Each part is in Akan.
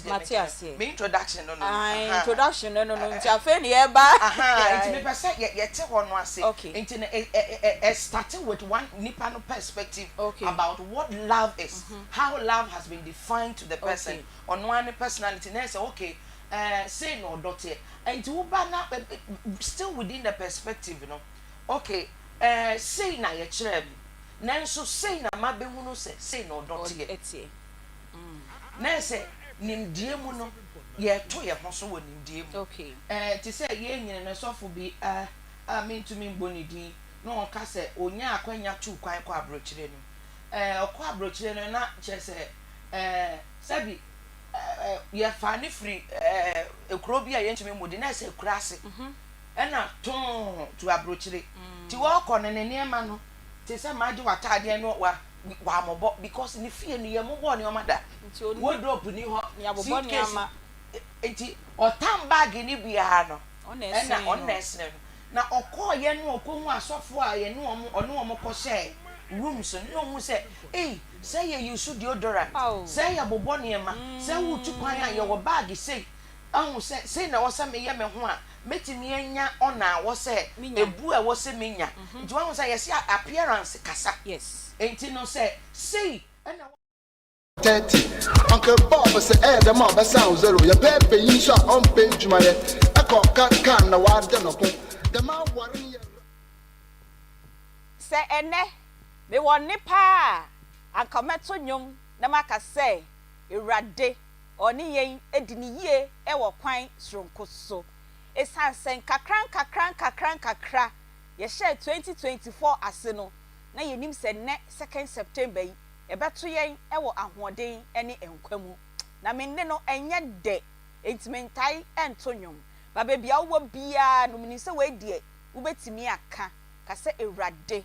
Deɛ Mate mekyerɛ aseɛ. Me introduction no. Ah, Aha. introduction no, nti afei ne yɛba. Aha, nti mepɛ sɛ yɛte hɔ no ase. Nti no ɛ starting with one nipa no perspective about what love is, how love has been defined to the person. Ɔno ara ne personality na ɛsɛ, okay, sei na ɔdɔ teɛ. Nti woba na still within the perspective no, okay, sei na yɛkyerɛ mi, nanso sei na ma bɛhu no sɛ sei na ɔdɔ teɛ. Ɛteɛ. Na ɛsɛ nimdie mu no, yɛto yɛn ho so wɔ nimdie mu. Te sɛ yɛn nyina no, sɔfo bi a mentumi mbɔ ne din na ɔka sɛ onya akwanya tu kwan kɔ aburokyire no, ɔkɔ aburokyire no na kyerɛ sɛ sɛbi yɛfa ne firi ekuro bi a yɛntumi mmɔ din na ɛsɛ ekura ase ɛna tɔn tu aburokyire. Ti wɔkɔ no, ne nneɛma no te sɛ magye w'ataadeɛ no wa wamɔbɔ because ne fie no yɛ mobɔ nneɛma da. Nti oni wardrobe ni hɔ. Yɛabobɔ suitcase nneɛma. Nti ɔtam bag ni biara no ɔna ɛna ɛsɛn ɔna no. Ɛsene no na ɔkɔɔyɛ no, ɔkɔhu asɔfo a yɛne wɔn, ɔne wɔn kɔhyɛ rooms no na ɔhu sɛ ei, sɛ yɛ use deodorant, Aw. sɛ yɛ bobɔ nneɛma, sɛ wotu kwan a yɛwɔ bag sei, ahu sɛ sei na ɛwɔ sɛ meyɛ me ho a mɛtumi anya ɔna a wɔ sɛ Minya. Ebu a ɛwɔ sɛ menya. Nti wɔn sɛ yɛsi appearance kasa. Nti no sɛ sei ɛna 30 Uncle Bob sɛ ɛyɛ dɛm a ɔbɛsan wo zero, yɛpɛ panyin so a ɔmpɛ adwumayɛ, ɛkɔ ka kaa na wada no ko dɛm aware no yɛ. Sɛ ɛnɛ mewɔ nne paa a, anka mɛto nnwom na maka sɛ Awurade ɔne yɛn adi ne yie ɛwɔ kwan soronko so, ɛsiane sɛ nkakra nkakra nkakra nkakra yɛhyɛɛ 2024 ase no na yɛnim sɛ nnɛ 2nd September yi ɛbɛto yɛn ɛwɔ ahoɔden ne nkwa mu. Na me nne no ɛnyɛ dɛ, enti mentae ɛnto nnwom ba. Baabi a wowɔ biara no, menim sɛ wei deɛ wobɛtumi aka ka sɛ, "Awurade,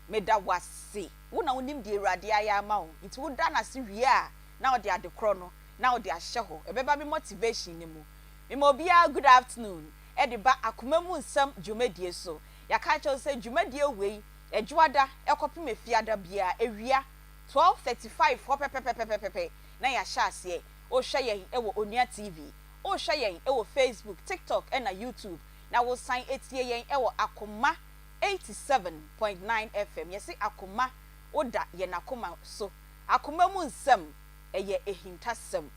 meda wase." Wo na wonim deɛ Awurade ayɛ ama wo, nti woda n'ase wie a na wode ade korɔ no na wode ahyɛ hɔ. Ɛbɛba me motivation ne mu. Mema obiara good afternoon ɛde ba Akoma Mu Nsɛm dwumadie so. Yɛaka kyerɛw sɛ dwumadie wei, Ɛdwoada ɛkɔpem Efiada biara ewia 12:35 hɔ pɛpɛpɛpɛpɛpɛ na yɛahyɛ aseɛ. Wohwɛ yɛn ɛwɔ Onua TV, wohwɛ yɛn ɛwɔ Facebook, TikTok ɛna YouTube, na wosan etie yɛn ɛwɔ Akoma 87.9 FM. Yɛsi akoma woda yɛn akoma so. Akoma Mu Nsɛm ɛyɛ ehintasɛm.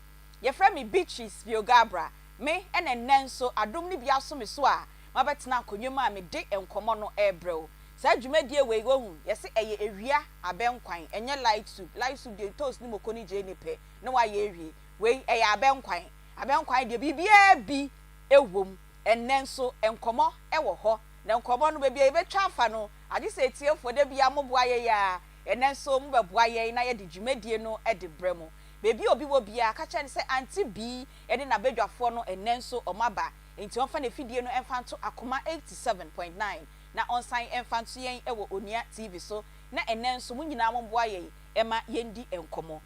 Yɛfrɛ me Beatrice Biogabra. Me ɛna nnɛ nso adom no bi aso me so a mabɛtena akonnwa mu a mede nkɔmmɔ no ɛrebrɛw. Saa dwumadie wei, wohu yɛsi ɛyɛ ewia abɛnkwan, ɛnyɛ light soup. Light soup deɛ, toast ne moko ne gyeene pɛ na wayɛ ewie. Wei ɛyɛ abɛnkwan. Abɛnkwan deɛ, biribiara bi ɛwɔ mu. Ɛnnɛ nso nkɔmmɔ ɛwɔ hɔ, na nkɔmmɔ no, baabi a yɛbɛtwa afa no, agye sɛ etiefoɔ de bia moboa yɛ yɛ a ɛnɛ nso mobɛboa yɛn na yɛde dwumadie no de brɛ mu. Beebi a obi wɔ biara, ka kyerɛ no sɛ Auntie Bii ɛne n'abadwafoɔ no, ɛnɛ nso ɔmo aba, nti ɔmfa n'afidie no ɛmfa nto Akoma 87.9 na ɔnsan ɛmfa nto yɛn ɛwɔ Onua TV so. Na ɛnɛ nso mo nyinaa momboa yɛn ɛma yɛndi nkɔmmɔ.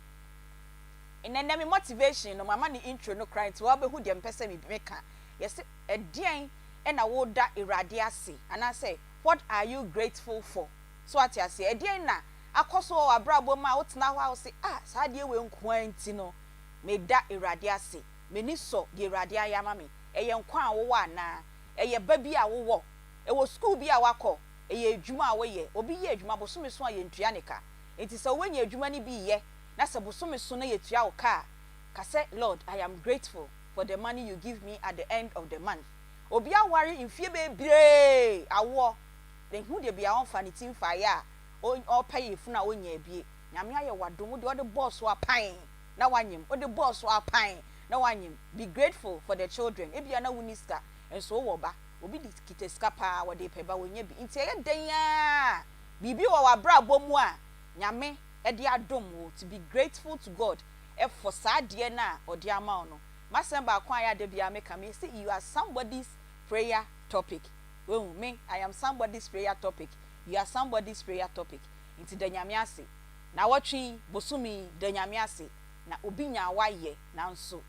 Nnɛ me motivation no, mama ne intro no kora, nti wɔabɛhu deɛ mpɛ sɛ meka. Yɛsɛ ɛdeɛn ɛna woda Awurade ase, anaasɛ what are you grateful for? So ate aseɛ, ɛdeɛn na akɔ so wɔ w'abrabɔ mu a wotena hɔ a wose, "Ah, saa adeɛ wei nkoa nti no meda Awurade ase, m'ani sɔ deɛ Awurade ayɛ ama me"? Ɛyɛ nkwa a wowɔ, anaa ɛyɛ ba bi a wowɔ, ɛwɔ sukuu bi a wakɔ, ɛyɛ adwuma a woyɛ? Obi yɛ adwuma, bosome so a yɛntua ne ka. Nti sɛ wowanya adwuma no bi yɛ na sɛ bosome so na yɛtua wo ka a, ka sɛ, "Lord, I am grateful for the money you give me at the end of the month." Obi aware mfie bebree, awoɔ na ehu deɛ bia ɔmfa ne ti mfa yɛ a ɔpɛ yɛ funu a ɔnya abie. Nyame ayɛ wadom, wode ɔde bɔɔ so apan na wanyem, wode bɔɔ so apan na wanyem. Be grateful for the children. Ebia na wonni sika nso wowɔ ba. Obi de kita sika paa, wɔde pɛ ba, wɔnya bi. Nti ɛyɛ dan a biribi wɔ w'abrabɔ mu a Nyame ɛde adom wo, to be grateful to God ɛfɔ saa adeɛ no a ɔde ama wo no. Masɛm baako a yɛ ade bia meka me say, you are somebody's prayer topic. Wehu me, I am somebody's prayer topic, you are somebody's prayer topic. Nti da Nyame ase. Na wɔtwe bosome yi, da Nyame ase na obi nya wayɛ nanso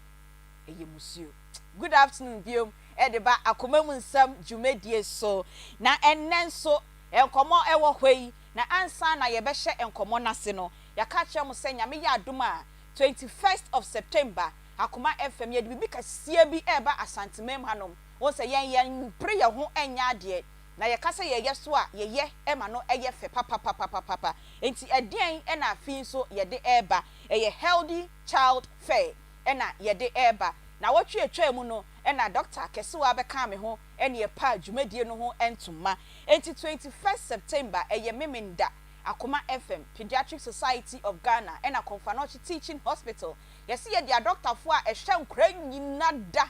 ɛyɛ musuo. Good afternoon biom ɛde ba Akoma Mu Nsɛm dwumadie so. Na ɛnnɛ nso nkɔmmɔ ɛwɔ hɔ yi. Na ansa na yɛbɛhyɛ nkɔmmɔ n'ase no, yɛaka kyerɛ mo sɛ Nyame yɛ adom a, 21st of September. Akoma FM, yɛde biribi kɛseɛ bi reba Asanteman mu hanom. Wohu sɛ yɛn, yɛmpere yɛn ho nyɛ adeɛ, na yɛka sɛ yɛyɛ so a, yɛyɛ ma no yɛ fɛ papapapapapa. Enti ɛdeɛn na afei nso yɛde reba? Ɛyɛ Healthy Child Fair na yɛde reba. Nnawɔtwe a ɛtwaa mu no na Dɔkta Kɛsewa bɛkaa me ho na yɛpaa dwumadie no ho ntoma. Enti 21st September, ɛyɛ Memenda, Akoma FM, Pediatric Society of Ghana ɛna Komfo Anokye Teaching Hospital, yɛse yɛde adɔktafoɔ a ɛhwɛ nkwadaa nyina da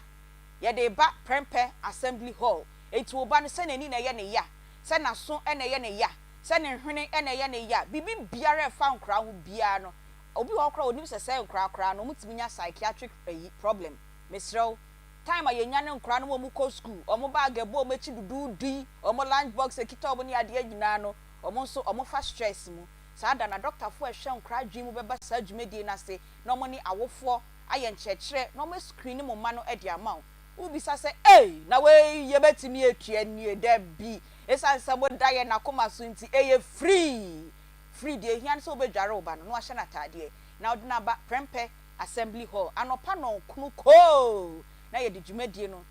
yɛde reba Prempeh Assembly Hall. Enti wo ba no sɛ n'ani na ɛyɛ ne ya, sɛ n'aso na ɛyɛ ne ya, sɛ ne hwene na ɛyɛ ne ya, biribi biara a ɛfa nkwadaa ho biara no, obi wɔ hɔ koraa a ɔnim sɛ sɛɛ nkwadaa koraa no wɔtumi nya psychiatric ayi problem. Mesrɛ wo, time a yɛnya ne nkwadaa no ma wɔkɔ school, wɔn bag ɛbɔ wɔn akyi duduudu yi, wɔn lunch box ɛkita wɔn ne adeɛ nyinaa no, Wɔn nso wɔfa stress mu. Saa da no adɔktafoɔ a ɛhwɛ nkwadaa adwene mu bɛba saa dwumadie no ase na wɔne awofoɔ ayɛ nkyerɛkyerɛ na wɔascreeni mo mma no de ama wo. Wobisa sɛ, Ei, na wei yɛbɛtumi atua nie? Dabi! Ɛsiane sɛ moda yɛn akoma so nti, ɛyɛ free! Free! Deɛ ɛhia ne sɛ wobɛdware wo ba no na wahyɛ no ataadeɛ na wode no aba Prempeh Assembly Hall anɔpa nnɔnkono koo na yɛde dwumadie no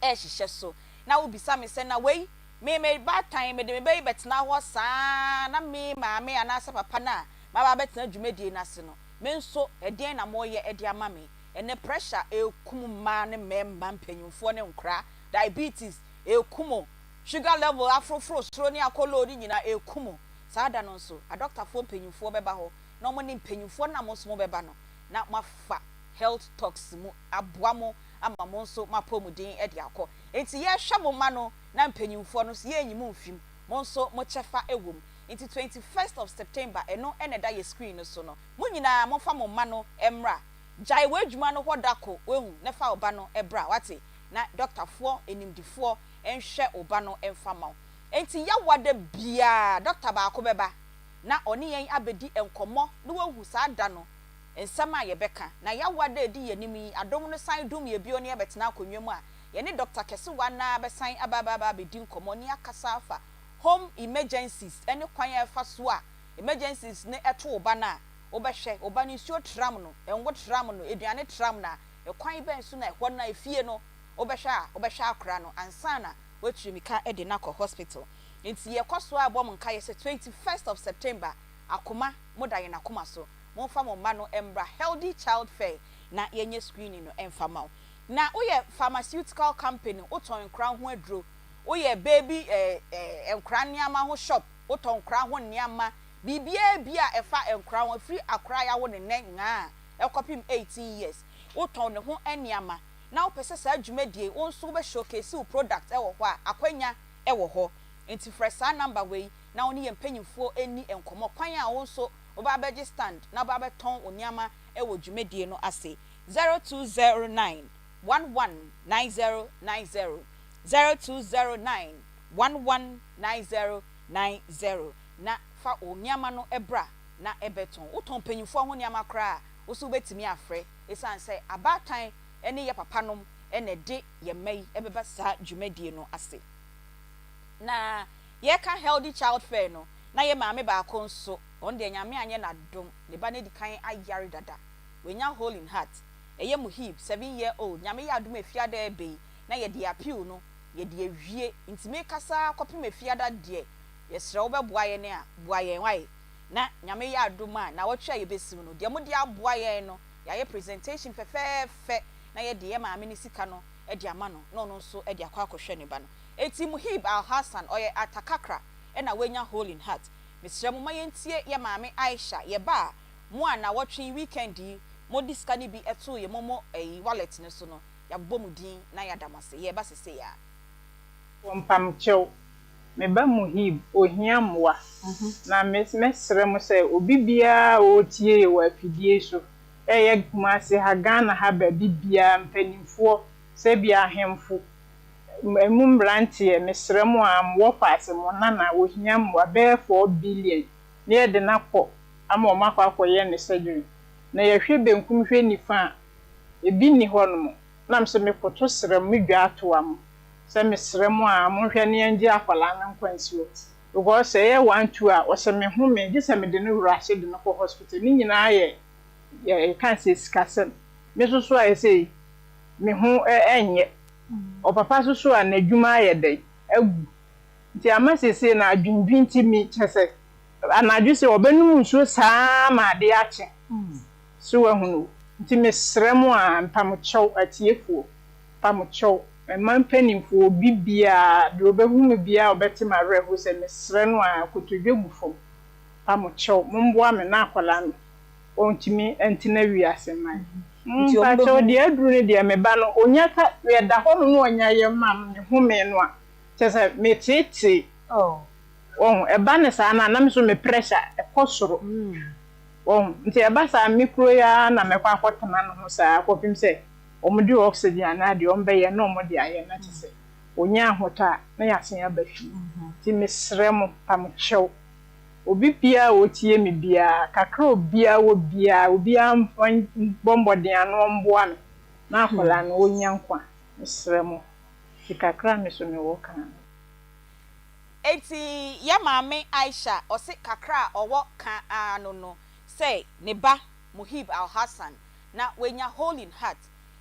rehyehyɛ so. Na wobisa me sɛ, Na wei Me me baatan, mede me ba yi bɛtena hɔ saa ara na me maame anaasɛ papa no a maba abɛtena dwumadie no ase no, me nso ɛdeɛn na moreyɛ de ama me? Ɛnnɛ pressure rekum mmaa ne mmarima, mpanimfoɔ ne nkoraa, diabetes rekum o, sugar level aforoforo soro ne akɔ low no nyinaa ɛrekum o. Saa da no nso, adɔktafoɔ mpanimfoɔ bɛba hɔ na wɔne mpanimfoɔ no a mo nso mobɛba no na moafa health talks mu aboa mo ama mo nso mo apɔmuden de akɔ. Enti yɛrehwɛ mo mma no na mpanyimfoɔ no nso yɛnyi mo mfim, mo nso mo kyɛfa wɔ mu. Nti 21st of September ɛno na ɛda yɛ screen no so no, mo nyinaa momfa mo mma no mmra. Gyae w'adwuma no hɔ da ko wahu na fa wo ba no bra wate, na dɔktafoɔ animdifoɔ nhwɛ wo ba no mfa mma wo. Enti Yawada biara dɔkta baako bɛba na ɔne yɛn abɛdi nkɔmmɔ na wahu saa da no nsɛm a yɛbɛka. Na Yawada a ɛdi yɛn anim yi, adom no san dom yɛn bio na yɛbɛtena akonnwa mu a, Yɛne Dɔkta Kɛsewa no ara bɛsan aba aba abɛdi nkɔmmɔ ne akasa afa home emergencies ne kwan a ɛfa so a emergencies no to wo ba no a, wobɛhwɛ wo ba no nsuo tram no, ngo tram no, aduane tram no a, kwan bɛn so na ɛhɔ no a efie no wobɛhwɛ a wobɛhwɛ akora no ansa na woatiri mika de no akɔ hospital. Nti yɛkɔ so ara bɔ mo nkaeɛ sɛ 21st of September akoma moda yɛn akoma so, momfa mo mma no mmra Healthy Child Fair na yɛnyɛ screening no mfa ma wo. Na woyɛ pharmaceutical company, wotɔn nkora ho aduro, woyɛ baby eh eh nkora nneɛma ho shop, wotɔn nkora ho nneɛma, biribiara bi a ɛfa nkora ho, ɛfiri akora a yɛawo no nnɛ ngaa ɛkɔpem 18 years, wotɔn ne ho nneɛma, na wopɛ sɛ saa dwumadie yi, wo nso wobɛ showcase wo product wɔ hɔ a, akwanya wɔ hɔ. Nti frɛ saa number wei na wo ne yɛn mpanyinfoɔ nni nkɔmmɔ kwan a wo nso wobɛ abɛgye stand na wobɛ abɛtɔn wo nneɛma wɔ dwumadie no ase. 0209 119090, 0209 119090 na fa wo nneɛma no bra na bɛtɔn. Wotɔn mpanyimfoɔ ho nneɛma koraa a, wo nso wobɛtumi afrɛ ɛsiane sɛ abaatan ne yɛ papanom na ɛde yɛn mma yi bɛba saa dwumadie no ase. Na yɛreka Healthy Child Fair no, na yɛ maame baako nso, ɔno deɛ Nyame anyɛ no adom, ne ba no adi kan ayare dada. Wanya hole in heart. Ɛyɛ Muhib, 7 year old, Nyame yɛ adom a Efiada ɛɛba yi na yɛde appeal no yɛde awie nti mekasa ara kɔpem Efiada deɛ yɛsrɛ wo bɛboa yɛn a boa yɛn wae na Nyame yɛ adom a nawɔtwe a yɛbɛsiw no deɛ mode aboa yɛn no yɛayɛ presentation fɛfɛɛfɛ na yɛde yɛ maame no sika no de ama no na ɔno nso de akɔ akɔhwɛ ne ba no. Enti Muhib Alhassan ɔyɛ Atakakra ɛna wanya hole in heart. Mesrɛ mo ma yɛntie yɛ maame Aisha yɛba a Mo a nawɔtwe yi weekend yi mo de sika no bi too yɛ momo ɛyi wallet no so no yɛabobɔ mo din na yɛada mo ase. Yɛreba sesei ara. Mpamokyɛw, me ba Muhib, ohia mmoa. Na me mɛsrɛ mo sɛ obi biara a ɔretie yɛ wɔ afidie yi so, ɛyɛ Kumasi ha, Ghana ha, baabi biara, mpanimfoɔ, sɛ ebia ahemfo, ɛmu mmeranteɛ, mesrɛ mo a, mo wɔfaase, mo nana, ohia mmoa, bɛyɛ 4 billion, na yɛde no akɔ ama wɔn akɔ akɔyɛ no surgery. Na yɛhwɛ benkum hwɛ nifa a, ebi nni hɔnom. Na mesɛ mekoto srɛ mo, medwa atoa mo sɛ mesrɛ mo a monhwɛ na yɛngye akwadaa no nkwa nsi hɔ. Because sɛ ɛyɛ one two a, ɔsɛ me home gye sɛ mede no wura ase de no kɔ hospital. Ne nyinaa yɛ yɛka sɛ sikasɛm. Me nso so ayɛ sei, me ho nyɛ. Ɔpapa nso so a n'adwuma ayɛ dɛn? Agu. Nti ama seesei no adwendwen nti me kyerɛ sɛ anadwo sei ɔbɛnom nsuo saa ara ma adeɛ akye. So woahunu? Nti mesrɛ mo a, mpamokyɛw, atiefoɔ, mpamokyɛw, mma mpanimfoɔ, obi biara, deɛ ɔbɛhu me biara a ɔbɛte m'awerɛhosɛm, mesrɛ no a, kotodwe gu fam, mpamokyɛw, momboa me na akwadaa no ɔntumi ntena wiase mma yɛn. Nti wɔn Mpakyɛw, bɛhu. deɛ aduru no deɛ, me ba no, ɔnya ka, yɛda hɔ nom na ɔnya yɛn ma me home no a, kyerɛ sɛ meteetee, wahu, ɛba no saa no a, na me nso me pressure kɔ soro. Wahu? Nti ɛba saa a, me kuro yi ara na mɛkɔ akɔtena ne ho saa kɔpem sɛ wɔde oxygen anaa deɛ wɔbɛyɛ na wɔde ayɛ na kyerɛ sɛ ɔnya ahotɔ a, na yɛasan aba fie. Nti mesrɛ mo, pamokyɛw, obi biara a ɔtie me biara, kakra a obiara wɔ biara, obiara mfa mbɔ mmɔden ano ɔmboa me na akwadaa no ɔnya nkwa. Mesrɛ mo. Nti kakra a me nso mewɔ ka no. Enti yɛ maame Aisha ɔse kakra a ɔwɔ ka ara no no sɛ ne ba Muhib Alhassan na wanya hole in heart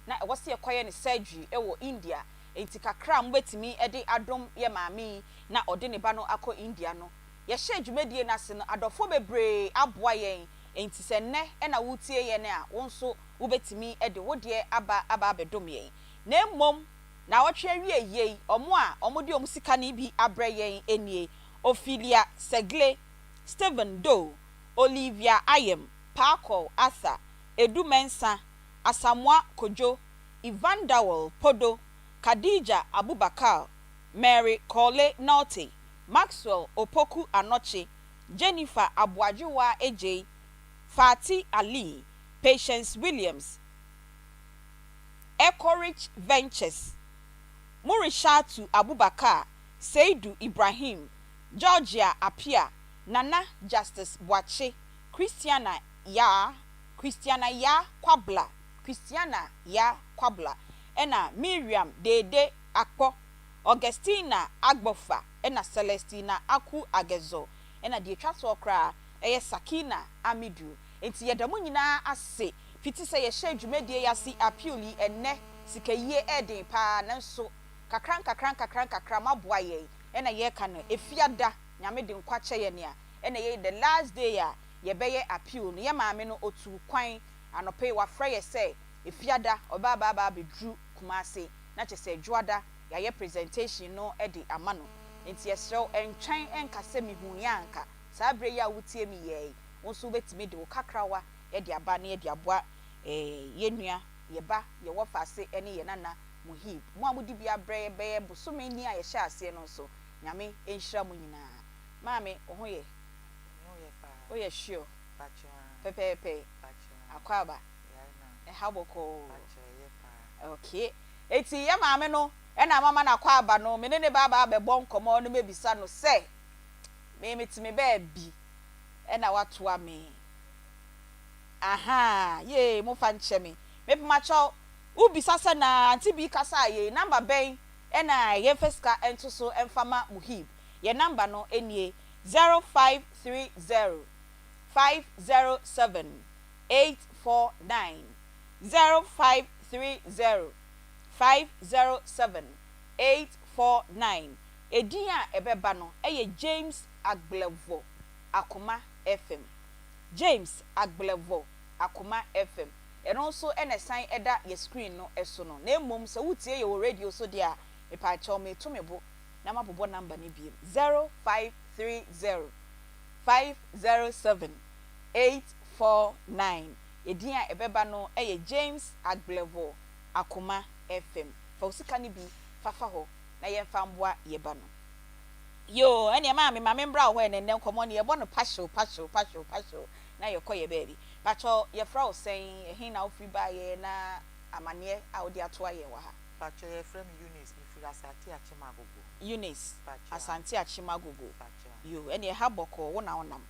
na ɛwɔ sɛ yɛkɔyɛ no surgery wɔ India enti kakra a mobɛtumi de adom yɛ maame yi na ɔde ne ba no akɔ India no yɛhyɛɛ dwumadie no ase no adɔfoɔ bebree aboa yɛn enti sɛ nnɛ na woretie yɛn a wo nso wobɛtumi de wo deɛ aba aba abɛdom yɛn na mmom Naawɔtwe awieeɛ yi, wɔn a wɔde wɔn sika no bi abrɛ yɛn nie, Ophelia Segle, Stephen Doe, Olivia Ayem, Paakor Arthur, Edu Mensah, Asamoah Kojo, Evandawel Podo, Khadija Abubakar, Mary Korley Nortey, Maxwell Opoku Anokye, Jennifer Aboagyewa Adjei, Fati Ali, Patience Williams, Ecorich Ventures, Murishatu Abubakar, Seidu Ibrahim, Georgia Appiah, Nana Justice Boakye, Christiana Yaa, Christiana Yaa Kwabla, Christiana Yaa Kwabla, ɛna Miriam Dede Akpɔ, Augustina Agbɔfa, ɛna Celestina Aku Agezo, ɛna deɛ ɛtwa toɔ koraa ɛyɛ Sakina Amidu. Enti yɛda mo nyinaa ase Fiti sɛ yɛhyɛɛ dwumadie yi ase appeal yi ɛnnɛ sikayie ɛɛden paa nanso kakra nkakra nkakra nkakra moaboa yɛn ɛna yɛreka no Efiada Nyame de nkwa kyɛ yɛn a ɛna ɛyɛ the last day a yɛbɛyɛ appeal no yɛ maame no ɔtuu kwan anɔpa yi wafrɛ yɛ sɛ Efiada ɔbɛ aba aba abɛduru Kumasi na kyerɛ sɛ Dwoada yɛayɛ presentation no de ama no nti yɛsrɛ wo ɛntwɛn ɛnka sɛ mehuuiɛ anka saa berɛ yi a wotie me yɛɛ yi wo nso wobɛtumi de wo kakrawa de aba na yɛde aboa yɛn nua, yɛn ba, yɛn wɔfaase ne yɛn nana Muhib. Mo a mode bi abrɛ yɛn bɛyɛ bosome ni a yɛhyɛɛ aseɛ no nso, Nyame nhyira mo nyinaa. Maame, wo ho yɛ? Me ho yɛ paa. Woyɛ sure? Pakyɛ aa. Pɛpɛɛpɛ? Pakyɛ aa. Akwaaba? Yɛɛ na. Ɛha bɔkɔɔ? Pakyɛ ɛyɛ paa. Okay. Enti yɛn maame no na mama no akwaaba no, me ne no ba abɛbɔ nkɔmmɔ na mabisa no sɛ, me mete me baabi na watoa me. Ahaa yee mo fa nkyɛ me. Mepakyɛw wo bisa sɛ na auntie bi kasaa yei number bɛn na yɛnfa sika nto so nfa ma Muhib yɛ number no nie 0530 507 849 0530 507 849 edin a ɛbɛba no yɛ James Agblevor Akoma FM. James Agblevor Akoma FM. Ɛno nso na ɛsan da yɛ screen no so no. Na mmom sɛ woretie yɛ wɔ radio so deɛ a, mepaakyɛw mereto me bo na mabobɔ number no biom, 0530 507 849. Edin a ɛbɛba no yɛ James Agblevor Akoma FM. Fa wo sika no bi fa fa hɔ na yɛmfa mboa yɛ ba no. Yoo ɛneɛ maame ma me mbra wo hɔ ɛnɛ nnɛ nkɔmɔ no yɛbɔ no pahyew pahyew pahyew pahyew na yɛkɔ yɛ baabi. Pakyɛw yɛfrɛ wo sɛn ɛhe na wofiri baeɛ na amaneɛ a wode atoa yɛn wɔ ha. Pakyɛw yɛfrɛ me Eunice me firi Asante Akyem Agogo. Eunice, Pakyɛw. Asante Akyem Agogo. Pakyɛw. Yoo ɛneɛ ɛha bɔkɔɔ wo na wonam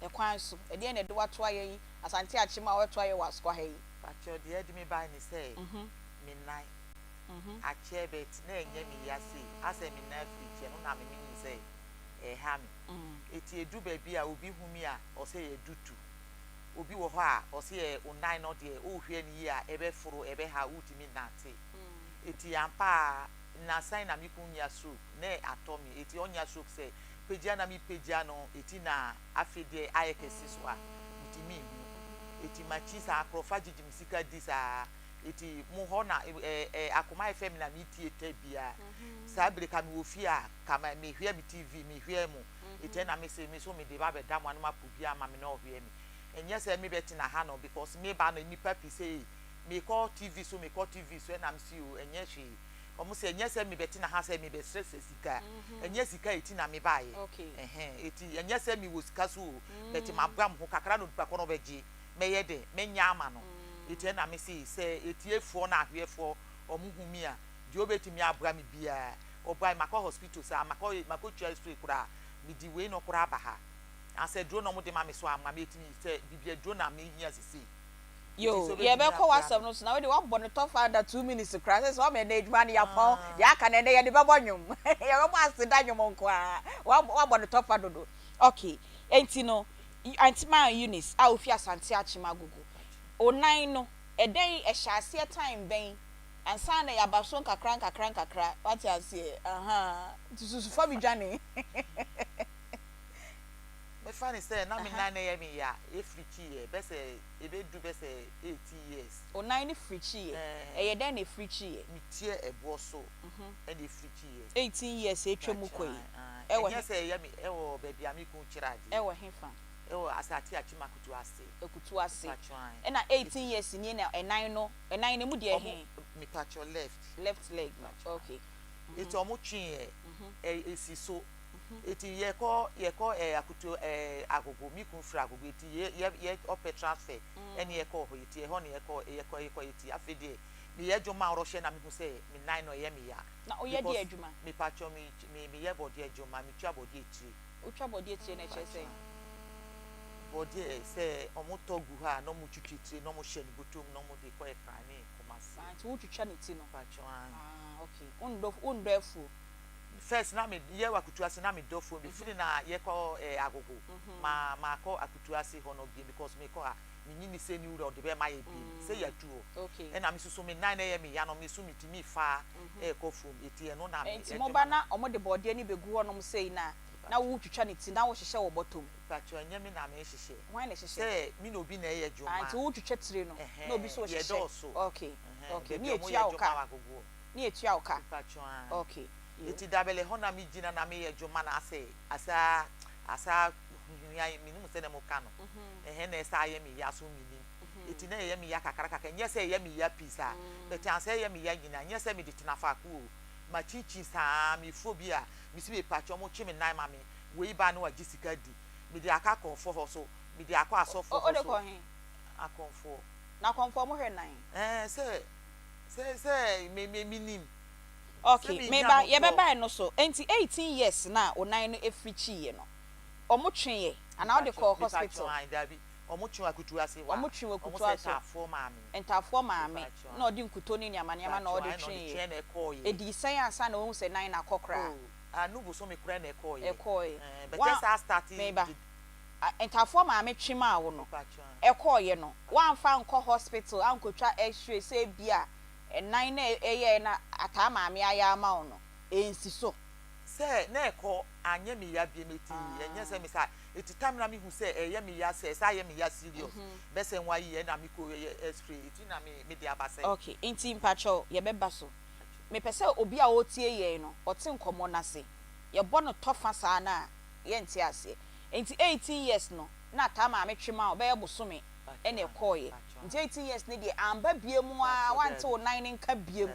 ɛkwan so ɛdeɛn na ɛde wo atoa yɛn yi Asante Akyem a woatoa yɛn wɔ Asoa ha yi. Pakyɛw deɛ ɛde me bae ne sɛ me nan akyɛ but na ɛnyɛ me ya sei asɛ me nan firi kyɛ no na me menim sɛ ɛha me eti edu baabi a obi hu me a ɔsɛ yɛ dutu. Obi wɔ hɔ a ɔse ɛ wo nan no deɛ wohwɛ no yie a ɛbɛforo ɛbɛha wo wotumi nnante. Eti ampa ara nnansa yi na me kunu nya stroke na atɔ me eti ɔnya stroke sɛ pagya na me pagya no eti na afei deɛ ayɛ kɛse so a metumi nhu. Eti makyi saa akorɔfa gyegye me sika di saa eti mo hɔ na ɛ ɛ akoma FM na metie ta biara saa bere ka mewɔ fie a ka mehwɛ me TV mehwɛ mo eti ɛna mese me so mede ba bɛda mo ano mapo bi ama me na ɔhwɛ me. Ɛnyɛ sɛ me bɛ tena ha no because me ba no nnipa pii sɛ ei me kɔ TV so me kɔ TV so ɛna me se oo ɛnyɛ hwee ɔmo se ɛnyɛ sɛ me bɛ tena ha sɛ me bɛ srɛ srɛ sika ɛnyɛ sika eti na me ba yɛ ɛhɛn eti ɛnyɛ sɛ me wɔ sika so oo but ma bra mo ho kakra na onipa kɔ no bɛ gye mɛ yɛ dɛ mɛ nya ama no eti ɛna me se sɛ etiefoɔ na ahwɛfoɔ ɔmo hu me a deɛ ɔbɛtumi abra me biara ɔbra makɔ hospital saa makɔ makɔ twa x-ray koraa me di wei no koraa ba ha. Asɛ aduro na ɔmo de ma me so ama me etumi sɛ bibi aduro na me hia sisei. Nti Yoo, sɛ obetumi yɛbɛkɔ aboa w'asɛm me. no so na wode woabɔ no tɔfa under 2 minutes koraa sɛ sɛ woama ɛnnɛ adwuma no yɛapɔn, deɛ aka no ɛnnɛ yɛde bɛbɔ nnwom, yɛbɛbɔ aseda nnwom nko ara, woabɔ no tɔfa dodo. Ok, enti no Aunty Maa Eunice a wofi Asante Akyem Agogo, wo nan no ɛdɛn ɛhyɛ aseɛ time bɛn ansa na yɛaba so nkakra nkakra nkakra, woate aseɛ, ahaa, nti susu fa bi dwane. Mefa no sɛ na me nan na ɛyɛ me ya ɛfirikyiiɛ bɛsɛ ɛbɛdu bɛsɛ 18 years. Wo nan no firikyiiɛ? Ɛyɛ dɛn na ɛfirikyiiɛ? Metie ɛboɔ so ɛna ɛfirikyiiɛ. 18 years atwa mu kɔ yi? Ɛwɔ he? Ɛnyɛ sɛ ɛyɛ me ɛwɔ baabi a me kun kyerɛ adeɛ. Ɛwɔ he fa? Ɛwɔ Asante Akyem Akutu ase. Akutu ase. Ɛna 18 years nie na ɛnan no, ɛnan no emu deɛ he? Mepakyɛw, left. Left leg no, okay. Eti ɔmo tweeɛ ɛsi so. Eti yɛkɔ yɛkɔ ɛɛ Akutu ɛɛ Agogo, me kun firi Agogo eti yɛ yɛ yɛ ɔpɛ transfer ɛne yɛkɔɔ hɔ eti ɛhɔ na yɛkɔ yɛkɔ yɛkɔ eti afei deɛ meyɛ adwuma a ɔrɔhyɛ na mehu sɛ me nan no ɛyɛ me ya. Na woyɛ deɛ adwuma? Mepakyɛw, me me meyɛ bɔdeɛ adwuma, metwa bɔdeɛ tire. Wotwa bɔdeɛ tire no ɛkyerɛ sɛn? Bɔdeɛ sɛ ɔmo tɔ gu hɔ a na ɔmo twitwi tire na ɔmo hyɛ no bɔtɔ mu na ɔmo de kɔ Accra ne Kumasi. Ah, nti wotwitwa ne ti no? Mepakyɛw, aane. Ah, okay. Wondɔ wondɔ afuo? First na me yɛ wɔ Akutu ase na me dɔ fuo, me firi na yɛ kɔ eh Agogo ma ma kɔ Akutu ase hɔ no biem because me kɔ a me nyini sɛ ne wura ɔde bɛ ma yɛ biem sɛ yɛ atu hɔ ɛna me soso me nan na ɛyɛ me ya no me so me tumi fa ɛkɔ fuom eti ɛno na me Nti mo ba na ɔmo de bɔɔdeɛ no bɛ gu hɔ nom sei na na wo twitwa ne ti na wo hyehyɛ wɔ bɔtɔ mu. Pakyɛw, ɛnyɛ me na me hyehyɛ. Hwan na ɛhyehyɛ? Sɛ me na obi na ɛyɛ adwuma. Ah, nti wo twitwa tire no na obi so hyehyɛ. Yɛ dɔɔso. Okay, ne yɛ tua wo ka. Ne yɛ tua wo ka. Mepakyɛw, aane. Okay. Eti dabɛlɛ hɔ na me gyina na meyɛ adwuma na asɛ asa asa huhia menim sɛdeɛ mo ka no ɛhɛn na ɛsa ayɛ me ya so menim eti na ɛyɛ me ya kakra kakra, nyɛ sɛ ɛyɛ me ya pii saa, but ansa ɛyɛ me ya nyinaa nyɛ sɛ mede tena faako o, ma kyinkyin saa mefuo bi a mesi mepakyɛw mo twe me nan ma me wei ba na wagye sika di mede akɔ akɔnfoɔ hɔ so, mede akɔ asɔfoɔ hɔ Wode so. kɔ he? Akɔnfoɔ. Na akɔnfoɔ mo hwɛ nan? Ɛɛ, sɛ sɛ sɛ me me menim. Ok, meba, yɛbɛba ɛno so. Enti 18 years no a wo nan no firi kyiiɛ no, wɔn tweeɛ anaa wode kɔɔ hospital? Mepakyɛw, ae, daabi, wɔn twe wɔ akutu ase hɔ a, Wɔn twe wɔ wɔn akutu sɛ ase. ntaafoɔ maame. Ntaafoɔ maame, Mepakyɛw, na ɔde nkuto ne nneɛma nneɛma na Mepakyɛw, ɔde ae, na ɔde tweeɛ. tweɛ na ɛkɔɔeɛ. Ɛdii sɛn ansa na wahu sɛ nan no akɔ koraa? Oh, ano bosome koraa na ɛkɔɔeɛ. Ɛkɔɔeɛ. Ɛɛ, but Wa, ɛsaa starte meba, de. a, ntaafoɔ maame twe maa wo no, Mepakyɛw, ae. ɛkɔɔeɛ no, woamfa ankɔ hospital ankɔtwa x-ray sɛ ebia ɛnan na ɛyɛɛ na ataa maame ayɛ ama wo no, ɛnsi so? Sɛ na ɛkɔ anyɛ me ya biom eti ɛnyɛ sɛ me sa eti time na me hu sɛ ɛyɛ me ya sɛ ɛsa yɛ me ya serious bɛ sɛ nwa yi ɛna me kɔ yɛ x-ray eti na me me de aba sɛ. Ok, nti mpakyɛw yɛbɛba so. Mepɛ sɛ obi a ɔretie yɛn no ɔte nkɔmmɔ no ase. Yɛbɔ no tɔfa saa no a yɛnte aseɛ. Nti 18 years no na ataa maame twe ma wo bɛyɛ bosome ɛna ɛkɔɔeɛ. Nti 18 years no deɛ amba biom aa, wante wo nan no nka biom?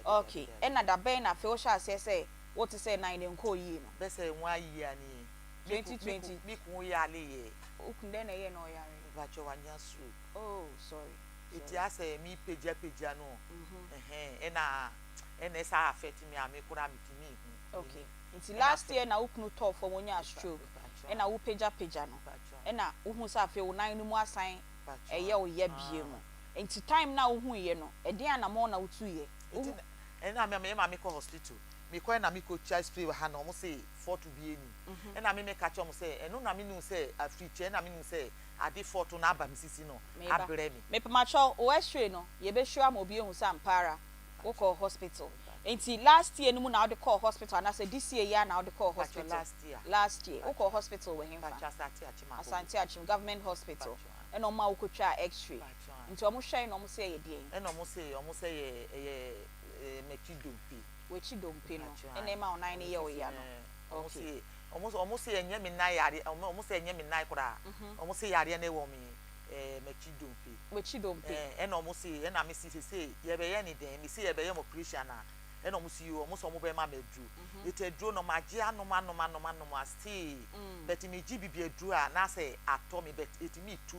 Ok, ɛna da bɛn na afei wohyɛɛ aseɛ sɛ wote sɛ nan no nkɔɔ yie no? Bɛsɛ nwa yie a nie. 2020. Me kun yare yɛ. Wo kun dɛn na ɛyɛɛ na ɔyare? Mepakyɛw, wanya stroke. Oh, sorry, Eti sorry. Asɛ me pagya pagya no ɛhɛn ɛna ɛna ɛsa affect me a me koraa me tumi hu. Okay, nti last year na wo kunu tɔɔ fam onyaa stroke ɛna wo pagya pagya no ɛna wohu sɛ afei wo nan no mu asan ɛyɛ wo ya bio mu. Nti time no a wohuiɛ no, ɛdeɛn anamɔn na wotuiɛ? Nti ɛna me me maame kɔ hospital, me kɔ ɛna me kɔ twa spray wɔ ha na ɔmo se fault bi ɛni, ɛna me me ka kyerɛ ɔmo sɛ ɛno na me nim sɛ afirikyɛ, ɛna me nim sɛ. Ade fɔɔto no aba me sisi no Meba. abrɛ me. Mepamakyɛw, wo x-ray no yɛbɛsure ama obi ahu sɛ ampa ara wokɔɔ hospital. Nti last year no mu na wode kɔɔ hospital anaasɛ this year yi ara na wode kɔɔ Mpakyɛw hospital? last year. Last year. Wokɔɔ Mpakyɛw. hospital wɔ henfa? Mpakyɛw Asante Akyem Agogo. Asante Akyem Government Hospital. Mpakyɛw. Ɛna ɔmaa wokɔtwaa x-ray. Mpakyɛw ae. Nti ɔmo hwɛe na ɔmo se ɛyɛ deɛn? Ɛna ɔmo se ɔmo sɛ ɛyɛ ɛyɛ ɛɛ m'akyi dompe. W'akyi dompe no Mpakyɛw ɛna ae. ɛma wo nan no Ɔmo yɛ wo sisi ya no. ɛɛ ɔmo Okay. se ɔmo ɔmo se ɛnyɛ me nan yareɛ ɔmo ɔmo se ɛnyɛ me nan koraa. Ɔmo se yareɛ no ɛwɔ me ɛɛ m'akyi dompe. W'akyi dompe. Ɛɛ ɛna ɔmo se ɛna me se sesei yɛbɛyɛ ne dɛn? Me se yɛbɛyɛ me operation anaa? Ɛna ɔmo se yoo ɔmo se ɔmo bɛma me aduro. Eti aduro no magye anom anom anom anom a still but me gye bibi aduro a na asɛ atɔ me but etumi tu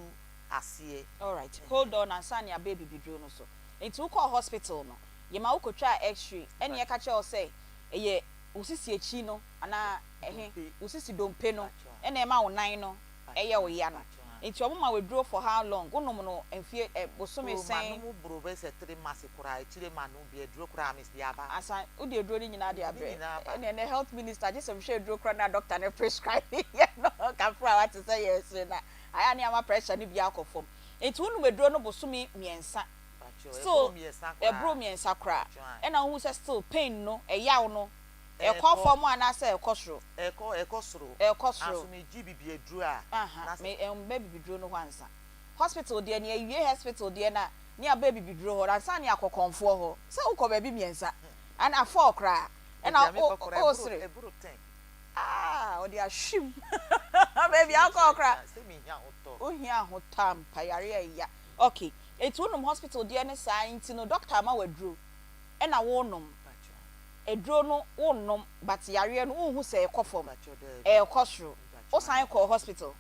aseɛ. Alright hold on ansa na yɛaba abibiduro no so. Nti wokɔɔ hospital no yɛma wokɔtwaa x-ray ɛna yɛka kyerɛɛ wo sɛ ɛyɛ wo sisi akyi no anaa ɛhe wo sisi dompe no ɛna ɛma wo nan no ɛyɛ wo ya no. Nti ɔmo ma wo aduro for how long? Wo nom no mfie ɛ bosome Oh sɛn? manom boro bɛyɛ sɛ 3 months koraa akyire manom bi aduro koraa me de aba. Asa wo de aduro no nyinaa de Ne abrɛ? nyinaa aba. Ɛneɛ nɛ health minister gye sɛ mehwɛ aduro koraa no a doctor no prescribe yɛ no kafra wate sɛ yɛresere na ayɛ a ne ama pressure no bi akɔ fam. Nti wo nom aduro no bosome mmiɛnsa Mpakyɛw ɛboro still mmiɛnsa ɛboro koraa. mmiɛnsa koraa Mpakyɛw ae. ɛna wohu sɛ still pain no ɛyaw no ɛkɔ Ɛkɔ. fam anaasɛ ɛkɔ soro? Ɛkɔ ɛkɔ soro. Ɛkɔ soro. Anso me gye bibi aduro a Aha na sɛ. me ɛmbɛ bibiduro no hɔ ansa. Hospital deɛ nea ewie hospital deɛ na ne aba abibiduro hɔ ansa ne akɔ kɔnfoɔ hɔ. Sɛ wokɔ baabi mmiɛnsa ana four koraa Baabi ɛna a wo mekɔ koraa wo ɛboro sere. ɛboro ten. Ah ɔde ahwim baabi a wokɔɔ koraa. Sɛ mehia ahotɔ. Wohia ahotɔ ampa yareɛ ɛya. Ok enti wonom hospital deɛ no saa nti no doctor ama wo aduro ɛna wonom. Aduro no wonnom but yareɛ no wonhu sɛ ɛkɔ fam ɛɛkɔ soro. Wosan kɔɔ hospital?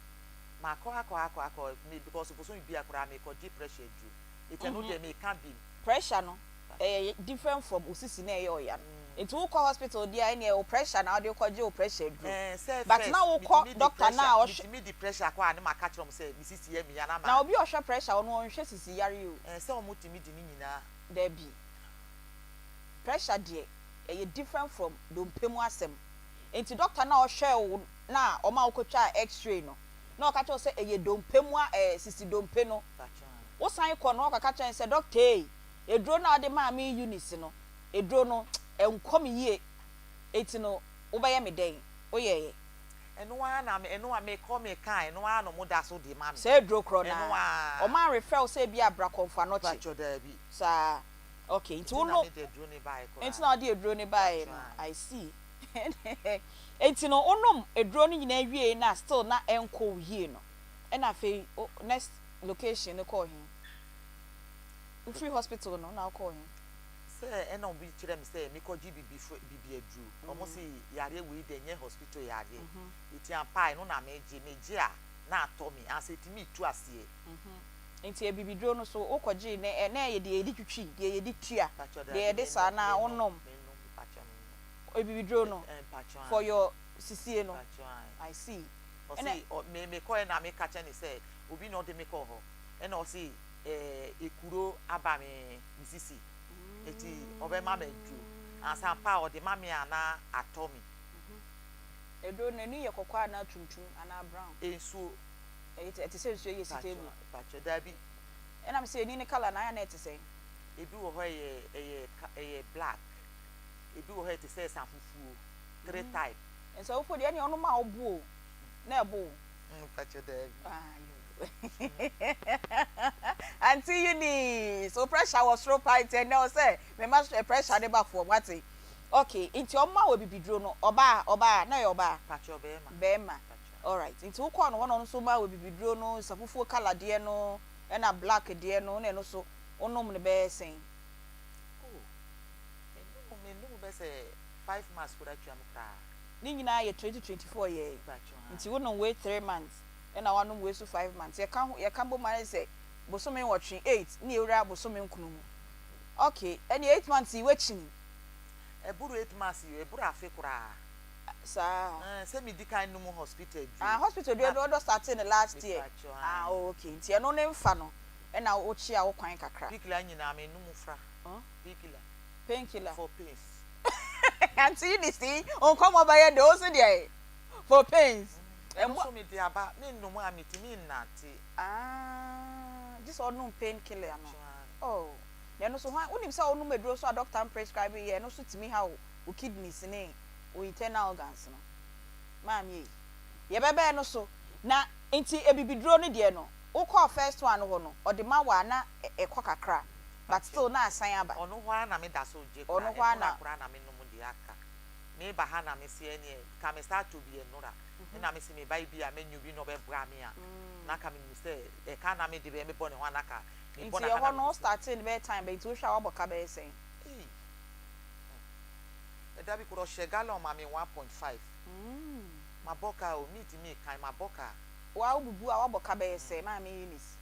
Makɔ akɔ akɔ akɔ me because bosome bia koraa mekɔ gye pressure aduro eti ɛno deɛ meka bim. Pressure no ɛyɛ different from wo sisi na ɛyɛ ɔya no nti wokɔ hospital deɛ a ɛneɛ wo pressure na wode kɔ gye wo pressure aduro Ɛɛ sɛ but first na wokɔ metumi de doctor no pressure a ɔhwɛ. metumi de pressure kɔ a ne maka kyerɛ wɔn sɛ me sisi yɛ me ya na Na ma. obi a ɔhwɛ pressure ɔno ɔnhwɛ sisi yare o. Ɛɛ sɛ wɔn tumi de ne nyinaa. Dabi pressure deɛ ɛyɛ different from dompe mu asɛm nti doctor no a ɔhwɛɛ wo no a ɔma wo kɔtwaa x-ray no na ɔka kyerɛ wo sɛ ɛyɛ dompe mu a ɛɛ sisi dompe no wo san kɔ no ɔkɔka kyerɛ no sɛ doctor ei aduro no a wode maa me Eunice no aduro no ɛnkɔ me yie nti no wobɛyɛ me dɛn woyɛeɛ. Ɛno ara na me ɛno a mekɔ meka ɛno ara na ɔmo da so de ma me. Saa aduro korɔ no Ɛno ara ara. ɔmo anrefer wo sɛ ebia bra kɔmfo anɔkye. Mpakyɛw daabi. Saa okay nti Nti wo na no mede aduro no baeɛ koraa. nti na wode aduro no baeɛ no Mpakyɛw ae. I see nti no wonom aduro no nyinaa wiei no a still na ɛnkɔ wo yie no ɛna afei wo next location no kɔɔ he? Wofiri hospital no na wokɔɔ he? Sɛ ɛna obi kyerɛ me sɛ mekɔgye bibi fo bibi aduro ɔmo se yareɛ wei deɛ ɛnyɛ hospital yareɛ nti ampa a ɛno na megye megye a na atɔ me ansa ɛtumi tu aseɛ. Nti abibiduro no so wokɔ gyee nɛ ɛ na ɛyɛ deɛ yɛde twitwi, deɛ yɛde tua, Mpakyɛw deɛ daabi yɛde saa mennom anaa mennom wonom mennom mpakyɛw mennom abibiduro no ɛ mpakyɛw for ae your sisie no? mpakyɛw ae. I see. Ɛna. Ɔse ɔ me mekɔɛ na meka kyerɛ no sɛ obi na ɔde me kɔɔ hɔ ɛna ɔse ɛɛ ekuro aba me me sisi nti ɔbɛma me aduro ansa ampa a ɔde ma me a na atɔ me. Aduro no ani yɛ kɔkɔɔ anaa tuntum anaa brown? Nsuo. Ɛyɛ te ɛte sɛ nsuo yɛ si table. Mpakyɛw mpakyɛw daabi. Ɛna me sɛ ani no colour no ayɛ a na ɛte sɛn? Ebi wɔ hɔ ɛyɛ ɛyɛ ka ɛyɛ black ebi wɔ hɔ ɛte sɛ ɛsa fufuo three type. Nsa fufuo deɛ ɛneɛ ɔnom a ɔbo o na ɛbo wo. Mpakyɛw daabi. Ayo Auntie Eunice wo pressure wɔ soro paa nti ɛnɛ ɔsɛ mema pressure no ba fam wate. Ok nti ɔma wo abibiduro no ɔbaa ɔbaa na ɔyɛ ɔbaa? Mpakyɛw bɛɛma. Bɛɛma Mpakyɛw. alright nti wo kɔɔ no hɔ na ɔno nso maa wo abibiduro no nsafufuo colour deɛ no ɛna black deɛ no na ɛno nso wo nom no bɛyɛ sɛn? Oh me nom me nom bɛyɛ sɛ five months koraa atwa mu koraa. Ne nyinaa yɛ 2024 yɛɛ Mpakyɛw ae. nti wo nom wei three months ɛna wanom wei nso five months yɛka ho yɛka bom ayɛ sɛ bosome nwɔtwe eight ne yɛwura bosome nkron mu ok ɛneɛ eight months yi wakyini. Ɛboro eight months yi o, ɛboro afe koraa. Saa. Ɛɛ sɛ me di kan nom hospital aduro. Ah hospital aduro no ɔdɔ startee no last year. Mepakyɛw Ah ae. oh okay nti ɛno ne nfa no ɛna wo kyea wo kwan kakra. Painkiller nyinaa me nom fra. Painkiller. Painkiller. For pains. Auntie Eunice yi wo nkɔmɔ bɛyɛ dɛ wo se deɛn for pains. Ɛno nso mede aba, mennom a metumi nnante. Aah, gye sɛ ɔnom pain killer no. Oh, na ɛno nso hwan, wonim sɛ wonom aduro nso a doctor mprescribe yɛ, ɛno nso tumi haw wo kidneys ne wo internal organs no. Maame ei, yɛbɛbɛn no so. Na nti abibiduro no deɛ no, wokɔɔ first one no hɔ no, ɔde ma wo a na ɛkɔ kakra, but still na asan aba. Ɔno hɔ ara na meda so regye koraa, Ɔno hɔ ara ɛnora na. koraa na menom deɛ aka. Meba ha na mese ɛneɛ, nka mesan atɔ bi ɛnora. Ɛna mese meba yi bi a mɛnya obi na ɔbɛboa me a, na anka menim sɛ ɛka na mede bɛbɔ ne ho a na anka mebɔ Nti no ha ɛhɔ na no wo mede sɛ. startee no bɛyɛ time bɛn? Nti wohwɛ a woabɔ ka bɛyɛ sɛn? Ei! Ɛda bi koraa ɔhyɛ gallon ma me 1.5. Mabɔ ka o, mentumi nkan, mabɔ ka. Wo a wobubu a woabɔ ka bɛyɛ sɛn Maame Eunice?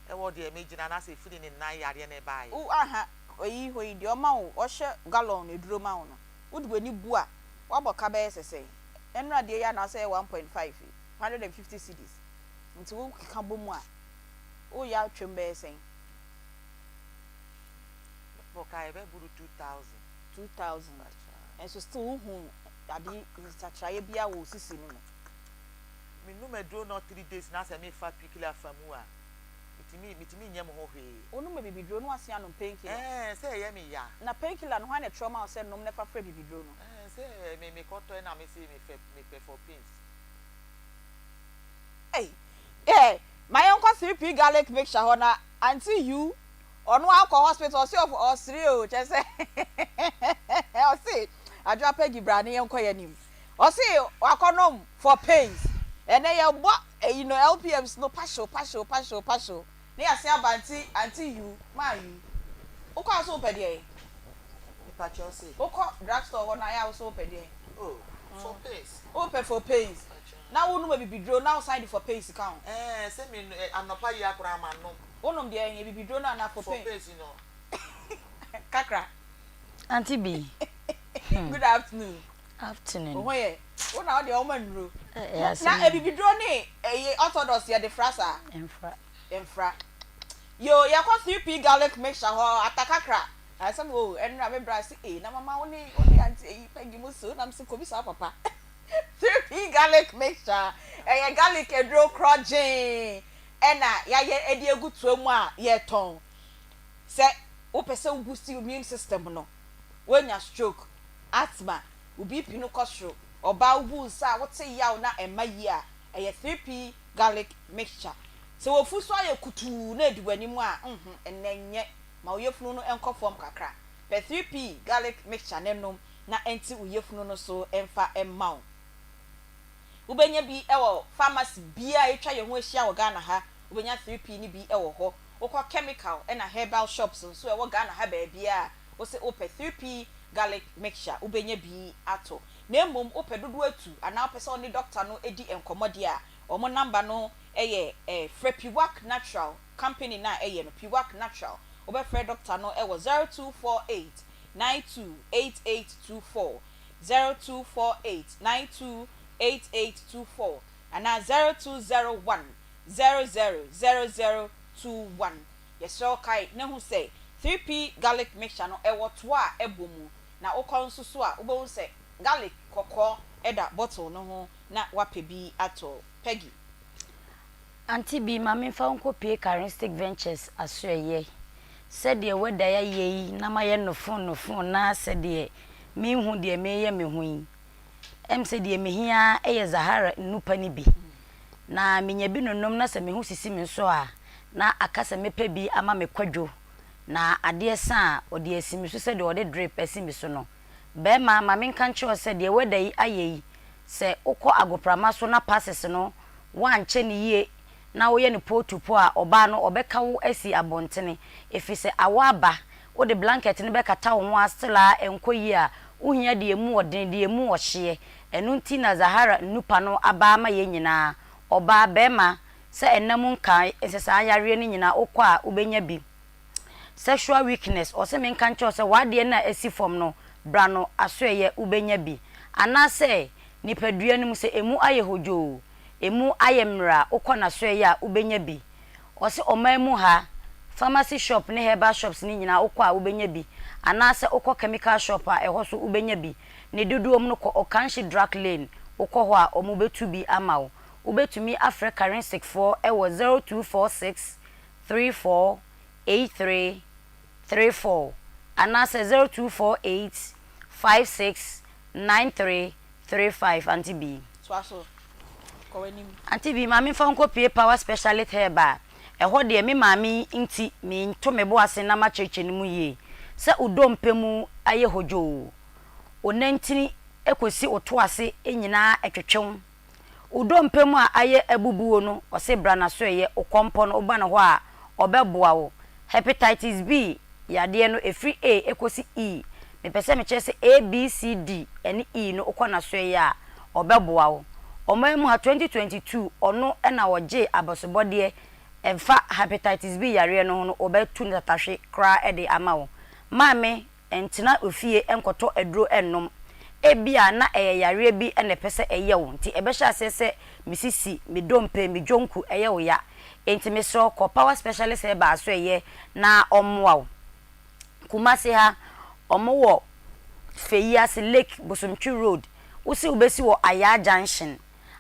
Ɛwɔ deɛ megyina no ase firi ne nan yareɛ no baeɛ. Wo aha eyi hɔ yi deɛ ɔma wo ɔhyɛ gallon aduro ma wo no wode w'ani bu a woabɔ ka bɛyɛ sɛ sɛn? Ɛnora deɛ yi anaasɛ ɛyɛ 1.5 yi, 150 cedis nti wo keka bɔ mu a woreyɛ atwam bɛyɛ sɛn? Mebɔ ka ɛbɛboro 2000. 2000 nso still wohu ade nsakyeraeɛ biara wɔ wo sisi no mu? Menom aduro no 3 days na sɛ mefa pikili afa mu a, metumi nyɛ me ho hwee. Wonom abibiduro na wasen anom painkiller? Ɛɛ, sɛ ɛyɛ me ya. Na painkiller no hwan na ɛtwerɛ ma wo sɛ nom na fa frɛ bibiduro no? Ɛɛ, sɛ me mekɔtɔ ɛna me se mefɛ mepɛ for pains. Ei eh ma yɛnkɔ 3P garlic mixture hɔ na auntie you ɔno akɔ hospital ɔse ɔsere o kyerɛ sɛ ɔse Adwoa Peggy bra ne yɛnkɔ yɛn anim ɔse wakɔnom for pains ɛnɛ yɛbɔ ɛyi no LPMs no pahyew pahyew pahyew pahyew ne yɛase aba auntie auntie you maa you wokɔ a so wopɛ deɛn? Mepakyɛw se. Wokɔ drug store hɔ no ayɛ a wo so wopɛ deɛn? Oh, for pains. Wopɛ for pains. Na wonom abibiduro na wosan de for pains ka ho. Ɛɛ, sɛ me anɔpa yi akora ma nom. Wonom deɛ ɛyɛ abibiduro no anaa for For pain? pains no. Kakra. Auntie B. Good afternoon. Afternoon. Wo ho yɛ. Wo na wo deɛ woma nnuro. Eh, Na abibiduro ne ɛyɛ orthodox yɛde fra saa? Mfra. Mfra. Yo, yɛkɔ 3P garlic mixture hɔ atakakra. Asɛm o, ɛnora me bra se ee na mama wo ne wo ne auntie eyi Peggy mu so na me se kɔbi saa papa. 3P garlic mixture ɛyɛ garlic aduro korɔgyee ɛna yɛayɛ ɛde agu toa mu a yɛtɔn. Sɛ wopɛ sɛ wo boost immune system no, woanya stroke, asthma, wo BP no kɔ soro, ɔbaa wobu nsa a wote yaw na ɛmma yie a, ɛyɛ 3P garlic mixture. Sɛ wafu so ayɛ kutuu na edi w'anim a, nhu, ɛnnɛ nyɛ. Ma wo yafunu no nkɔ fam kakra. Pɛ 3P garlic mixture no nom na ɛnte wo yafunu no so mfa mma wo. Wobɛnya bi wɔ pharmacy biara a atwa yɛn ho ahyia wɔ Ghana ha. Wobɛnya 3P no bi wɔ hɔ. Wokɔ chemical na herbal shops nso a ɛwɔ Ghana ha baabiara a, wose wopɛ 3P garlic mixture, wobɛnya bi atɔ. Na mmom wopɛ dodoɔ atu anaa wopɛ sɛ wo ne doctor no di nkɔmmɔ deɛ a, wɔn number no yɛ frɛ Piwak Natural company no a ɛyɛ no, Piwak Natural. Wobɛfrɛ doctor no wɔ 0248 92 8824, 0248 92 8824 anaa 0201 000021. Yɛsrɛ wo kae na hu sɛ 3P garlic mixture no ɛwɔ toa a ɛbɔ mu, na wokɔ nso so a wobɛhu sɛ garlic kɔkɔɔ da bottle no ho na woapɛ bi atɔ. Peggy. Auntie bi, ma memfa wo nkɔpue Charistic Ventures asoɛeɛ. Sɛdeɛ w'ada ayɛ yi na mayɛ nofo nofo na sɛdeɛ menhu deɛ mereyɛ me ho yi, ɛm sɛ deɛ mehia ara yɛ Zahara nnupa no bi. Na menya bi nonom na sɛ me ho sisi me nso a, na aka sɛ mɛpɛ bi ama me kwadwo. Na adeɛ sa a, ɔde asi me so sɛdeɛ ɔde drip asi me so no. Barima, ma menka nkyerɛ wo sɛ deɛ w'ada yi ayɛ yi, sɛ wokɔ agoprama so na passes no woankyɛ no yie na woyɛ no pole to pole a, ɔbaa no ɔbɛka wo asi abɔntene. Ɛfiri sɛ awɔ aba, wode blanket no bɛkata wo ho ara still ara ɛnkɔ yie a, wohia deɛ ɛmu ɔdene, deɛ ɛmu ɔhyeɛ. Ɛno nti na Zahara nnupa no aba ama yɛn nyinaa, ɔbaa, barima, sɛ ɛnna mu nka nsesaa yareɛ no nyinaa wokɔ a wobɛnya bi. Sexual weakness, ɔse menka nkyerɛ wo sɛ w'adeɛ no a asi fam no bra no asoɛeɛ wobɛnya bi. Anaasɛ nipadua no mu sɛ ɛmu ayɛ hodwoo, ɛmu ayɛ mmerɛ a wokɔ n'asoɛeɛ a wobɛnya bi. Ɔse ɔman mu ha pharmacy shop ne herbal shops no nyinaa wokɔ a wobɛnya bi anaasɛ wokɔ chemical shop a ɛhɔ so wobɛnya bi. Ne dodoɔ mu no kɔ Okanshi Drug Lane. Wokɔ hɔ a wɔbɛtu bi ama wo. Wobɛtumi afrɛ Karensic foɔ wɔ 0246 34 83 34 anaasɛ 0248 56 93 35 Auntie Bee. Toa so. Kɔ w'anim. Auntie Bee, ma memfa wo nkɔpue Power Specialist Herb a ɛhɔ deɛ me maame yi nti mento me bo ase na makyerɛkyerɛ no mu yie sɛ wo dompe mu ayɛ hodwoo, wo nantini kɔsi wo to ase nyinaa twetwe wo, wo dompe mu a ayɛ abubuo no ɔse bra n'asoɛeɛ, wo kɔmpɔ no woba ne hɔ a ɔbɛboa wo. Hepatitis B yadeɛ no ɛfiri A kɔsi E, mepɛ sɛ mekyerɛ sɛ A, B, C, D ɛne E no wokɔ n'asoɛeɛ a ɔbɛboa wo. Ɔman mu ha 2022 ɔno na ɔgyee abasobɔdeɛ ɛfa Hepatitis B yareɛ no ho no ɔbɛtu no tatahwe koraa de ama wo. Maame ntena ofie nkɔtɔ aduro nnom. Ebia na ɛyɛ yareɛ bi na ɛpɛ sɛ ɛyɛ wo nti ɛbɛhyɛ aseɛ sɛ me sisi, me dompe, me dwonku ɛyɛ wo ya. Enti mesrɛ wo kɔ Power Specialist Herbal asoɛeɛ na ɔmmoa wo. Kumasi ha, wɔwɔ Feyiase Lake Bosomtwi Road. Wose wobɛsi wɔ Ayaa Junction.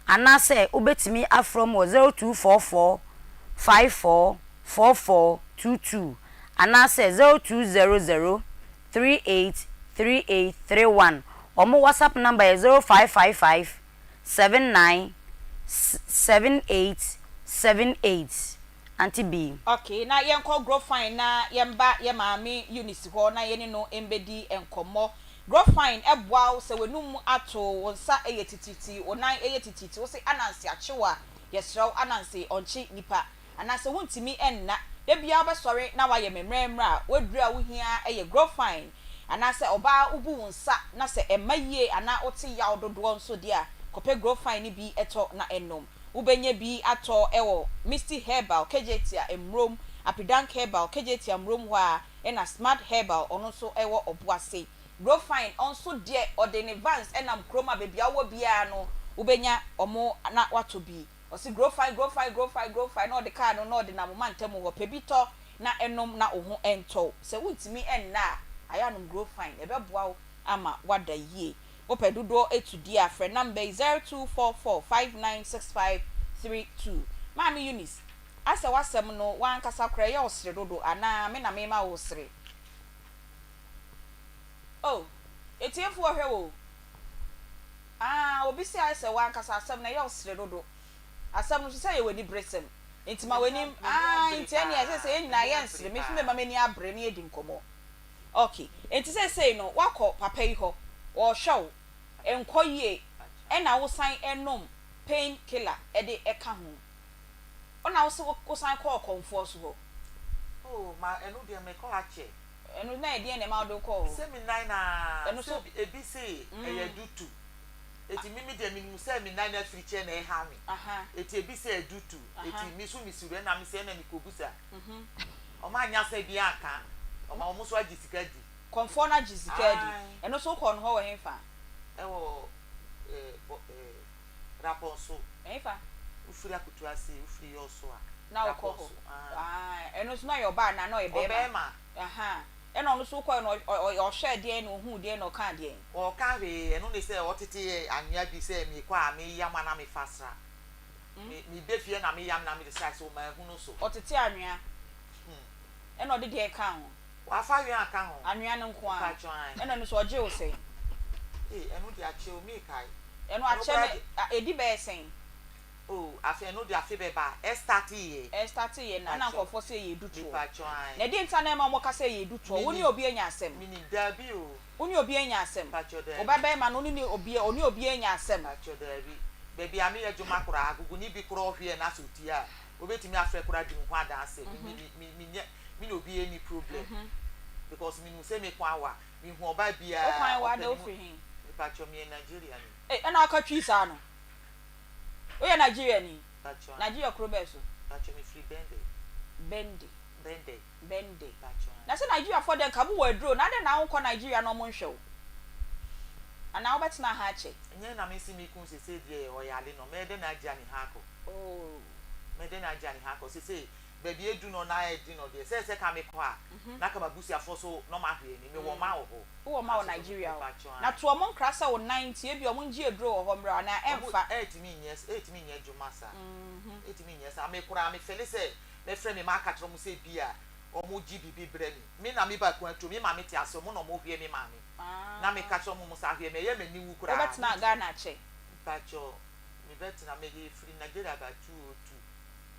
Anaasɛ wobɛtumi afrɛ wɔn wɔ 0244 54 44 22 anaasɛ 0200 38 38 31. Wɔn WhatsApp number yɛ 0555 79 78 78. Auntie Bee. Ok, na yɛnkɔ Grofine na yɛmba yɛ maame Eunice hɔ na yɛne no mbɛdi nkɔmmɔ. Grofine boa wo sɛ w'anum ato, wo nsa yɛ tititi, wo nan yɛ tititi, wo se Ananse akye wo a, yɛsrɛ wo Ananse ɔnkye nipa. Anaasɛ wontumi nna, da biara wobɛsɔre na woayɛ mmerɛmmerɛ a, w'aduru a wohia ara yɛ Grofine. Anaasɛ ɔbaa wobu wo nsa na sɛ ɛmma yie anaa wote yaw dodoɔ nso deɛ a, kɔpɛ Grofine no bi tɔ na nom. Wobɛnya bi atɔ wɔ Misty Herbal, Kejetia, Mmrom, Apidank Herbal, Kejetia, Mmrom hɔ ara, ɛna Smart Herbal, ɔno nso wɔ Ɔboase. Grofine, ɔnso deɛ ɔde ne vans nam kurom a baabi a wowɔ biara no wobɛnya wɔn na woatɔ bi. Ɔse Grofine, Grofine, Grofine, Grofine na ɔde kaa no na ɔde nam wo mantamu hɔ. Pɛ bi tɔ na nom na wo ho ntɔ wo. Sɛ wontumi nna a, ayɛ a nom Grofine, ɛbɛboa wo ama woada yie. Wopɛ dodoɔ tu di a, frɛ number yi, 0244 5965 32. Maame Eunice, asɛ w'asɛm no w'ankasa koraa ɛyɛ wo sere dodo anaa me na mema wo sere? Oh, atiefoɔ hwɛ o. Ah, obi se ayɛ sɛ w'ankasa asɛm no ɛyɛ wo sere dodo. Asɛm no nso sɛ ɛyɛ w'aniberesɛm. Nti ma w'anim, ah, nti ɛneɛ ɛsɛ sɛ yɛn nyinaa yɛnsere, me nso mɛma m'ani abere na yɛadi nkɔmmɔ. Ok, enti seesei no woakɔ papa yi hɔ, ɔrehwɛ wo, ɛnkɔ yie, ɛna wosan nom pain killer de ka ho. Ɛna wose wosan kɔɔ kɔmfoɔ so hɔ. Oh, ma ɛno deɛ mekɔ akyɛ. Ɛno na ɛdeɛn na ɛma wode wokɔɔ hɔ? Sɛ me nan na Ɛno so. Sɛ ebi se ɛyɛ adutu. Eti me me deɛ menim sɛ me nan no afirikyɛ na ɛha me. Eti ebi se adutu. Eti me nso mesuro ɛna me sɛ ɛna mekɔbusa. Ɔmo anyɛ asɛm biaa anka. Ɔma ɔmo nso agye sika adi. Kɔmfoɔ no agye sika adi. Ae. Ɛno nso wokɔɔ no hɔ wɔ hefa? Ɛwɔ eh, bɔ eh, Rapɔnso. Ɛhefa? Wofiri Akutuase, wofiri Yɔɔso a. Na wokɔ hɔ. Rapɔnso, ae. Ae, ɛno nso na ɔyɛ ɔbaa anaa na ɔyɛ bɛɛma? Ɔbɛɛma. Ahaa. Ɛna ɔno nso wokɔɛ no ɔ, ɔ, ɔhwɛɛ deɛn na ohuu deɛn na ɔkaa deɛn? Ɔɔka hwee, ɛno ne sɛ ɔtete anwea bi sɛ mekɔ a meyam a na mefa sra. Me meba fie na me yam na mede srae so manhunu so. Ɔtete anwea ɛna ɔde deɛn kaa ho? Wafa anwea aka ho. Anwea no nko ara? Mpakyɛw ae. Ɛna ɛno nso ɔgyee wo sɛn? Ee ɛno deɛ akyɛ o mekae. Ɛno Ɛno akyɛ koraa no deɛ. ɛdi bɛyɛ sɛn? Oh afei ɛno deɛ afe bɛba ɛstartee yɛ. Ɛstartee yɛ na na Mpakyɛw. nkorɔfoɔ sɛ ɛyɛ dutoɔ. Mepakyɛw ae. Na ɛdeɛn nti na na ɛma wɔka sɛ ɛyɛ dutoɔ? Wo ne Menim. obi anya asɛm? Menim daabi o. Wo ne obi anya asɛm? Mpakyɛw Wo daabi. ba bɛɛma no wo ne ne obi ɔne obi anya asɛm? Mpakyɛw daabi. Baabi a meyɛ dwuma koraa agogoni bi koraa ɔhweɛ na sɛ otie a obetumi afrɛ koraa di me ho adanse. Me me me menyɛ me ne obi nni problem because menim sɛ me kwan wa. Mehu ɔbaa Wo biara kwan wa ɔpɛ dɛ ne wo mu. firi he? Mepakyɛw meyɛ Nigeria ni. Ei ɛna aka twi saa no? Woyɛ Nigeria ni? Mpakyɛw ae. Nigeria kuro bɛɛ so? Mpakyɛw mefiri Bende. Bende. Bende. Bende. Mpakyɛw ae. Na sɛ Nigeria foɔ deɛ nka mo wɔ aduro na adɛn na wonkɔ Nigeria na ɔmo nhwɛ wo? Anaa wobɛtena ha akyɛ? Nyɛ na mese me kun sesei deɛ ɔyare no mɛyɛ dɛn na agya ne ha akɔ? Oh. Mɛyɛ dɛn na agya ne ha akɔ sesei? Baabi edu no na ayɛ den no deɛ, sɛ sɛ ka mekɔ a, na ka m'abusuafoɔ so na wɔahwɛ ni. Mewɔ mma wɔ hɔ. Wowɔ mma wɔ Nanso so Nigeria hɔ. mepakyɛw Na ae. to wɔn nkra sɛ wo nan nti ebia wɔn ngye aduro wɔ hɔ mmerɛ anaa Wɔn ɛmfa. ɛtumi nyɛ ɛtumi nyɛ adwuma saa. Ɛtumi nyɛ saa. Me koraa me fɛle sɛ mɛfrɛ me mma aka kyerɛ wɔn sɛ ebia wɔn gye biribi brɛ me. Me na me ba kuatuo, me maame te ase, wɔn na wɔn hwɛ me maame. Na meka kyerɛ wɔn sɛ ahwɛ me, ɛyɛ m'aniwu koraa. Wobɛtena Mentumi. Ghana akyɛ? Mpakyɛw, mebɛtena, mede firi Nigeria ba 202.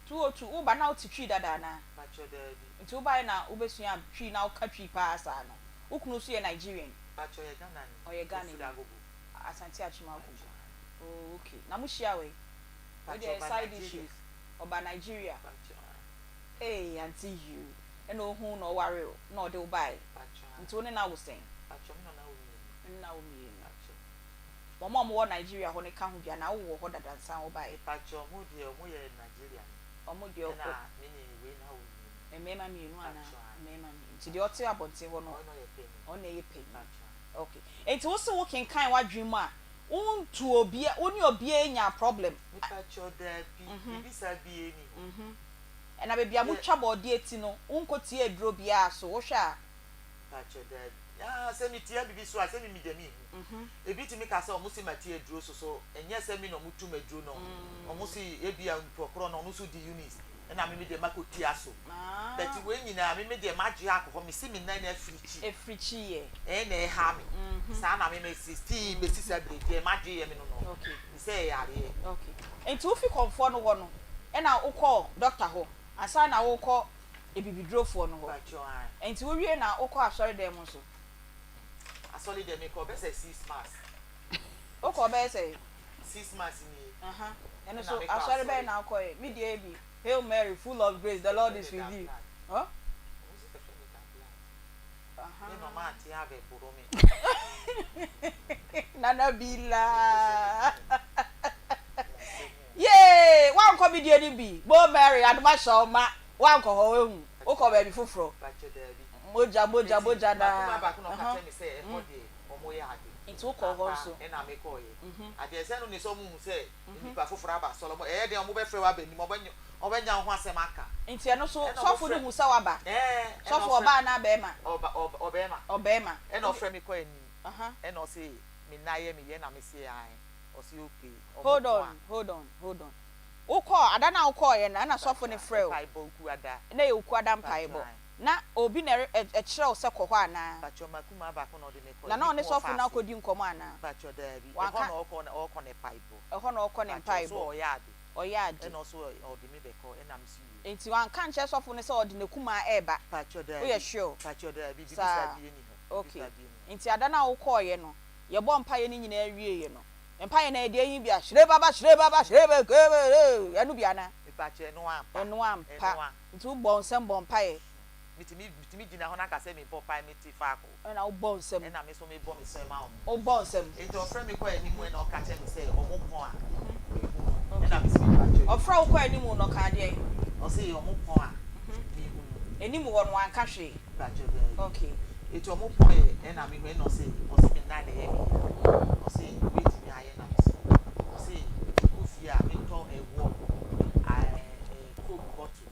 202, Woba na wote Twi dada anaa? Mpakyɛw, daabi. Nti wobaeɛ na wobɛsuaa Twi na woka Twi paa saa no? Wo kunu nso yɛ Nigerian? Mpakyɛw, ɔyɛ Ghanani. Ɔyɛ Ghanani. Ofiri Agogo. Asante Akyem Agogo. Mpakyɛw. Oh okay. Na mo hyia wɔ he? Wei Mpakyɛw, deɛ ɔba side Nigeria. issues. Ɔba Nigeria. Mpakyɛw, ae. Hey, Auntie you. Ɛna ohuu na ɔwaree wo na ɔde wo baeɛ. Mpakyɛw, ae. Nti wo ne no awo sɛn? Mpakyɛw, me ne no awo mmienu. Wo ne no awo mmienu. Mpakyɛw. Wɔn a wɔwɔ Nigeria hɔ no ka ho bi anaa wowɔ hɔ dada ansa wobaeɛ? Mepakyɛw, ɔmo deɛ ɔmo yɛ Nigeria ni. Ɔmo deɛ Ɛna me ne wei no awo mmienu. Mmarima mmienu anaa? Mpakyɛw, ae. Mmarima mmienu. Nti deɛ ɔte abɔnten hɔ no, Ɔno na ɔyɛ panin. ɔno na ɛyɛ panin. Mpakyɛw, ae. Okay. Nti wo se wo kenkan w'adwene mu a, wontu obia, wo ne obiara nyaa problem? Mepakyɛw, daabi, biribi saa biara nni hɔ. Ɛna baabi a Deɛ. motwa bɔɔdeɛ ti no, wonkɔ tie aduro biara so, wohwɛ a? Mpakyɛw, daabi. Ah, sɛ metia biribi so a, sɛ me me deɛ menhu. Ebi tumi ka sɛ ɔmo se mate aduro so so ɛnyɛ sɛ me na ɔmo tu m'aduro no. Ɔmo se ebia onipa korɔ no ɔno nso di Eunice ɛna me me deɛ makɔ tia so. But wei nyinaa me me deɛ magye akɔ hɔ, mese me nan afirikyi. Afirikyi yɛ. Ɛn na ɛha me. Saa na me me se still besi saa bere deɛ magye yɛ me no no. Me sɛ ɛyɛ yareɛ. Okay. Nti wofi kɔmfoɔ no hɔ no ɛna wokɔɔ doctor hɔ ansa na wokɔ abibidurofoɔ no hɔ. Mpakyɛw ae. Nti wowie na wokɔ asɔredan mu nso? Asɔre deɛ mekɔ bɛsɛ six months. Wokɔ bɛyɛ sɛ? Six months nie. Aha. Ɛno Ɛna so mekɔ asɔre asɔre. bɛn na wokɔɛ? Me deɛ bi Hail Mary full of grace the Lord Yɛfrɛ is me with da you. blood. Huh? Ɔmo se yɛfrɛ me da blood. Aha. Me mama ante abɛ boro me. Nana Mepɛ sɛ Bila. meka nsɛm o. Yay! Woankɔ me deɛ no bi. Bo Mary adom ahyɛ wo ma. Woankɔ hɔ woahu. Wokɔ baabi foforɔ. Pakyɛ daabi. Mogya mogya Eti mogya m'akoma naa. baako na ɔka Ɛhɔ. kyerɛ me sɛ ɛhɔ deɛ ɔmo yɛ ade. Nti wokɔɔ hɔ Ampa nso. ɛna me kɔɔ yɛ. Adeɛ sɛ no ne sɛ ɔmo hu sɛ nnipa foforɔ aba asɔre ɔmo ɛyɛ den ɔmo bɛfrɛ wo aba anim ɔmo bɛ ɔmo bɛnya wo ho asɛm aka. Nti ɛno so Ɛna ɔmo sɔfo no frɛ hu sɛ woaba? ɛɛ ɛna Sɔfo ɔfrɛ ɔbaa anaa bɛɛma? ɔba ɔb ɔbɛɛma. Ɔbɛɛma. Ɛna ɔfrɛ me kɔ anim ɛna ɔse me nan yɛ me yɛ na me se ae ɔse okay ɔmo Hold ko a. on hold on hold on. Wokɔɔ, ada no a wokɔeɛ no, ɛna sɔfo no frɛɛ wo? Mpaebɔ, Ukuada. Na ɛyɛ Ukuada mpaebɔ. Na obi na ɛkyerɛ wo sɛ kɔ hɔ anaa? Mpakyɛw, m'akumaa baako na ɔde me kɔeɛ. Na na Me ɔne kunu sɔfo no ɔfa ase. akɔdi nkɔmmɔ anaa? Mpakyɛw, daabi. Ɛhɔ Wanka? na ɔkɔ, ɔkɔ ne mpaebɔ. Ɛhɔ na ɔkɔ ne Mpakyɛw, mpaebɔ. so ɔyɛ ade. Ɔyɛ ade. Ɛna ɔso ɔde me bɛkɔ, ɛna me so yie. Enti wanka ankyerɛ sɔfo no sɛ ɔde n'akumaa reba? Mpakyɛw, daabi. Woyɛ sure? Mpakyɛw, daabi. Biribi saa Saa. biara nni hɔ. Biribi Okay. saa biara nni hɔ. Enti ada no a wokɔeɛ no, yɛbɔɔ mpaeɛ no nyinaa wieeɛ no, Mpaeɛ no ɛdeɛ yi bia hyire baba hyire baba hyire bɛ ke bɛ re ɛno bi anaa? Mepakyɛ ɛno ampa. Ɛno ampa. Ɛno a. Nti wo bɔ nsɛm bɔ mpaeɛ. Metumi metumi gyina hɔ na ka sɛ mebɔ mpaeɛ mete faako. Ɛna wo bɔ nsɛm. Ɛna me nso mebɔ me nsɛm ma wɔn. Wo bɔ nsɛm. Nti ɔfrɛ me kɔ anim ɛna ɔka kyerɛ me sɛ wɔn pɔn a mehu no ɛna me se mepakyɛ yoo. Ɔfrɛ wo kɔ anim no ɔkaa deɛn? Ɔse wɔn pɔn a mehu no. Anim hɔ no wanka hwee? Mpakyɛ daabi. Okay. Eti ɔmo pɔn yɛ ɛna me hu ɛna ɔse ɔse me nan na ɛyɛ me ya ɔse wobetumi ayɛ na me se ɔse me kɔ fie a me ntɔ ɛwoɔ ɛɛ coke bottle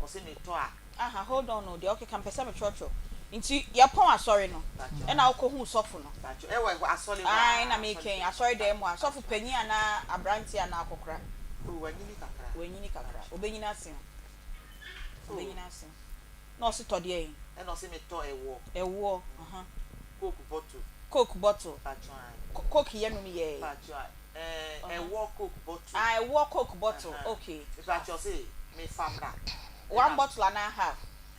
ɔse me tɔ a. Aha hold on o deɛ ɔkeka mpɛ sɛ me twerɛtwerɛ nti yɛpɔn asɔre no ɛna wokɔ huu sɔfo no. Mpakyɛ ɛwɔ ɛhɔ asɔre hɔ aa Ae na mekɛn asɔre dan mu a sɔfo panyin anaa abranteɛ anaa akɔkora. Oh wanyini kakra. Wanyini kakra obenyini asen wo obenyini asen wo. Na ɔse tɔ deɛn? Ɛna ɔse me tɔ ɛwoɔ. Ɛwoɔ aha. Coke bottle. Coke bottle. Paatwoo ae. Coke yɛ nom yɛɛ. Paatwoo ae ɛɛ ɛwoɔ coke bottle. Ah ɛwoɔ coke bottle okay. Mepaatwoo ɔse me fa mmra. One bottle anaa half?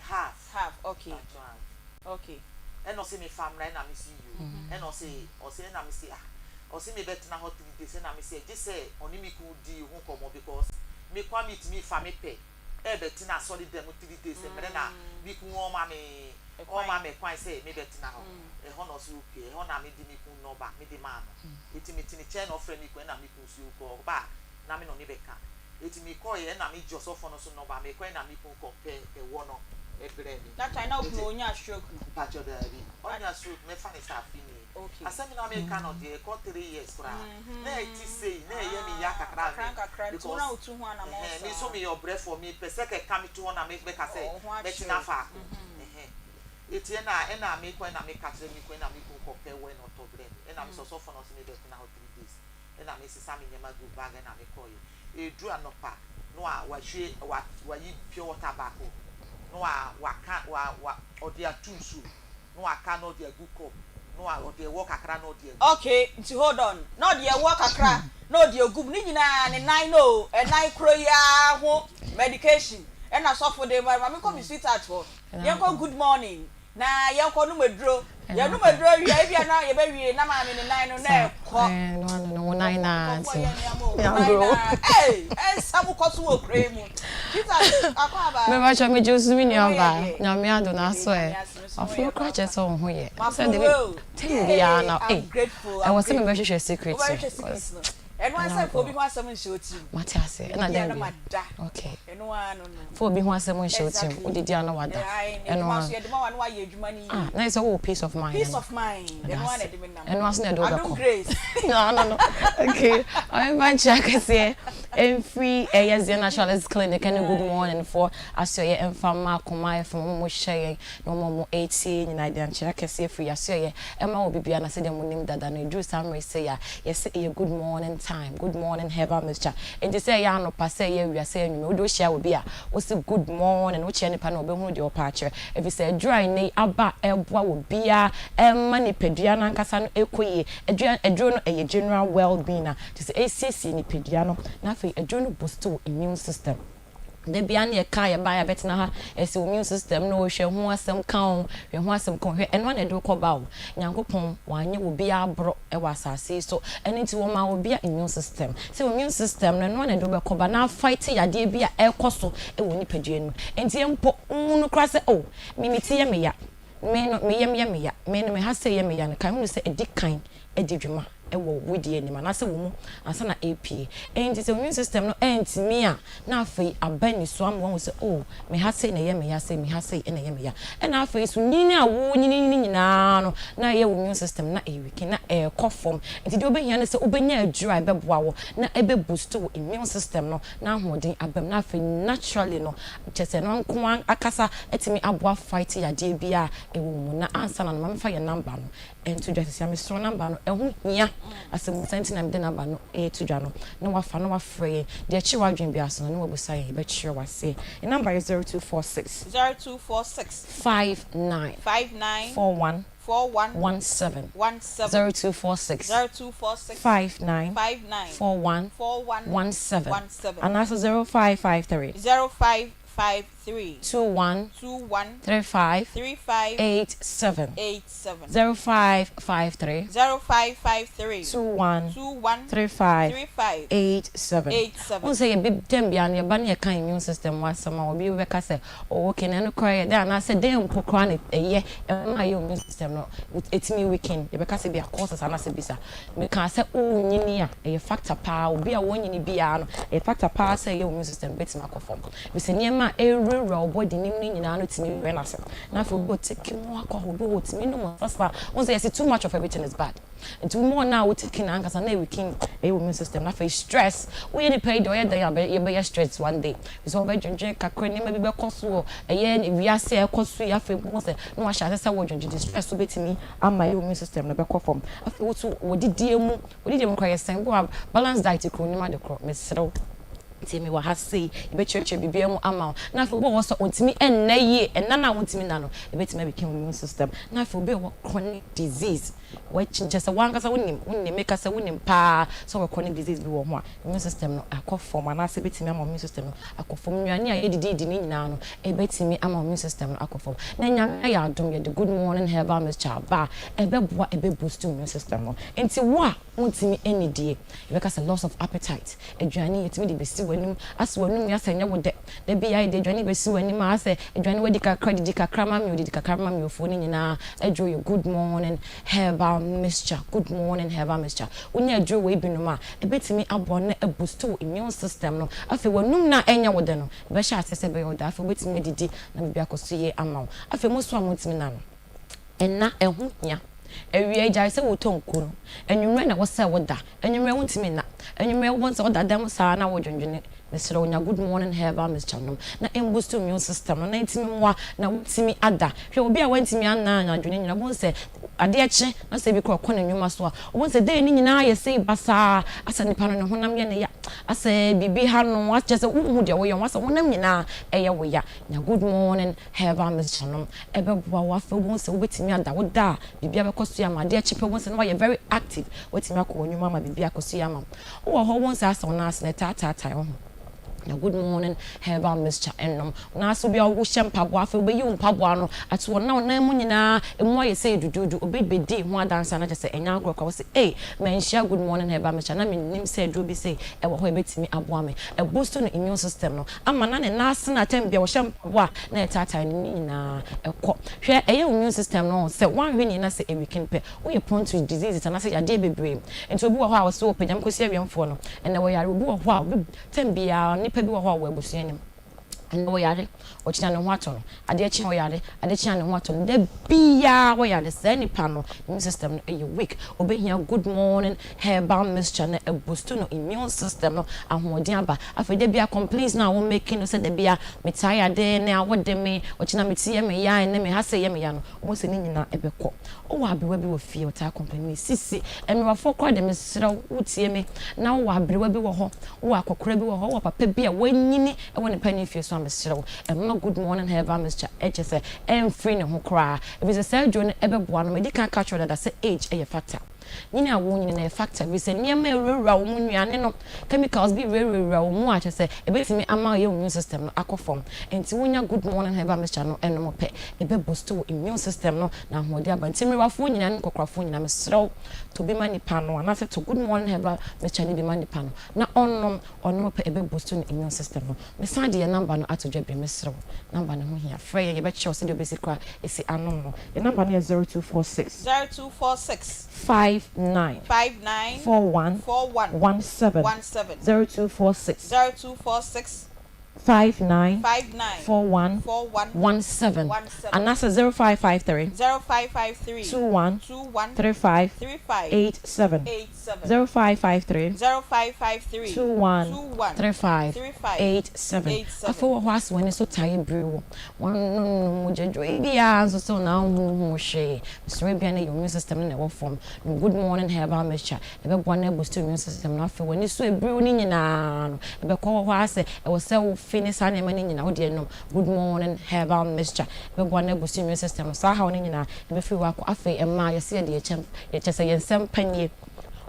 Half. Half okay. Paatwoo ae. Okay. Ɛna ɔse me fa mmra ɛna me se yoo. Ɛna ɔse ɔse ɛna me se ah ɔse me bɛ tena hɔ 3 days ɛna me se gye sɛ ɔne me kunu di ho nkɔmɔ because me koraa me tumi fa me pɛ. Ɛɛbɛtena asɔre dan mu three days mmerɛ na me kun ɔɔma me ɔɔma me kwan sɛ me bɛtena hɔ ɛhɔ na ɔse okay ɛhɔ na me de me kun nɔba me de maa no eti me te ne kyɛn na ɔfrɛ me kun ɛna me kun se okay ɔba a na me ne ɔne bɛka eti me kɔɔɛ ɛna me gye ɔsɔfoɔ no so nɔba me kɔɛ na me kun kɔ pɛ ɛwɔ no. Ɛbrɛɛ me. That time na wo Nti kunu ɔnyaa stroke no? Mpakyɛw daabi, ɔnyaa stroke mɛfa no sɛ afe nie. Okay. Asɛm no a meka no deɛ ɛkɔ 3 years koraa. Na ɛte sei, na ɛyɛ me ya Ah, kakra nkakra me nkakra nti wo na because wotu ho anammɔn ɛhɛn, me nso saa. meyɛ ɔbrɛfoɔ, mepɛ sɛ kɛka me to hɔ na me mɛka sɛ Wo ho akyere mɛtena wo. faako. Ɛhɛn. Eti ɛna ɛna mekɔ ɛna meka kyerɛ me kunu ɛna me kunu kɔpɛ wɔ ɛna ɔtɔ brɛɛ me. Ɛna me sɛ ɔsɔfo no ɔse mebɛtena hɔ 3 days. Ɛna mesesa me nneɛma gu bag ɛna mekɔeɛ. Ɛduru anɔpa na wa wahwie wa wayi pure water baako na wa waka wa wa ɔde ato nsuo na waka na ɔde agu cup na wa ɔde ɛwɔ kakra na ɔde agu. Okay, nti hold on. Na ɔde ɛwoɔ kakra na ɔde agu mu. Ne nyinaa ne nan no o, ɛnan koro yi ara ho medication ɛna sɔfo de ma. Ma menkɔ me sweetheart hɔ. Yɛnkɔ good morning na yɛnkɔ nom aduro. Yɛnom aduro wie a, ebia na yɛbɛwie na maame ne nan no na ɛkɔ. Nkurɔfoɔ yɛ nneɛma o, wo nan no ara. Ei, nsɛm kɔ so wɔ kuro yi mu. Sweetheart, akɔ aba. Mepakyɛ megye wo so me Wo nua ho yɛ baa deɛ? Nyame adom Mede aso ɛ Nyame ase, me nso me ho Ɔfo yɛ koraa kyerɛ papa. sɛ wo ho yɛ sɛ Mafono de o, time biara yay, na I'm ei grateful, ɛwɔ I'm sɛ grateful. mebɛhwehwɛ secret no Wobɛhwehwɛ secret cause no. Ɛno ara ɛna sɛ mfa obi agorɔ ho asɛm nhyɛ wo tirim. Mate ase ɛna Medidi a dɛn na bio mada. okay Ɛno ara no no. Fa obi ho asɛm nhyɛ wo tirim wodidi a na wada Ae, na ɛno adwuma ara nso yɛde ma wo a na woayɛ adwuma no Ah yie. na ayɛ sɛ wowɔ peace of mind Peace no of mind, Meda ɛno ara na ase ɛde me nam. ɛno ara so na ɛde wo Adom bɛkɔ Grace. No no no okay ɔmfa nkyia kɛseɛ ɛmfiri ɛyɛ Zia Naturalist Clinic ɛne Good Morning foɔ asoɛyɛ ɛmfa mma akoma FM wɔn a wɔhyɛ yɛn na wɔn a wɔretie yɛn nyinaa yɛde nkyia kɛseɛ firi yɛasoɛyɛ ɛma wɔ biribiara na sɛdeɛ monim dada no ɛduru saa mmerɛ sei a yɛse ɛyɛ good morning time, good morning herbal mixture enti sɛ ɛyɛ anɔpa sɛ ɛyɛ awia sɛ ɛyɛ anwummerɛ wode wohyia obi a wose good morning wokyia nipa no a ɔbɛhunu deɛ ɔpɛ akyerɛ ɛfiri sɛ aduru a ɛnnɛ yi aba a ɛreboa wɔ biara ɛrema nipadua no ankasa no ɛkɔ yie adua aduro no ɛyɛ general well being a kyerɛ sɛ ɛresiesie nipadua no na afei aduro no boost wo immune system. Da biara na yɛka a yɛbaeɛ a bɛtena ha ɛsɛ wo immune system no hwɛ ho asɛm ka o hwɛ ho asɛm ka o hwɛ ɛno ara na ɛde wo kɔ ba o Nyankopɔn wanyɛ obiara aborɔ wɔ asase yi so ɛno nti wɔmaa obiara immune system sɛ wo immune system no ɛno ara na ɛde wo bɛkɔ ba na afight yadeɛ bi a ɛrekɔ so wɔ nipadua no mu nti mpo wohunu koraa sɛ oh me me ti yɛ me ya me no me yam yɛ me ya me no me ha sei yɛ me ya no kae hunu sɛ ɛdi kan di dwuma wɔ wo wedeɛ anim anaasɛ wo mu ansa na ɛrepue. Enti sɛ immune system no antumi a, na afei aba nnisoɔ ama woahu sɛ oh, me ha sei na ɛyɛ me ya sei, me ha sei na ɛyɛ me ya. Ɛna afei nso nyini a worenyini no nyinaa no, na ɛyɛ wo immune system na ɛyɛ weaken, na ɛrekɔ fam. Enti deɛ wobɛhia ne sɛ wobɛnya aduro a ɛbɛboa wo na ɛbɛ boost wo immune system no na ahoɔden aba mu. Na afei naturally no, kyerɛ sɛ ɛno nko ara ankasa atumi aboa fight yadeɛ biara a ɛwɔ wo mu. Na ansa na no, ma memfa yɛn number no nto dwa sisi a mesrɛ wo number no ɛho hia asɛmmusa nti na mede number no reto dwa no na wafa na wafrɛ yɛn deɛ ɛkyere w'adwene biara so no na wabusa yɛn yɛbɛkyerɛ wo aseɛ yɛn number yɛ 0246 0246. 59 59. 41 41. 17 17. 0246 0246. 59 59. 41 41. 17 17. anaasɛ 0553 0553. 21 21. 35 35. 87 87. 0553 0553. 21 21. 35 35. 87 87. Wohu sɛ yɛbi tɛm biara no yɛba ne yɛka immune system ho asɛm a obi bɛka sɛ oh okay na ɛno koraa yɛ dɛn anaasɛ dɛn mpo koraa na ɛyɛ ɛma yɛ immune system no ɛtumi weaken yɛbɛka sɛ bi a causes anaasɛ bi sa mekaa sɛ wonyini a ɛyɛ factor paa obi a wɔnyini biara no ɛyɛ factor paa sɛ ɛyɛ immune system bɛtumi akɔ fam bisɛ nneɛma a ɛrewurawura wo body nim no nyinaa no tumi brɛ no ase na afei obi wɔ take mu alcohol obi wɔ tumi nom nsa saa wohu sɛ yɛse too much of everything is bad nti wo more na wo take na ankasa na ɛweaken ɛyɛ wo immune system na afei stress woyɛ nipa yi deɛ ɔyɛ dɛn a yɛbɛyɛ stress one day sɛ wobɛdwendwen kakra nneɛma bi bɛkɔ so wɔ ɛyɛ wiase a ɛkɔ so yi afei wohu sɛ na wahyɛ ase sɛ wɔdwendwen stress so bɛtumi ama ɛyɛ immune system no bɛkɔ fam afei woso wɔdidie mu wɔdidie mu koraa yɛsɛn bi wɔ balance diet kuro nim ade korɔ mesrɛ nti mi wɔ ha sei yɛbɛkyerɛkyerɛ biribiara mu ama wo na afei obi wɔ hɔ sɛ ɔntumi ɛnna yie ɛnna no a wontumi nna no ɛbɛtumi aweaken wo immune system na afei obi a ɔwɔ chronic disease wɔakyi kyerɛ sɛ wankasa wonim wonim meka sɛ wonim paa sɛ ɔwɔ chronic disease bi wɔ ho a immune system no akɔ fam anaasɛ ɛbɛtumi ama immune system no akɔ fam nnuane a yɛdididi ne nyinaa no ɛbɛtumi ama immune system no akɔ fam na Nyame ayɛ adom yɛde Good Morning Herbal Mixture aba a ɛbɛboa ɛbɛboost immune system no nti wo a wontumi nnidie yɛbɛka sɛ loss of appetite aduane yɛtumi de bɛsi wɔ w'anim, asɛ w'anum yɛ asɛ ɛnyɛ wo dɛ. Da biara yɛde aduane bɛsi w'anim a asɛ aduane wadi kakra, didi kakra ma me o, didi kakra ma me o foɔ no nyinaa aduro yɛ Good Morning Herbal Mixture, Good Morning Herbal Mixture. Wonya aduro wei binom a, ɛbɛtumi aboa na aboost wo immune system no. Afei w'anum no a ɛnyɛ wo dɛ no, ɛbɛhyɛ aseɛ sɛ ɛbɛyɛ wo dɛ. Afei wobɛtumi adidi na biribi akɔ so yie ama wo. Afei mo nso a montumi nna no, nna ɛho hia. Awia yi, gyae sɛ wotɔ nku no. Anwummerɛ na ɛwɔ sɛ woda. Anwummerɛ wontumi nna. Anwummerɛ wobɛhu sɛ woda dan mu saa na wodwendwene. Mesrɛ wo nya Good Morning Herbal Mixture nom na ɛmboost wo immune system no na ɛntumi mmoa na woatumi ada. Hwɛ obi a wantumi anna anadwo no nyinaa wobɛhu sɛ adeɛ kye na sɛ ebi koraa ɔkɔ ne nnwuma so a wobɛhu sɛ day no nyinaa ayɛ sei basaa asɛ nipa no ne honam yɛ ne ya asɛ biribi ha no kyerɛ sɛ wonhu deɛ woyɛ ho asɛ honam nyinaa ɛyɛ wo ya. Nya Good Morning Herbal Mixture nom ɛbɛboa wo afei wobɛhu sɛ wobɛtumi ada wo da a biribiara bɛkɔ so yie ama adeɛ kye pɛ wobɛhu sɛ na woayɛ very active woatumi akɔ w'anwuma ama biribiara akɔ so yie ama wo. Wowɔ hɔ wobɛhu sɛ asɛ wo nan ase no ɛtaataatae wo ho. Na Good Morning Herbal Mixture nom. Wo nan ase obi a wohyɛ mpaboa afei wobɛyi wo mpaboa no ato hɔ na wo nan mu nyinaa ɛmu ayɛ sɛ duduudu obi bɛdi ho adanse a na kyerɛ sɛ ɛnyɛ agorɔ koraa wose ei manhyia Good Morning Herbal Mixture na mennim sɛ aduro bi sei ɛwɔ hɔ a ɛbɛtumi aboa me. Ɛboost no immune system no ama na ne nan ase no atɛm bia ɔhyɛ mpaboa a na ɛtaatae no ne nyinaa ɛkɔ. Hwɛ ɛyɛ wo immune system no sɛ woanhwɛ no yie na sɛ ɛweaken pɛ woyɛ prone to diseases anaasɛ yadeɛ bebree. Nti obi wɔ hɔ a ɔse ɔpɛ Nyame kɔsi awiɛmfoɔ no ɛnɛ wɔyare obi wɔ hɔ a obi tɛm biara nipa bi wɔ hɔ a ɔwɔ abusua no mu ɛnɛ wɔyare ɔkyena ne ho atɔ no adeɛ kye a ɔyare adeɛ kye a ne ho atɔ no da biara wɔyare saa nipa no immune system no ɛyɛ weak ɔbɛhia good morning herbal mixture na ɛboost no immune system no ahoɔden aba afei da biara complaints no a wo making no sɛ da biara metaa yade ne awɔ de me ɔkyena me ti yɛ me ya ɛnɛ me ha sɛ yɛ me ya no wɔn sɛ ne nyinaa ɛbɛkɔ. Wowɔ aberewa bi wɔ fie a ɔtaa complain me sisi mmerewafoɔ koraa deɛ mesrɛ wo wotie me na wowɔ aberewa bi wɔ hɔ wowɔ akɔkora bi wɔ hɔ wowɔ papa bi a wanyini wɔ ne panin fie so a mesrɛ wo mma good morning herbal mixture kyerɛ sɛ ɛmfiri ne ho koraa ɛfiri sɛ saa aduro no ɛbɛboa no madi kan aka akyerɛ wo dada sɛ age yɛ factor Nyini a wonyini no yɛ factor bi sɛ nneɛma a ɛwurawura wo mu, nnuane no, chemicals bi wurawura wo mu a kyerɛ sɛ ɛbɛtumi ama yɛ immune system no akɔ fam. Nti wonya Good Morning Herbal Mixture no nom pɛ, ɛbɛ boost wo immune system no na ahoɔden aba. Nti mmerewafoɔ nyinaa ne nkɔkorafoɔ nyinaa mesrɛ wo tɔ bi ma nipa no anaasɛ tɔ Good Morning Herbal Mixture no bi ma nipa no na ɔnnom, ɔnom pɛ ɛbɛ boost ne immune system no. Mesan de yɛn number no ato dwa bio, mesrɛ wo number no ho hia, frɛ yɛn yɛbɛkyerɛ wo sɛdeɛ wobɛsi koraa asi anom no. Yɛn number no yɛ 0246. 0246. 59. 59. 41. 41. 17. 17. 0246. 0246. 59. 59. 41. 41. 17. 17. Anaasɛ 0553. 0553. 21. 21. 35. 35. 87. 87. 0553. 0553. 21. 21. 35. 35. 87. 87. Afei wɔ hɔ ase w'ani so taa biri wo. Wɔnonom mogya dwo biara nso so na wonhu hwee. Mesrɛ bia na yɛ immune system no na ɛwɔ fam. No Good Morning Herbal Mixture ɛbɛboa na aboost immune system no. Afei w'ani so ebiriw no nyinaa no ɛbɛkɔ wɔ hɔ asɛ ɛwɔ sɛ wofi ne saa nneɛma no nyinaa wode nom Good Morning Herbal Mixture ɛbɛboa na aboost immune system no. Saa haw no nyinaa ɛbɛfiri hɔ akɔ. Afei mmaa yɛsɛ yɛde yɛkyɛ yɛkyɛ sɛ yɛn nsɛm pa nie.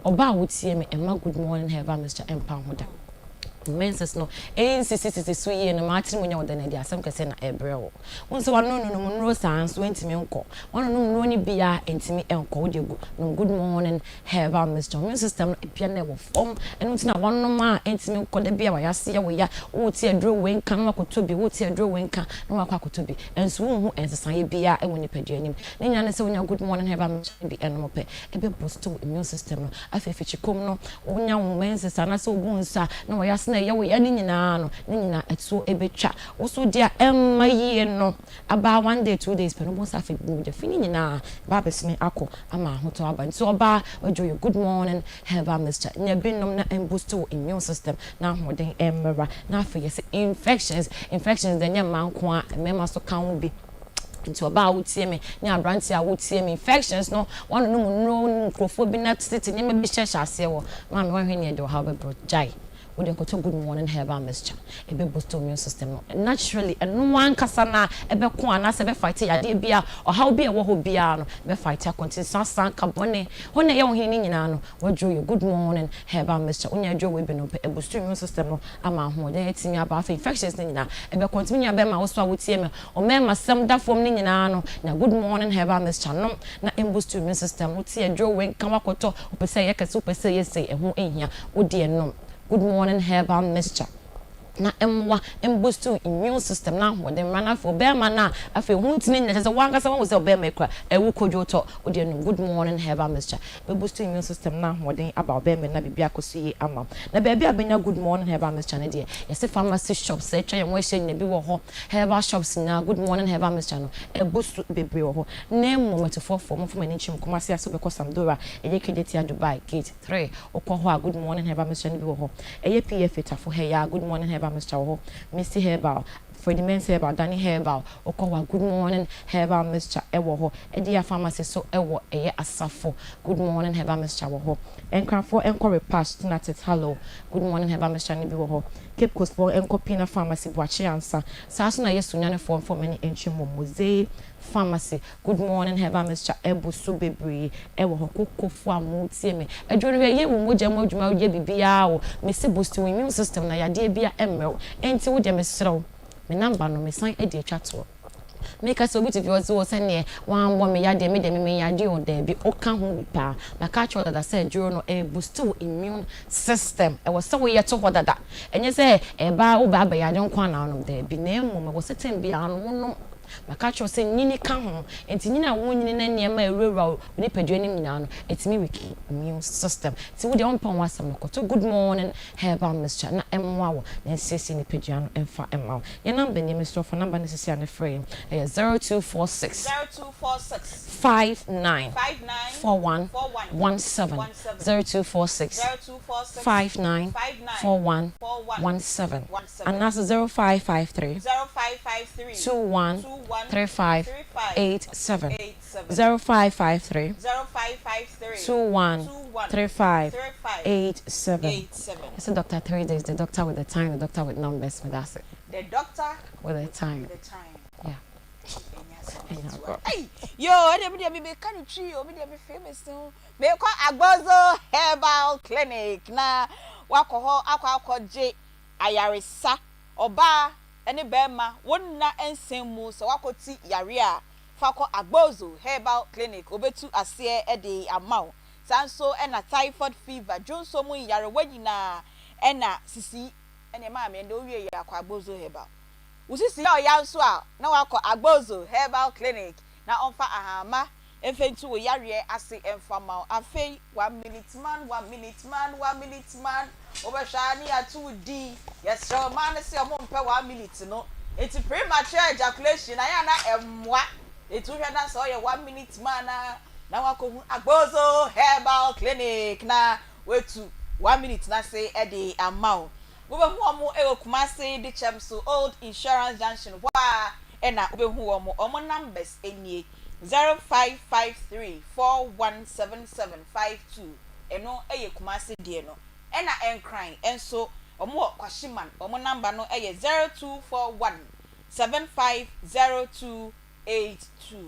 Ɔbaa a wotie me mma Good Morning Herbal Mixture ɛmpa ho da. Menses no ɛnsisisisi so yie no maa tiri mu nyɛ wo dɛ na ɛde asɛm kɛseɛ na ɛbrɛ wo. Wohu sɛ wanonom nnuro saa nso ɛntumi nkɔ. Wanonom nnuro no biara ɛntumi nkɔ. Wode gu nom Good Morning Herbal Mixture. Immune system no ebia na ɛwɔ fam. Ɛno nti na wanom a ɛntumi nkɔ da bi a wayase yɛ wo ya. Wote aduro wei nka na wakɔtɔ bi. Wote aduro wei nka na wakɔ akɔtɔ bi. Ɛnso wonhu nsesaeɛ biara ɛwɔ nipadua no mu. Ne nyinaa ne sɛ wonya Good Morning Herbal Mixture bi ɛnom pɛ, ɛbɛ boost wo immune system no. Afei fikyikɔm no, wonya wo menses anaasɛ wobu nsa na wayase na ɛyɛ wo ya ne nyinaa no, ne nyinaa ɛtoɔ ɛbɛtwa. Wo so deɛ ɛmma yie no, aba 1 day, 2 days pɛ no, wobɛhu sɛ afei mogya fi ne nyinaa ba abɛsene akɔ ama ahotɔ aba. Nti ɔbaa wadwo yɛ Good Morning Herbal Mixture. Nya bi nom na ɛmboost wo immune system na ahoɔden ɛmmɛra. Na afei yɛsɛ infections, infections deɛ nyɛ mmaa nko a, mmarima nso ka ho bi. Nti ɔbaa a wotie me ne aberanteɛ a wotie me, infections no wanonom nnuro nkurɔfoɔ bi na tete nneɛma bi hyehyɛ aseɛ wɔ maame wahwɛ ne ɛde ɔhaw bɛbrɛ gyae. Wode kɔtɔ Good Morning Herbal Mixture, ɛbɛ boost immune system no naturally. Ɛno ankasa na ɛbɛko anaasɛ ɛbɛfight yadeɛ bi a ɔhaw bi a ɛwɔ hɔ biara no ɛbɛfight akɔ. Nti sansan ka bɔne hɔ na ɛyɛ wo hene no nyinaa no waduro yɛ Good Morning Herbal Mixture. Wonya aduro wei bi no pɛ, ɛboost immune system no ama ahoɔden atumi aba. Afei infections no nyinaa ɛbɛkɔ. Ntumi nya bɛrima wo so a wotie me ɔmɛɛma sɛm da fam no nyinaa no, nya Good Morning Herbal Mixture nom na ɛmboost immune system. Wote aduro wei nka wakɔtɔ, wopɛ sɛ ɛyɛ kɛse, wopɛ sɛ ɛyɛ sei, ɛho nhia. Wodeɛ nom Good Morning Herbal Mixture. Na mmoa mbustu wo immune system no ahoɔden mmra na afei ɔbarima no a afei ho ntini nyina kyerɛ sɛ wankasa wahu sɛ ɔbarima yi kura ɛwo kodwo tɔ wo deɛ nom good morning herbal mixture bɛbustu immune system no ahoɔden aba ɔbarima no na biribi akɔ so yie ama wo na baabi a bɛnya good morning herbal mixture no deɛ yɛse pharmacy shops a atwa yɛn ho ahyia nyina bi wɔ hɔ herbal shops nyinaa good morning herbal mixture no ɛbu so bebree wɔ hɔ na mmom atufoɔfoɔ momfa mo ani nkyerɛ mu Kumasi ase wobɛkɔ Samdora ɛyɛ Kejetia Dubai gate 3 Wokɔ hɔ a Good Morning Herbal Mixture no bi wɔ hɔ. Ɛyɛ PFA Tafo Heyaa Good Morning Herbal Mixture wɔ hɔ. Misty Herbal, Freddie Mensah Herbal, Danny Herbal, wokɔ hɔ a Good Morning Herbal Mixture wɔ hɔ. Ɛdeya Pharmacy nso wɔ ɛyɛ Asafo Good Morning Herbal Mixture wɔ hɔ. Nkranfoɔ nkɔ Repash, Tinatit, Hallo Good Morning Herbal Mixture no bi wɔ hɔ. Cape Coast foɔ nkɔ Pina Pharmacy, Boakye Ansa. Saa nso na ɛyɛ Sunyani foɔ mfa wɔn ani ntwam wɔ Mosaic Pharmacy, Good morning herbal mixture abu so bebree ɛwɔ hɔ kokofo a mo tie me aduro no hwɛ yɛ wo mogya mu adwuma yɛ biribiara o me se boost wo immune system na yadeɛ bia ɛmmerɛ wo ɛnti wo deɛ me serɛ wo me number no me san ɛde atwa toɔ me ka sɛ obi te fie ɔse o sɛneɛ wammɔ me yadeɛ me deɛ me me yadeɛ o daabi wo ka ho bi paa maka akyerɛ wo dada sɛ aduro no ɛ boost wo immune system ɛwɔ sɛ wo yɛ to hɔ dada ɛnyɛ sɛ ɛba wo ba abɛyade nko ara na wonom daabi na mmom ɛwɔ sɛ time biara no wonom Maka akyerɛ wo sɛ nyini ka ho. Enti nyini a wonyini na nneɛma a ɛwurawura wo nipadua no mu nyinaa no, ɛtumi weaken immune system. Nti wo deɛ wompɛ ho asɛm no, kɔtɔ Good Morning Herbal Mixture na ɛmmoa wo na ɛnsiesie nipadua no mfa mma wo. Yɛn number nie, mesrɛ wo fa number no sisi a na frɛ yɛn. Ɛyɛ 0246. 0246. 59. 59. 41. 41. 17. 17. 0246. 0246. 59. 59. 41. 41. 17. 17. Anaasɛ 0553. 0553. 21 21 35 35 87 87. 0553 0553. 21 21 35 35 87. 87. It's a doctor 3 days, the doctor with the time, the doctor with numbers. But that's it. The doctor with the time. the time. Yeah. Ɛnyɛ asɛm Ɛnyɛ ketewa. agorɔ. Ei, yo, ɛdeɛ mi deɛ mi meka ne twi o, mi deɛ mi fi mi se ho. Mekɔ Agbozo Herbal Clinic na wakɔ hɔ akɔ akɔgye ayaresa. Ɔbaa ne bɛrima wɔn nna nsɛm mu sɛ wakɔti yare a fa kɔ Agbozo Herbal Clinic obetu aseɛ de ama wo. Saa nso ɛna typhoid fever, dwonso mu nyarewa nyinaa ɛna sisi ɛna maame ɛna owie yɛ akɔ Agbozo Herbal. Wosisi yɛ ɔya nso a na wakɔ Agbozo Herbal Clinic na ɔmfa ahama mfɛntu wɔ yareɛ ase mfa ma wo. Afei one minute man, one minute man, one minute man, wobɛhwɛ a ne yɛato wo din. Yɛsrɛ ɔmaa no sɛ ɔmo mpɛ 1 minute no, eti premature ejaculation ayɛ na ɛmmoa. Etu hwɛ na sɛ ɔyɛ one minute man a na wakɔhu Agbozo Herbal Clinic na wetu 1 minute na se ɛde ama wo. Wobɛhu wɔn wɔ Kumase de kyɛm so Old Insurance Junction hɔ a ɛna wobɛhu wɔn. Wɔn numbers nie: 0553417752. Ɛno yɛ Kumase deɛ no, ɛna Nkran nso wɔn wɔ Kwashiman. Wɔn number no yɛ 0241750282.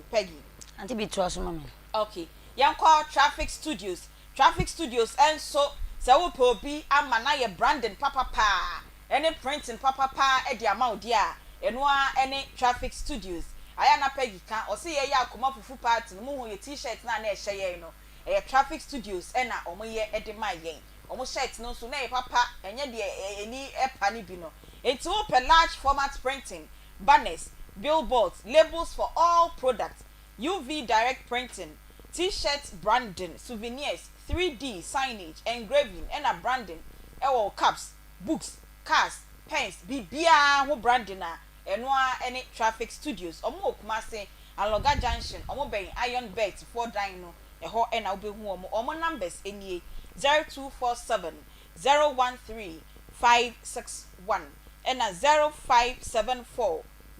Peggy. Auntie bi toa so ma me. Okay, yɛnkɔ Traffic Studios. Traffic Studios nso, sɛ wopɛ obi ama na yɛ branding papapaa ɛne printing papapaa ɛde ama wo deɛ a, ɛno ara ɛne Traffic Studios. Ayɛ na Peggy ka ɔsi yɛyɛ akoma fufu party no mu hu yɛ T-shirt na na ɛhyɛ yɛn no, ɛyɛ Traffic Studios ɛna wɔn yɛ ɛde ma yɛn. Wɔn shirt no nso na ɛyɛ papa, ɛnyɛ deɛ ɛni ɛpa ne bi no. Nti wopɛ large format printing, banners, billboards, labels for all products, UV direct printing, T-shirt branding, souvenirs, 3D signage, engraving ɛna branding ɛwɔ cups, books, cars, pens, biribiara ho branding a, ɛno ara ɛne Traffic Studios. Ɔmo wɔ Kumase Alɔga Junction, ɔmo bɛn Iron Bet foɔ dan no, ɛhɔ ɛna wobɛhu wɔn. Ɔmo numbers nie: 0247013561 ɛna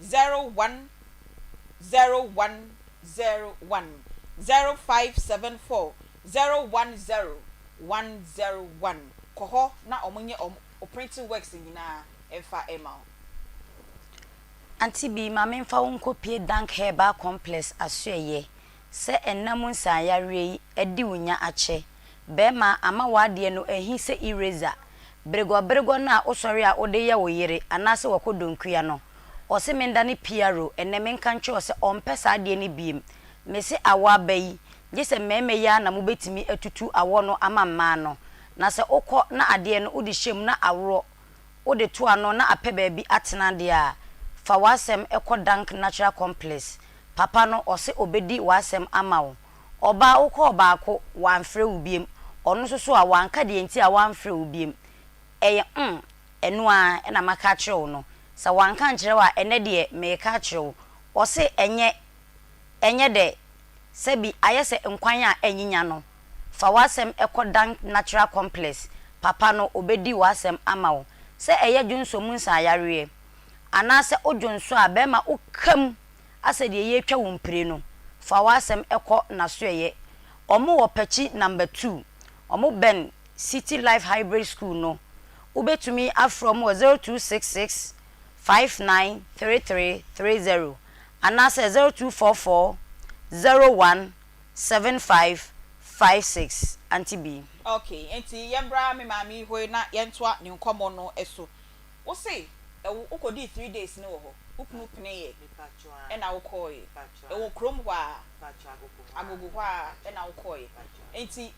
0574010101, 05740101. Kɔ hɔ na ɔmo nyɛ ɔmo printing works nyinaa ɛmfa ɛma wo. Auntie bi, ma memfa wo nkɔpie Dank Herbal Complex asoɛyɛ sɛ ɛnam nsanyareɛ yi adi wo nya akyɛ bɛrima ama w'adeɛ no ahi sɛ eraser beregɔberegɔ no a wosɔre a wode yɛ wo yere anaasɛ wɔkɔ donkua no. Ɔse menda ne piaro ɛnɛ menka nkyerɛ sɛ ɔmpɛ saa adeɛ no biem. Mese awɔ aba yi gye sɛ mmarima yi ara na mobɛtumi atutu awɔ no ama mmaa no. Na sɛ wokɔ na adeɛ no wode hyɛ mu na aworɔ. Wode to ano na apɛ baabi atena deɛ a, fa w'asɛm kɔ Dank Natural Complex. Papa no, ɔse ɔbɛdi w'asɛm ama wo. Ɔbaa, wokɔɔ baako, wamfrɛ wo biom. Ɔno nso so a, wanka deɛ nti a wamfrɛ wo biom. Ɛyɛ mm, ɛno ara na maka akyerɛ wo no. Sɛ wanka ankyerɛ wo a, ɛnnɛ deɛ mereka akyerɛ wo. Ɔse ɛnyɛ, ɛnyɛ dɛ, sɛbi ayɛ sɛ nkwan a anyinya no. Fa w'asɛm kɔ Dank Natural Complex, papa no ɔbɛdi w'asɛm ama wo. Sɛ ɛyɛ dwonsɔ mu nsaeyareɛ, anaasɛ wo dwonsɔ a bɛrima wo ka mu asɛ deɛ yɛretwa wo mpire no, fa w'asɛm kɔ n'asoɛeɛ. Wɔn wɔ Pɛkyi number two, wɔn bɛn City Life Hybrid School no. Wobɛtumi afrɛ wɔn wɔ 0266 593330 anaasɛ 0244 01 7556 Auntie B. Ok, enti yɛmbra me maame yi hɔ na yɛntoa ne nkɔmmɔ no so. Wo se wokɔdii 3 days no wɔ hɔ, wo kunu peneeɛ ɛna wokɔeɛ. Ɛwɔ kurom hɔ ara, Agogo hɔ ara ɛna wokɔeɛ. Enti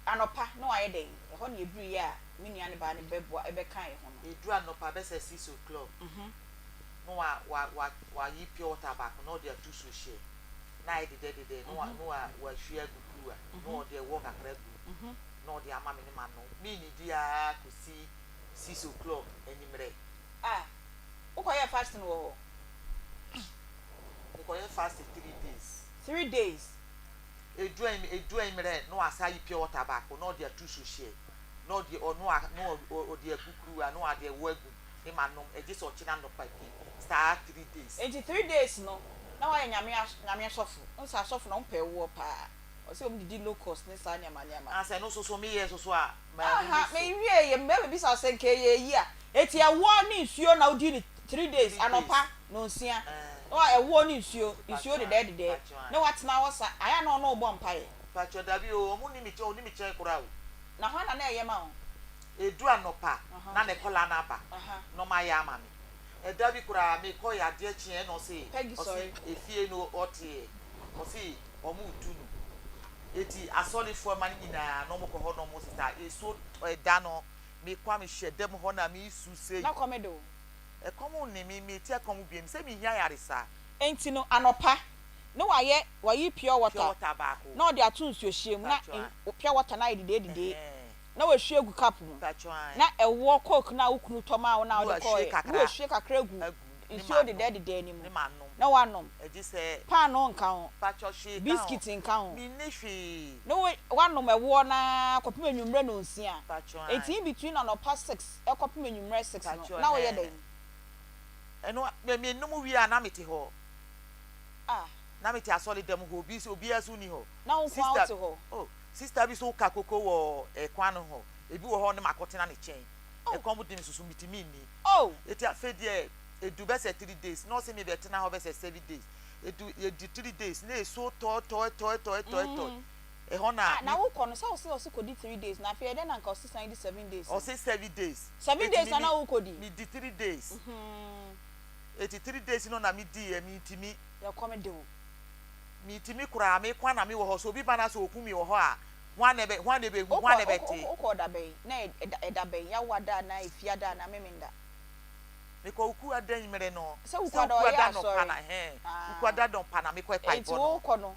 anɔpa na wayɛ dɛn? Ɛhɔ na yɛduruiɛ a me nua no baa no bɛboa ɛbɛka yɛn ho no. Ɛduru anɔpa bɛsɛ 6 o'clock na wa wa wa wayi pure water baako na ɔde ato suohyɛ na ayɛ dedɛdedɛ na wa na wa wahwie agu kuruwa na ɔde ɛwɔ kakra agu na ɔde ama me ne ma nom. Mennidi ara kɔsi 6 o'clock anwummerɛ. Ah, wokɔyɛɛ fasting wɔ hɔ? Mekɔyɛ fasting 3 days. 3 days. Edu anwummerɛ na wasan ayi pure water baako na ɔde ato suohyɛ na ɔde ɔno a na ɔde agu kuruwa na ɔde ɛwɔ agu ne ma nom ɛgye sɛ ɔkyena anɔpa bi saa 3 days. Enti 3 days no na wayɛ nyame nyame asɔfo. Wohu sɛ asɔfo no wɔn pɛ ɛwoɔ paa. Ɔsɛ wɔn didi locust ne saa nneɛma nneɛma. Ah, sɛ ɛno nso so meyɛ nso so a Aha, manhu so. mewie yɛ mɛ bebisa wo sɛ nka ɛyɛ eyi a. Enti ɛwoɔ ne nsuo na wodi no 3 days 3 days. Anɔpa nonsia. Ɛɛ. Na wa ɛwoɔ ne nsuo, nsuo Mpakyɛ dedɛɛ dedɛɛ. mpakyɛ. Na watena hɔ sa, ayɛ a na ɔne wo bɔ mpaeɛ. Mpakyɛ dabi o, ɔmo nni me kyɛn, ɔnni me kyɛn koraa o. Na hwan na na ɛyɛ ma wo? Edu anɔpa na ne kɔla no aba na ɔmo ayɛ ama me. Ɛda bi koraa mekɔeɛ adeɛ kyeeɛ ɛna ɔse Peggy ɔse sɔre. efie no ɔteɛ ɔse ɔmo retu no eti asɔrefoɔ mma no nyinaa na ɔmo kɔ hɔ na ɔmo sesa esuo tɔ ɛda no mekɔ a mehyɛ dɛm hɔ na mesu sei. Na kɔm de wo? Ɛkɔm nne me, mete ɛkɔm biom sɛ mehia ayaresa. Enti no anɔpa na wayɛ wayi pure water Pure water baako. Na ɔde ato nsuohyeɛ mu na Mpakyɛ pure water no ayɛ dedee dedee ɛhɛn. Na wahwie agu cup mu Mpakyɛ na ɛwoɔ coke no a wo kunu tɔ maa wo no a Na wode wahwie kɔeɛ na kakra wahwie kakra agu agu ne nsuo manom dedɛɛ dedɛɛ no mu ne manom. Na wanom. Ɛgye sɛ. Paanoo nka ho. Mpakyɛ hwee ka ho. Biscuit nka ho. Menni hwee. Ne wo wanom ɛwoɔ no ara kɔpem anwummerɛ nonsia. Mpakyɛ Enti in between anɔpa 6 kɔpem anwummerɛ 6 no Mpakyɛ na woyɛ ɛhɛn. dɛn? Ɛno me menom wie a na mete hɔ. Ah. Na mete asɔre dɛm hɔ obi obiara nso nni hɔ. Na wo nko ara Sister wote hɔ? oh sister bi nso ka koko wɔ ɛkwan no ho ebi wɔ hɔ ne makɔtena ne kyɛn. Oh. Ɛkɔm de me soso metumi nni. Oh. Eti afei deɛ edu bɛsɛ 3 days na ɔse mebɛtena hɔ bɛsɛ 7 days. Edu yɛdi 3 days na esuo tɔ tɔ tɔ tɔ tɔ tɔ ɛhɔ na Ah, na me. wokɔ no sɛ wose ɔse kɔdi 3 days na afei ɛdɛn na nka ɔse san di 7 days no? Ɔse 7 days. Seven Eti days me na me na wokɔdi? me di 3 days. Eti 3 days no na me di yɛ mentumi. Na ɛkɔm de wo. Mentumi koraa me kwan na me wɔ hɔ sɛ obi ba na sɛ oku me wɔ hɔ a hwan na ɛbɛ hwan na ɛbɛhu hwan na Wokɔ ɛbɛte. wokɔɔ da bɛn? Na ɛda ɛda bɛn? Yawoada anaa Efiada anaa Memenda? Mekɔ Wukuada anwummerɛ no. Sɛ Sɛ Wukuada ɔyɛ Wukuada anɔpa asɔre? na ɛhɛn Ah. Wukuada anɔpa na mekɔ Enti mpaebɔ no. wokɔ no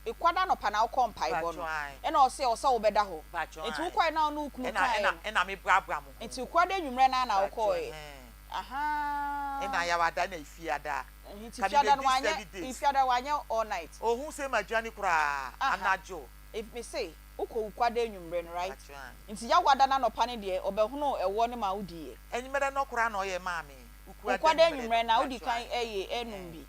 Ekuada anɔpa na wokɔ mpaebɔ no Mpakyɛw ae. ɛna ɔse ɛwɔ sɛ wobɛda hɔ. Mpakyɛw Enti ae. wokɔe na wo ne wo kunu Ɛna kaeɛ ɛna no? ɛna me brabra mo ho. Enti Wukuada anwummerɛ no ara na Mpakyɛw wokɔeɛ? ɛhɛn. Ahaa. Ɛna Yawada ɛna Efiada. Nti Ka me Fiada no bɛdi wanyɛ 7 days. Fiada wanyɛ all night? Ohun sɛ madwane koraa Aha. anadwo. If me se wokɔ Wukuada anwummerɛ no right? Mpakyɛw ae. Nti Yawada no anɔpa no deɛ ɔbɛhonoo ɛwoɔ no ma wodiiɛ? Anwummerɛ no koraa na ɔyɛ maa me. Wukuada Wukuada anwummerɛ anwummerɛ no no a wodi mpakyɛw kan ae. ɛye ɛnom Ɛhɛn. bi.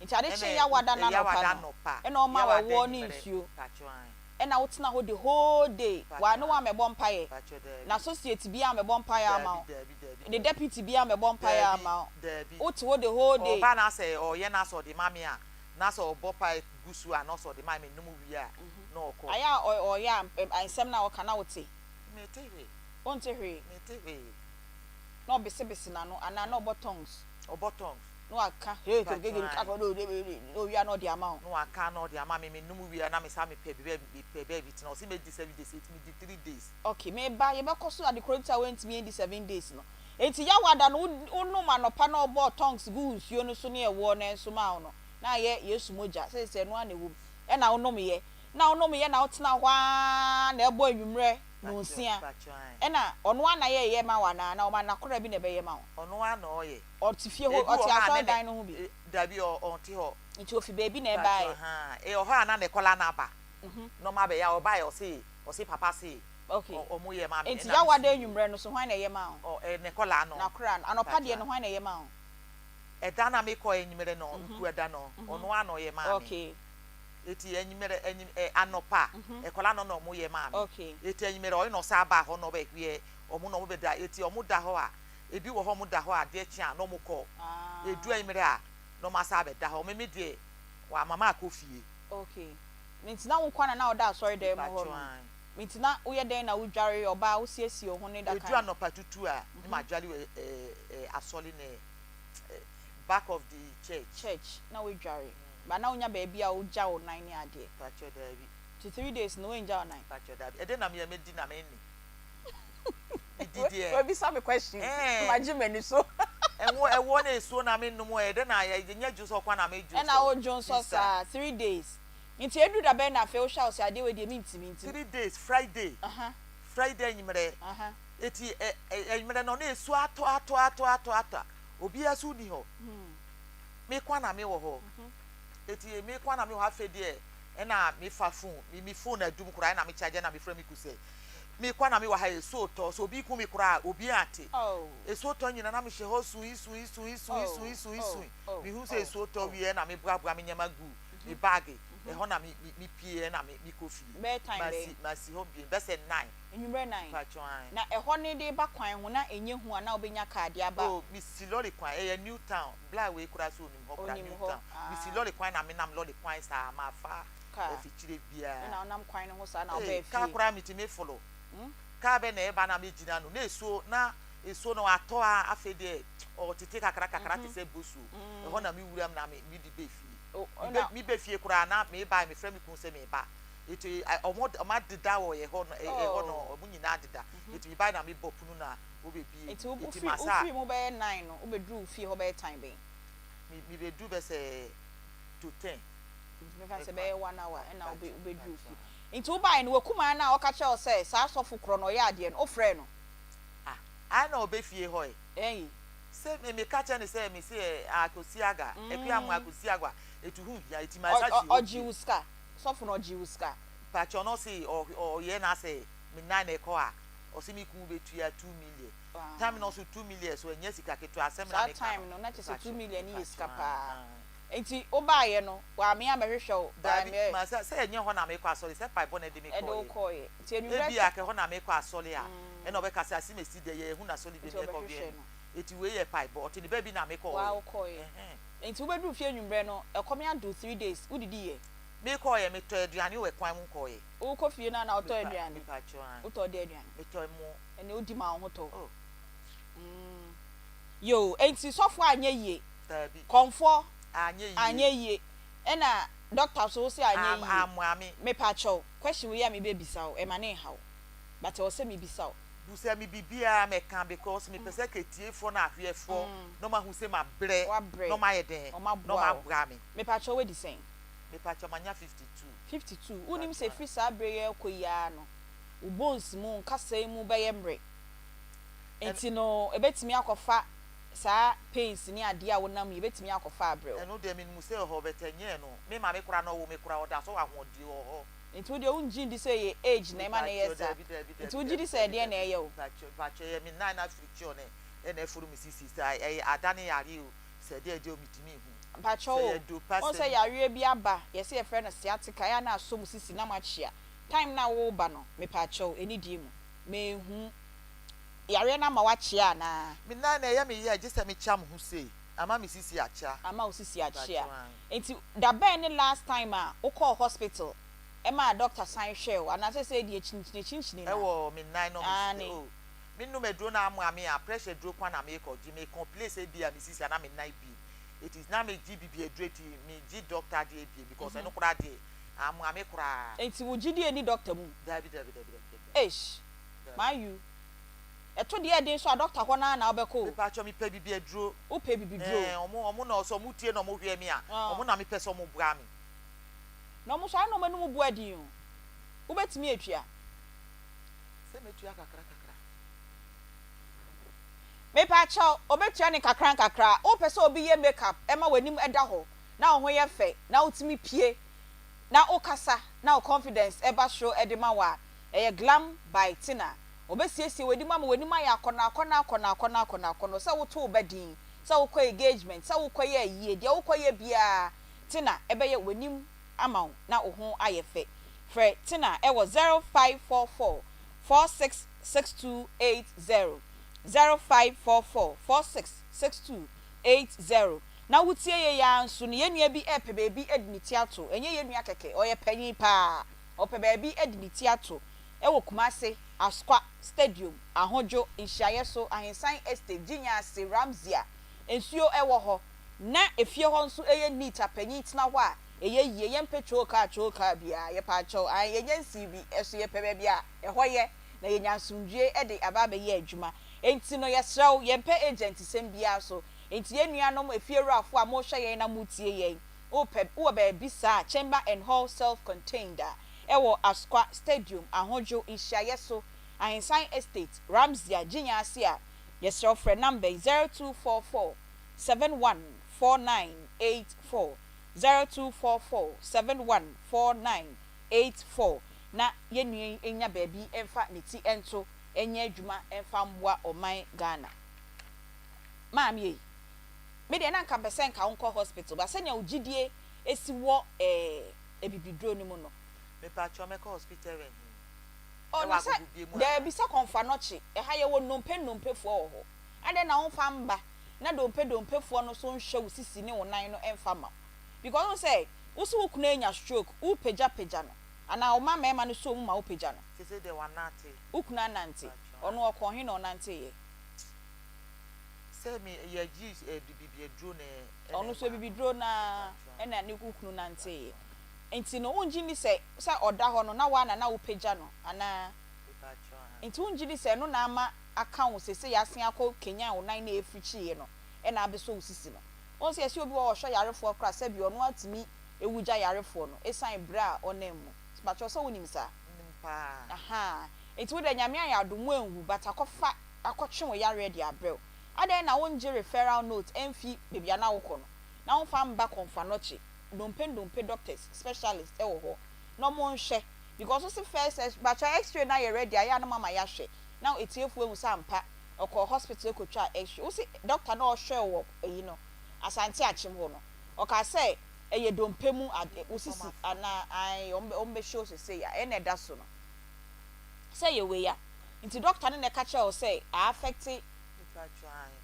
Nti ade Ɛna kyee Yawada no anɔpa Yawada no anɔpa ɛna ɔma wo Yawada ɛwoɔ ne anwummerɛ nsuo. mpakyɛw ae. Ɛna wotena hɔ the whole day Mpakyɛw wa ne ae. wammɛbɔ mpaeɛ? Mpakyɛw daabi. N'associate biara ammɛbɔ mpaeɛ ama Daabi wo? daabi daabi Ne daabi. deputy biara ammɛbɔ mpaeɛ Daabi ama wo? daabi. Wote hɔ the whole day? Ɔba na sɛ ɔyɛ na sɛ ɔde ma me a na sɛ ɔbɔ pae gu so a na ɔsɛ ɔde ma me menom wie a na ɔkɔ. Ayɛ a ɔyɛ a nsɛm no a ɔka na wote? Mete hwee. Wonte hwee? Mete hwee. Na ɔbesebese n'ano anaa na ɔbɔ tongues? Ɔbɔ tongues. Na waka hey Mpakyɛw ae. na owie a na ɔde ama wo. Na waka na ɔde ama me menom wie a na mesan mepɛ baabi mepɛ baabi tena ɔse mɛdi 7 days enti medi 3 days. Okay meba yɛbɛkɔ so ade korɔ nti a woantumi andi 7 days no. Enti Yawada no, wonom anɔpa na ɔbɔɔ tongues guu nsuo no so ne ɛwoɔ no nso maa wo no, na ayɛ Yesu mogya, seesei ɛno ara na ɛwɔ mu, ɛna wonomyɛ. Na wonomyɛ na wotena hɔ ara na ɛbɔ anwummerɛ nnɔnsia. Ɛna ɔno ara na yɛyɛ ma wo anaa? Anaa ɔma n'akwadaa bi na ɛbɛyɛ ma wo? Ɔno ara na ɔyɛ. Ɔte fie hɔ, Ebi wɔ ɔte hɔ a na ne, asɔredan no ho bi? dabi, ɔnte hɔ. Nti ofi baabi na Mpakyɛw, ɛbaeɛ? ahaa. Ɛwɔ hɔ a na ne kɔla no aba, na ɔma abɛyɛ a, ɔbaeɛ ɔse, ɔse papa se, Okay. ɔmo yɛ ma me, Nti ɛna Yawada mese anwummerɛ no so hwan na ɛyɛ maa wo? Ɔ, ɛ, ne kɔla no. N'akora no. Anɔpa deɛ Mpakyɛw. no hwan na ɛyɛ maa wo? Ɛda no a mekɔɔ anwummerɛ no, Nkuada no, ɔno ara na ɔyɛ maa me. Okay. Eti anwummerɛ, anyim, ɛ, anɔpa, ɛkɔla no na ɔmo yɛ maa me. Okay. Eti anwummerɛ ɔye na ɔsan baa hɔ na ɔbɛhweɛ ɔmo na ɔmo bɛda. Eti ɔmo da hɔ a, ebi wɔ hɔ ɔmo da hɔ a adeɛ kye a na ɔmo kɔ. Edu anwummerɛ a, na ɔmo asan abɛda hɔ. Me me deɛ, wama makɔ fie. Okay. Nti na wo nkoa na na woda asɔredan mu hɔ Mepakyɛw no? ae. Nti na woyɛ dɛn na wodware, ɔbaa, wosiesie wo ho ne da Edu kan? anɔpa tutu a, ne madware wɔ ɛ, ɛ, asɔre ne, ɛ, back of the church. Church, na woadware. But na wonya baabi a wogya wo nan ne adeɛ? Mpakyɛw daabi. Nti 3 days no woangya wo nan? Mpakyɛw daabi. Ɛdɛn na meyɛ medi na menni? Medi deɛ. Wabisa me question, Ɛɛ. magye m'ani so. Ɛnwo ɛwoɔ ne nsuo na menom ɛ, ɛdɛn na ɛnyɛ dwonsɔ nko ara na medwonsɔ? Ɛna wodwonsɔ Sister. saa 3 days. Nti ɛduru da bɛn na afei wohwɛ a wose adeɛ wei deɛ mentumi nti. 3 days, Friday, Friday anwummerɛ. Eti ɛ ɛ anwummerɛ no na nsuo atɔ atɔ atɔ atɔ atɔ a, obiara nso nni hɔ. Me nko ara na mewɔ hɔ. Eti me nko ara na mewɔ hɔ afei deɛ ɛna mefa phone, me me phone adum koraa ɛna me charge ɛna mefrɛ me ku sɛ me nko ara na mewɔ ha nsuo retɔ sɛ obi ku me koraa a obiara ante. Nsuo tɔ nyinaa na mehyɛ hɔ sui sui sui sui sui sui sui. Mehu sɛ nsuo tɔ wie ɛna meboaboa me nneɛma gu me baage ɛhɔ na me me mepie ɛna me mekɔ fie. Bɛyɛ time bɛn? Masi masi hɔ bio bɛsɛ 9. Anwummerɛ 9. Mpakyɛw ae. Na ɛhɔ no de ba kwan ho na ɛnyɛ hu a na wobɛnya car de aba? Oh mesi lɔre kwan ɛyɛ new town bla wei koraa so onim hɔ koraa Onim new hɔ town mesi aah. lɔre kwan na menam lɔre kwan saa mafa Car afikyire biaa. Ɛna wonam kwan no ho saa na Ei wobaa car fie? koraa metumi folo car bɛ na ɛba na megyina no na esuo na esuo no atɔ a afei deɛ ɔtete kakra kakra te sɛ bosuo ɛhɔ na me wuram na me mede bɛ fie Oh me ɛna. bɛ me bɛ fie koraa na meba mefrɛ me kunu sɛ meba eti ɔmo ɔmo adeda wɔ ɛhɔ no ɛhɔ no Oh. ɔmo nyinaa adeda eti mebae na mebɔ pono na wobɛbie Nti wo eti wofiri masa wofiri mu bɛyɛ 9 no wobɛduru wo fie hɔ bɛyɛ time bɛn? Me mebɛduru bɛsɛ to 10. Nti mɛfa no sɛ Ɛkwan. bɛyɛ one hour ɛna wobɛ Mpakyɛw wobɛduru mpakyɛw. fie. Nti wobaeɛ no w'akumaa no a ɔka kyerɛɛ wo sɛ saa sɔfo korɔ no ɔyɛ adeɛ no wofrɛɛ no? Ah ae na ɔbɛ fie hɔ ɛ. Ɛyi. Sɛ me meka kyerɛ no sɛ me se ɛ Akosi Aga Akua Amoah Akosi Agua etu ho hia eti Ɔ masa ɔ si hɔ ɔgyee bio. wo sika? Sɔfo no ɔgyee wo sika? Mpakyɛw na ɔse ɔ ɔyɛ na sɛ me nan na ɛkɔ a ɔse me kun bɛtua 2 million time na ɔse 2 million so ɛnyɛ sika ketewa asɛm na Saa meka no time no na kyerɛ sɛ 2 mpakyɛw million no yɛ sika mpakyɛw paa. ae. Nti wobaeɛ no wame ammɛhwehwɛ wo Daabi wammɛ. masa sɛ ɛnyɛ hɔ na mekɔ asɔre sɛ mpaebɔ na ɛde me Ɛde wo kɔeɛ. kɔeɛ. Nti anwummerɛ Ebia kɛ hɔ na mekɔ asɔre a ɛna ɔbɛka sɛ asimesi deɛ yɛhu n'asɔre bi Nti na yɛkɔ ɔbɛhwehwɛ wɛn no. Eti wei yɛ paebɔ ɔte ne baabi na mekɔeɛ. Waa wokɔeɛ. Ɛhɛn. Nti wobɛduru fie anwummerɛ no ɛkɔm ado 3 days wodidiiɛ? Mekɔeɛ metɔɔ aduane wɔ kwan mu kɔeɛ. Wokɔ fie no a na wotɔ Mepa aduane? mepakyɛw ae. Wotɔɔ dɛn aduane? Metɔɔ ɛmo. Ɛnneɛ wodi maa wo ho tɔ wo. Oh. Mm. Yoo, enti sɔfoɔ anyɛ yie? Daabi. Kɔmfoɔ Anyɛ yie. anyɛ yie. Ɛna doctor nso wo se anyɛ Am yie. ammoa me. Mepakyɛw, question wei a mebɛbisa wo, ɛma ne nha wo. But ɛwɔ sɛ mebisa wo. Busa me biribiara mɛka because mepɛ sɛ kɛtiefoɔ ne ahwɛfoɔ na ɔmo ahu sɛ mabrɛ Wabrɛ. na ɔmo ayɛ dɛn Ɔmo na aboa ɔmo wo. aboa me. Mepakyɛw woadi sɛn? Mepakyɛw manya 52. 52. Wonim sɛ ɛfiri saa berɛ yi rekɔ yi ara no, wo bones mu, nkasɛɛ mu bɛyɛ mmere. Nti no, ɛbɛtumi akɔfa saa pains ne adeɛ a wonam yi, ɛbɛtumi akɔfa abrɛ wo. Ɛno deɛ menim sɛ ɛwɔ hɔ but ɛnyɛɛ no. Me maame koraa na ɔwoo me koraa ɔda so wɔ ahoɔden wɔ hɔ. Nti wo deɛ wongye ndi sɛ ɛyɛ age na ɛma no Mepakyɛw yɛ saa? daabi daabi Nti daabi wogye di daabi sɛ daabi ɛdeɛn na daabi ɛyɛ wo? mepakyɛw mepakyɛw ɛyɛ me nan no afiri kyɛw ne ɛna ɛforo me sisi sɛ ɛyɛ adane yareɛ o sɛ ɛdeɛ ɛdeɛ o metumi nhu Mpakyɛw sɛ o, ɛyɛ dopa wohu sɛ sɛm. yareɛ bi aba yɛse yɛfrɛ no sciatica ɛyɛ a na asɔ mo sisi na moakyea time no a woreba no mepakyɛw anidie mu menhu yareɛ no ama woakyea anaa? Me nan no ɛyɛ me ya gye sɛ mekyea me ho sei ama me sisi akyea. Ama wo sisi akyea. Mpakyɛw ae. Nti da bɛn ne last time a wokɔɔ hospital ɛmaa doctor san hwɛɛ wo anaa sɛsɛɛ deɛ kyinkyini kyinkyini na? Ɛwɔ me nan no me sisi Aane. oh me nom aduro no amoa me a pressure aduro koa na mekɔ gye me complain sɛ ebia me sisi anaa me nan biem eti na me gye bibi aduro eti me gye doctor deɛ ebiem because ɛno koraa deɛ amoa me koraa. Nti wo gyidie nni doctor mu? Dabi dabi dabi dabi dabi. Eish Dabi. Mayu. Ɛto deɛ ɛden nso a dɔkta hɔ no ara na wobɛkɔ o. Mepakyɛw mepɛ bibi aduro. Wopɛ bibiduro? Ɛɛ ɔmo ɔmo na sɛ ɔmo tie na ɔmo hwɛ me a ɔmo na mepɛ sɛ ɔmo boa me. Na ɔmo nso ayɛ na ɔmo anum bu adin o. Wobɛtumi atua? Sɛ mɛtua kakra kakra. Mepakyɛw, obetua no nkakra nkakra. Wopɛ sɛ obi yɛ make up ma w'anim da hɔ na wo ho yɛ fɛ na wotumi pue na wokasa na wo confidence ba soro de ma wo a, ɛyɛ Glam by Tina. Obesiesie w'anim ama w'anim ayɛ akɔnnɔ akɔnnɔ akɔnnɔ akɔnnɔ akɔnnɔ akɔnnɔ sɛ woto wo ba din, sɛ wokɔ engagement, sɛ wokɔyɛ ayie, deɛ wokɔyɛ biara Tina bɛyɛ w'anim ama wo na wo ho ayɛ fɛ. Frɛ Tina wɔ 0544 466280, 0544 466280. Na wotie yei ara nso no, yɛn nua bi repɛ baabi de ne ti ato. Ɛnyɛ yɛn nua kɛkɛ, ɔyɛ panyin pa ara. Ɔpɛ baabi de ne ti ato wɔ Kumase, Asokwa Stadium, Ahodwo, Nhyiaeɛ so, Ahensan Estate, Gyinya ase, Ramsey a nsuo wɔ hɔ. Na efie hɔ nso yɛ neat a panyin tena hɔ a ɛyɛ yie. Yɛmpɛ twookaa twookaa biara, yɛpaakyɛw, ae, yɛnya nsii bi so, yɛpɛ baabi a ɛhɔ yɛ na yɛnya asomdwoeɛ de aba abɛyɛ adwuma. Enti no yɛsrɛ wo, yɛmpɛ agent sɛm biara so. Enti yɛn nuanom efiewurafoɔ a mohwɛ yɛn na motie yɛn, wopɛ, wowɔ baabi saa a, Chamber and Hall Self Contained a ɛwɔ Asokwa Stadium, Ahodwo, Nhyiaeɛ so, Ahensan Estate, Ramsey a, Gyinya ase a, yɛsrɛ wo frɛ number yi, 0244 714984, 0244 714984, na yɛn nua yi nya baabi mfa ne ti nto nyɛ adwuma mfa mmoa ɔman Ghana. Maame ei, me deɛ na nka mpɛ sɛ nka wonkɔ hospital but sɛnea wo gyidie si wɔ eh, abibiduro no mu no. Mepakyɛw mɛkɔ hospital wɔ he? Oh, Ɛwɔ na sɛ, agogobie mu anaa? daabi sɛ kɔmfanɔkye, ɛha yɛwɔ nnompe nnompefoɔ wɔ hɔ. Adɛn na womfa mba na dompe dompefoɔ no nso nhwɛ wo sisi ne wo nan no mfa mma wo? Because wohu sɛ, wo se wo kunu anya stroke, wopagya pagya no, anaa wo mma mmarima no sɔ mu ma wopagya no. Sesei deɛ wanante. Wo kunu anante, Mepakyɛw ɔno ɔkɔɔ he na ɔnanteeɛ? Sɛ me yɛ gye abibiduro na ɛna Ɔno nso ɛmaa no. abibiduro no ara ɛna ne wo kunu nanteeɛ. Nti no wongye nni sɛ sɛ ɔda hɔ no na woa na na wopagya no anaa? Nti wongye di sɛ ɛno na ama aka wo seesei asen akɔ kanyan wo nan na ɛfirikyiiɛ no ɛna abɛsɔ wo sisi no? Wohu sɛ yɛse obi wɔ hɔ ɔhwɛ yarefoɔ koraa sɛbi ɔno ara tumi wu gya yarefoɔ no ɛsiane brɛ a ɔnam mu. Mpakyɛw sɛ wonim saa? Menim paa. Ahaa. Nti wodɛ Nyame ayɛ adom woanwu but akɔfa akɔtwe wo yareɛ de abrɛ wo. Adɛn na wongye referral note mfi baabi a na wokɔ no na womfa mba Komfo-Anokye, ndompe ndompe doctors, specialist wɔ hɔ na ɔmo nhwɛ because wose first x mpakyɛw x-ray no ayɛ ready a ɛyɛ a na moama yɛahwɛ na atiefoɔ ahu sɛ ampa ɔkɔɔ hospital kɔtwaa x-ray. Wose doctor no a ɔhwɛɛ wo wɔ ayi no Asante Akyem hɔ no ɔkaa sɛ ɛyɛ dompe mu ade wo sisi anaa ae ɔmo bɛ show sesei a ɛna ɛda so no sɛ ɛyɛ wei a. Nti doctor no na ɛka kyerɛɛ wo sɛ a affect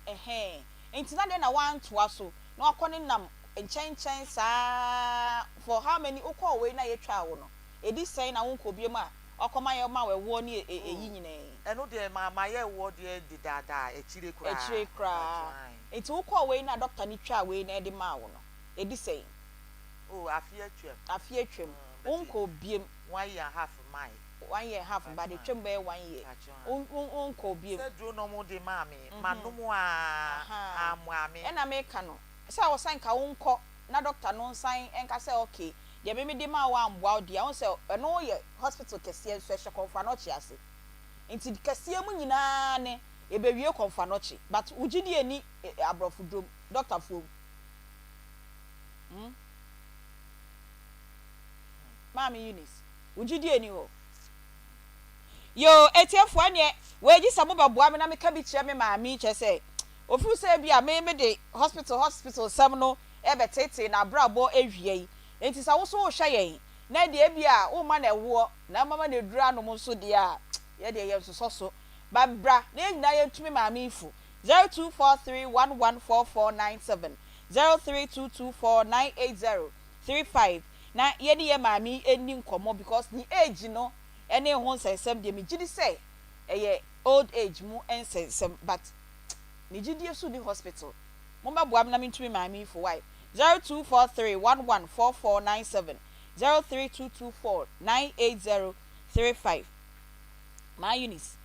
ɛhɛn nti na dɛn na woantoa so na wakɔ ne nam nkyɛn nkyɛn saa for how many wokɔɔ wei na yɛtwaa wo no ɛdi sɛn na wonkɔɔ biom a wakɔ ma yɛ ma wo ɛwoɔ ne ɛyi nyinaa yi. Ɛno deɛ ma mayɛ ɛwoɔ deɛ dedaadaa akyire koraa. Akyire koraa nti wokɔɔ wei na doctor no twaa wei na ɛde maa wo no ɛdi sɛn. Oh afe atwam. Afe atwam wonkɔɔ biom. One year and half mae. One year and half but etwam bɛyɛ one year wo nkɔɔ biom. Sɛ duro na ɔmo de maa me ma nom aa amoa me. Ɛna me ka no sɛ ɔsɛ nka wo nkɔ na doctor no nsan nka sɛ ok deɛ me me de maa wo amboa wo deɛ wohu sɛ ɛno yɛ hospital kɛseɛ nso ɛhyɛ kɔmfo anɔkye ase nti kɛseɛ mu nyinaa ne ɛbɛwie kɔmfo anɔkye but wo gyidie nni abrɔfo duro mu doctor foɔ mu hmm maame Eunice. Wo gyidie nni hɔ. Yoo atiefoɔ ɛneɛ wei gye sɛ mo bɛ boa me na me ka bi kyerɛ me maame yi kyerɛ sɛ ofiri sɛ ebia me me de hospital hospital sɛm no ɛbɛ teetee n'abrabɔ awia yi nti sɛ wo so wo hwɛ yɛn na deɛ ebia wo ma no ɛwoɔ na mama no aduru anom nso deɛ a yɛ deɛ yɛn nsosɔ so ba bra na yɛn nyinaa yɛn tumi maame yi fo 0243114497 03224980 35 na yɛne yɛn maame yi nni nkɔmmɔ because ne age no ne ho nsɛnsɛm deɛ megyedi sɛ ɛyɛ old age mu nsɛnsɛm but ne gyidie so nni hospital. Mommɛboa me na mentu me maame yi fo wai 0243 11 4497 03224 980 35 Maa Eunice.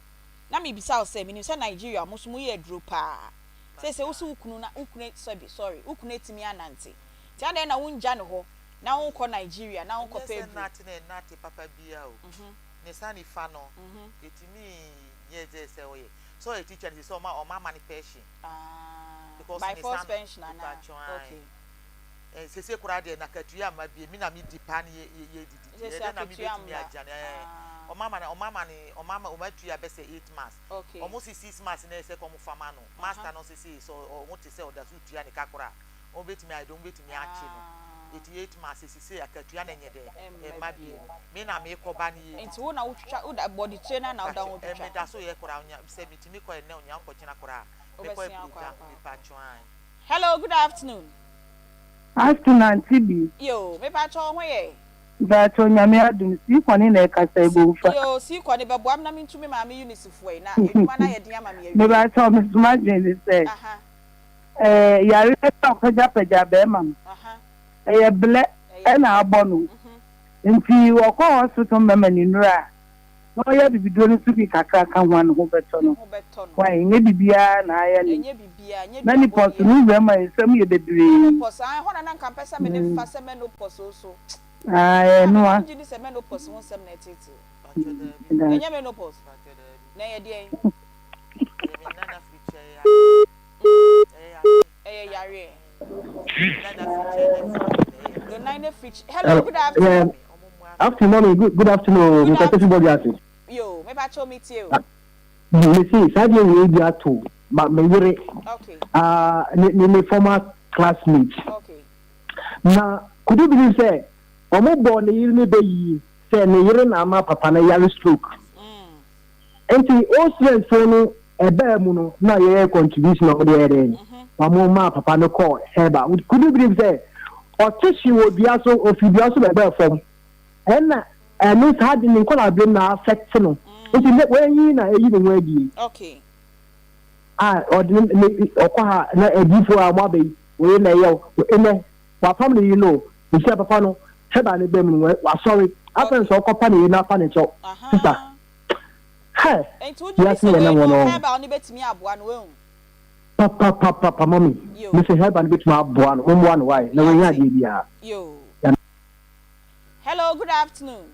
Na mebisa wo sɛ, menim sɛ Nigeria mo nso moyɛ aduro paa. Seesei wo se wo kunu na wo kunu sɛbi sorry wo kunu atumi anante nti adɛn na wongya no hɔ na wonkɔ Nigeria na Ɛnyɛ wonkɔpɛ sɛ aduro. nate na ɛnate papa biara o, ne nsa nifa no ɛtumi nyɛ sɛ sɛ ɔyɛ sɛ ɔyɛ teacher no sɛ ɔma ɔma ama no pension Ah, because by ne force nsa no pension anaa? mepakyɛw ae. Okay. Eh, sese koraa deɛ nakatua mma bie me na me di paa ne yɛ yɛ yɛ didi nti Sese ɛdɛn na me akatua betumi mma. agya no eh Ah. ɔmo ama no ɔmo ama ne ɔmo ama ɔmo atua bɛ sɛ 8 months ɔmo se 6 months na ɛsɛ kɔ ɔmo fa ma no master no sese sɛ ɔmo te sɛ ɔda so tua ne ka koraa ɔmo betumi ayɛ dɛ ɔmo betumi akye no eti 8 months sese akatua no nyɛ dɛ Ɛmma ɛmma bie. bie me na me kɔ ba ne yɛ Nti didi. wo na wotwitwa wo da bɔde tire no na woda ho Mpakyɛ eh twitwa? me da so yɛ koraa onya sɛ metumi kɔ ɛnɛ onya nkɔ kyena koraa mɛkɔ Wobɛsen akɔ aburoja akɔ. mepakyɛw ae. Hello, good afternoon. Afternoon Auntie B. Yoo, mepakyɛ wo ho yɛ? Mpakyɛ Nyame adom, sii kɔne na ɛkasa Ebomfa. Yoo, sii kɔne, bɛboa me na mentu me maame Eunice foɔ yi, na adwuma no ayɛ den ama me awie. Mepakyɛ me so m'adwene ne sɛ, ɛɛ yareɛ no a ɔpagyapagya bɛɛma no, ɛyɛ blɛ ɛna abɔ no, nti wɔkɔ hospital mɛma no nnuro a, na ɔyɛ abibiduro no nso bi kakra ka ho a ne ho bɛtɔ no. Wai, ɛnyɛ biribiara na ayɛ no. Menopause no wura mu a nsɛm yɛ bebree. Ah, ɛyɛ noa. Meda ase. Hello, good afternoon. Afternoon, mommy. Good, good afternoon. Good Mr. afternoon. Everybody ase. Yo, mepakyɛw me tie o. Me se saa deɛ wei bi ato ma me yere. Ah, ne ne ne former classmate. Na could you believe sɛ ɔmo bɔ ne yere ne bɛ yi sɛ ne yere na ama papa no yare stroke. Nti all students fo no ɛbaa mu no na yɛyɛ contribution a ɔmo de yɛ dɛ. Ɔmo maa papa no kɔɔ herbal. Could you believe sɛ ɔte hye wɔ dua so ofi dua so bɛbɛɛ fam. Ɛna ɛno saa de ne nkɔla abirem na affect no. Nti ne wɔayi na eyi ne ho adie. A ɔde ne ne ɔkɔ ha na adiifoɔ a ɔmo aba yi wɔyɛ na ɛyɛ o ɛnɛ wapam ne yere no nhyia papa no herbal ne bɛm no wasɔre afɛn sɛ ɔkɔpa ne yere na afa ne kyɛw sister hɛ Nti wogye di wiase sɛ yɛ wei nam no wɔn no herbal no bɛtumi aboa no wahu? papapapa mami Yo. mese herbal no bɛtumi aboa no mommoa no wae na wɔnya Yate. adeɛ biara. Yo. Hello, good afternoon.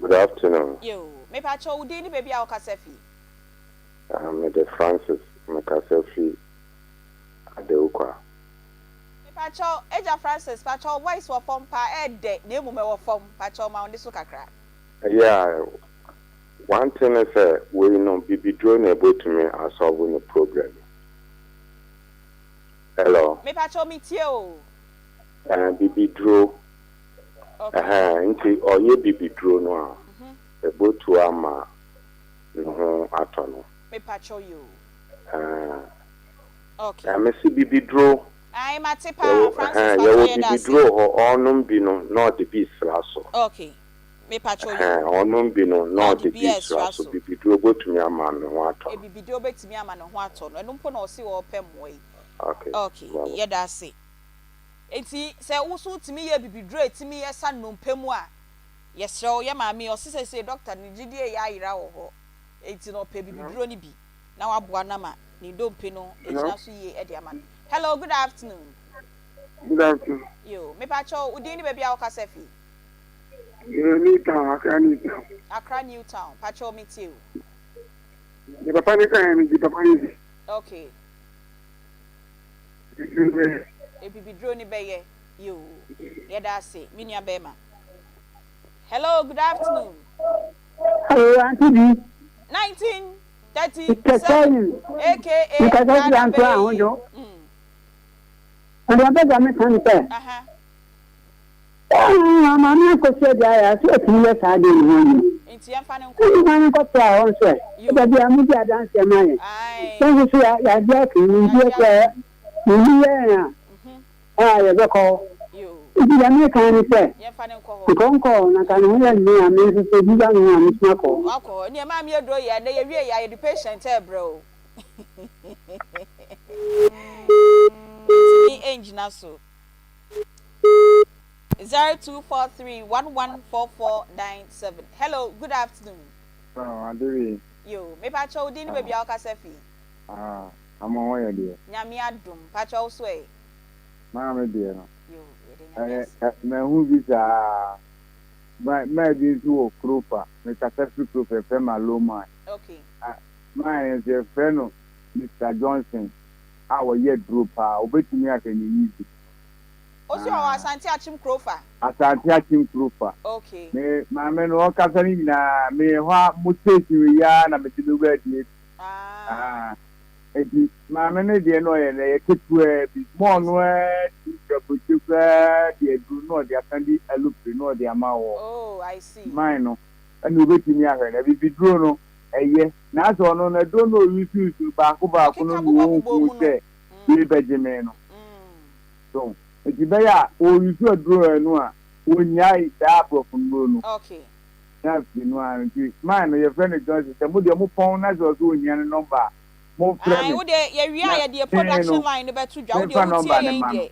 Good afternoon. Yo, mepakyɛw wo din ne baabi a wokasa fi? Ah, mede Francis, mekasa fi Adawukwa. Mepakyɛw, Agya Francis, pakyɛw wo voice wɔ fam paa, ɛɛdɛ na mmom ɛwɔ fam, pakyɛw ma wo nne so kakra. Yeah, one thing ne sɛ wei no bibiduro na ɛbɛtumi asolve ne problem. Hello. Mepakyɛw metie o. Eh, bibiduro. Ɛhɛn, nti ɔyɛ bibiduro no a, ɛbɛtu ama ne ho atɔ no. Mepakyɛw yo. Ɛɛ, Okay. na mese bibiduro. Ae, mate paa, Yɛwɔ Francis, ɛhɛn, pakyɛw yɛwɔ yɛda ase. bibiduro hɔ, ɔnom bi no na ɔde bi sra so. Okay. Mepakyɛw yo. Ɛhɛn, ɔnom bi no na Na ɔde ɔde bi bi ɛsra sra so. so. Bibiduro bɛtumi ama ne ho atɔ no. Ebibiduro bɛtumi ama ne ho atɔ no, ɛno mpo na ɔse ɔɔpɛ mmoa yi. Okay. Okay, Bye. yɛda ase. Enti sɛ wo nso wotumi yɛ abibiduro a ɛtumi sa nnompe mu a, yɛsrɛ wo, yɛ maame yi, ɔse seesei dɔkta no gyidie reyɛ ayera wɔ hɔ, enti no ɔpɛ abibiduro no bi na waboa no ama ne ndompe no agyina so yie de ama no. Hello, good afternoon. Good afternoon. Yo, mepakyɛw, wo din ne baabi a wokasa fi? Yo, New Town, Accra New Town. Accra New Town, pakyɛw metie o. Ne papa ne kan me gye papa ne di. Okay. Ebibiduro ne bɛyɛ. Yoo, yɛda ase, me nua bɛrima. Hello, good afternoon. Hello, Auntie B. 1937, aka Nkasa Ghana sira nto bɛyɛ yie. ahodwo. Ɔde abɛgya me ka ne sɛ, maame akɔsi agya ayɛ a, sɛ ɔtumi yɛ saa deɛ ne ho anyɛ. Nti yɛmfa no nkɔ. Ɛnti ma no nkɔtoa hɔ nso ɛ. Ɛda bi a modi adanseɛ ma yɛn. Yɛn nso so yɛagye ato mu nti yɛsɛ biribi yɛ yɛn a, a yɛbɛkɔ hɔ. Nti deɛ meka ne sɛ, nkɔ nkɔ hɔ na nka ne ho yɛ nne a me nso sɛ bi ba me ho a metumi akɔ hɔ. Wakɔ hɔ. Nea maame aduro yɛ ɛnɛ yɛwie yɛ a yɛde patient ɛrebrɛ o. Ntumi ngyina so. 0243114497. Hello, good afternoon. Oh, Adewi. Yoo, mepakyɛw wo din ne baabi a wokasa fi? Ah, ama ho yɛ deɛ. Nyame adom, mpakyɛw wo so ɛ? Maame deɛ no. Yoo, yɛda Nyame ase. Ɛyɛ, mahu bi saa. Ma, maa bi nso wɔ Kurofa, mekasa firi Kurofa, yɛfrɛ no Aloman. Okay. Ah, maa no nso yɛfrɛ no Mister Johnson a ɔyɛ aduro paa, wobɛtumi ahwɛ no easy. Ose ɔwɔ Asante Akyem Kurofa? Asante Akyem Kurofa. Okay. Me maame no ɔkasa no nyinaa me hɔ a mo station yi ara na mede me wura die. Ah. Eti maame no deɛ na ɔyɛ no ɛyɛ ketewaa bi. Mo ɔno ara tumi firi aburokyire koraa de aduro na ɔde asan de alupre na ɔde ama wɔ. Oh, I see. Man no ɛna obetumi ahwɛ no. Abibiduro no ɛyɛ. Na asɛ ɔno no aduro no ɔuse use no baako baako no Ɔkeka na bobɔ bobɔ ɔnhu mu no. sɛ wei bɛgye me no. So nti bɛyɛ a ɔreuse aduro no a ɔnnyae saa aborɔfo nnuro no. Okay. Na afei no ara nti man no yɛfrɛ no Johnson sɛ mo deɛ mo pɔn na sɛ ɔsɛ ɔhia ne nɔmba a momfrɛ Ae me wo deɛ yɛwie a na yɛde yɛ me production no line no bɛto dwa wo deɛ memfa wotie nɔmba no yɛn mma no. deɛ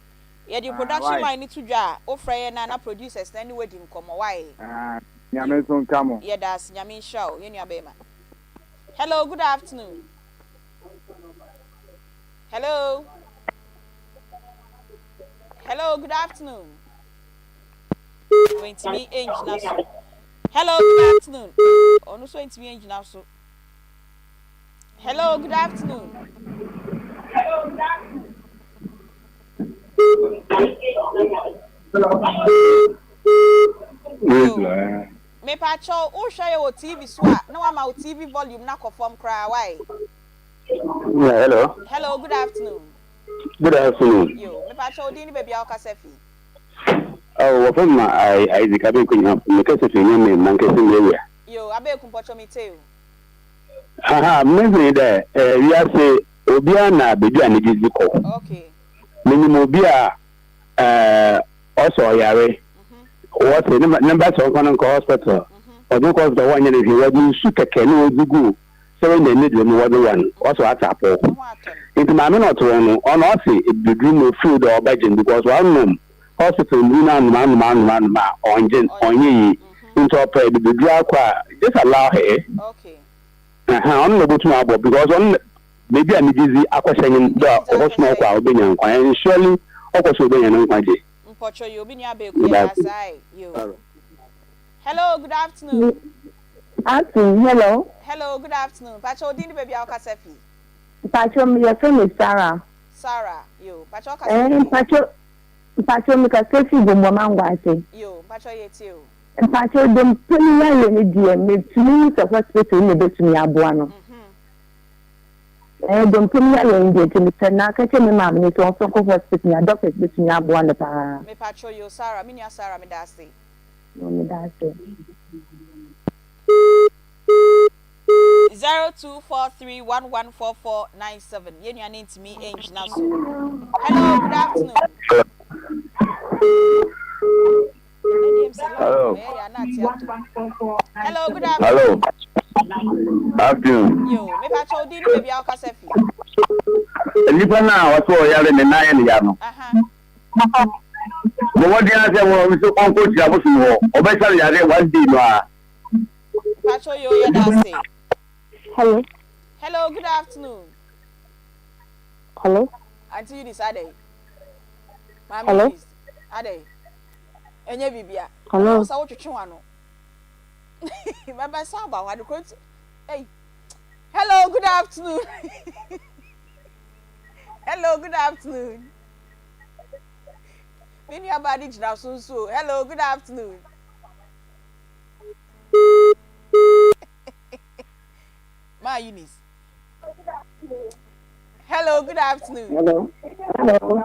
yɛde Ah production why? line no to dwa a wofrɛ yɛn a na producers no ne wo adi nkɔmmɔ why? Ah Nyame Yo nso nka mo. yɛda ase Nyame nhyira wo yɛn nua bɛɛma. Hello good afternoon. Hello. Hello, good afternoon. Wentumi ngyina so. Hello, good afternoon. Ɔno nso ntumi ngyina so. Hello, good afternoon. Hello, good afternoon. Yo, mepakyɛw, wohwɛ yɛ wɔ TV so a, na wama wo TV volume no akɔ fam koraa, why? Yeah, hello. Hello, good afternoon. Good afternoon. Yo, me pa cho din ni baby a wakasa fi. Oh, wɔfrɛ me ma Isaac Abeku nya me kasa fi nya me mankasa mi area. Yo, Abeku mpɔtɔ me te o. Aha, me hu dɛ eh, wiase obiara na beebi a ne gyedzi kɔ. Okay. Menyim obi a eh, ɔsɛ ɔyare. Wɔse ne ne ba sɛ ɔmfa no nkɔ hospital. Ɔdze no kɔ hospital wɔnnyɛ no hwee, wɔdze nsu kɛkɛ na wɔdze gu Sɛ na ne dwom wɔdze wɔ no ɔse ɔatse apɔw ntsi maame no ɔtse hɔ no ɔno ɔse ebeduru no ofeel dɛ ɔbɛgye no because ɔanom hospital ndur no anom anom anom anom a ɔnngye no ɔnnyɛ yie ntsi ɔpɛ ebeduru akɔ a just allow her ɛhaa ɔno na obotum abɔ because ɔno na beebi a ne gyedzi akɔhyɛ nye no dɛ ɔbɔsoma ɔkɔ a obenya nkwa and surely ɔkɔ so obenya no nkwagye. Mpɔkyɛ yo, obi nua beeku yɛ da ase yo. Hello, good afternoon. Afternoon, hello. Hello, good afternoon. Pacho, odin ni baby a wokasa fi. Pacho, me yɛfrɛ me Sarah. Sarah, yo. Pacho wokasa fi. Eh, Pacho, Pacho me kasa fi Gomboma Ngwase. Yo, Pacho yɛ tie o. Pacho, dompe no yareɛ no deɛ, metumi hu sɛ hospital no na ebetumi aboa no. Eh, dompe no yareɛ no deɛ, nti mesɛ na aka kyerɛ me maame no sɛ ɔmfa nkɔ hospital na doctors betumi aboa no paa. Me pacho yo, Sarah, me nua Sarah, meda ase. Yo, meda ase. 0243114497 yɛn nua no ntumi ngyina so. Hello, good afternoon. Hello. Hello, good Hello. afternoon. Afternoon. Yo, me pa kyɛw din ne baabi a wokasa fi. Nipa no a ɔsɛ ɔyare ne nan yɛ ne ya no. Aha. Bɔ mmɔden ara sɛ wɔ nso ɔnkɔ kyia bosom hɔ. Ɔbɛsa no yareɛ one day no ara. Pacho yo yɛda ase. Hello. Hello, good afternoon. Hello. Auntie Eunice adɛn? Maame Hello. Eunice adɛn? Ɛnyɛ bibia. Hello. Wo sɛ wotwetwe w'ano. Mɛbɛsa aba hɔ ade koro nti. Hey. Hello, good afternoon. Hello, good afternoon. Me nua baa de gyina so nso. Hello, good afternoon. Ma Eunice. Hello, good afternoon. Hello. Hello.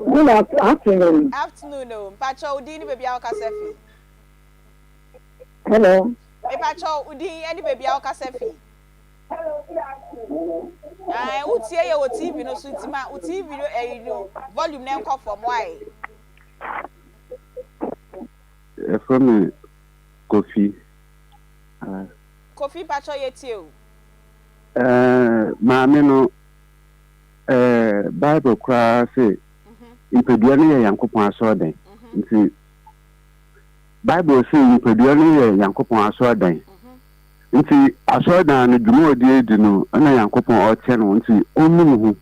Good afternoon. Afternoon o. Mpacho wo din ne baabi a wokasa fi. Hello. Mepacho wo din ne baabi a wokasa fi. Ae, wotie yɛ wɔ TV no so nti ma wo TV no ɛyi no volume no nkɔ fam why? Yɛfrɛ me Kofi. Kofi mpacho yɛtie o. Ɛɛ maame no ɛɛ Bible koraa se nipadua no yɛ Nyankopɔn asɔrdan. Nti Bible se nipadua no yɛ Nyankopɔn asɔrdan. Nti asɔrdan no dwuma a ɔde redi no na Nyankopɔn ɔrekyɛ no nti ɔnnu ne ho.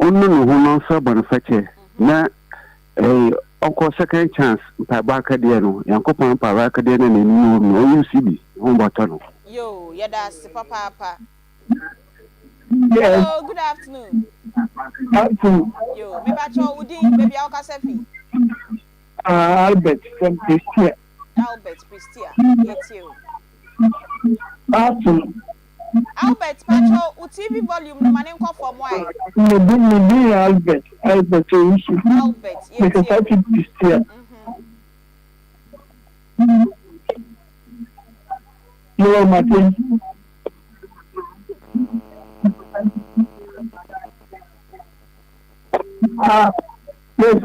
Ɔnnu ne ho na ɔnsrɛ bɔnefakyɛ na ɛyi ɔnkɔ second chance mpaebɔ akadeɛ no Nyankopɔn mpaebɔ akadeɛ no a n'ani wɔ mu no ɔnuse bi ne ho bɔtɔ no. Yoo, yɛda ase papaapa. Hello, good afternoon. Afternoon. Yoo, mepakyɛw wo din, baabi a wokasa fi? Ah, Albert from Prestea. Albert Prestea, yɛtie o. Afternoon. Albert, pakyɛw wo TV volume no ma ne nkɔ fam wae. Me din me din yɛ Albert, Albert Owusu. Albert, yɛtie o. Mekasa fi Prestea. Mewɔ mate. Ah, yes.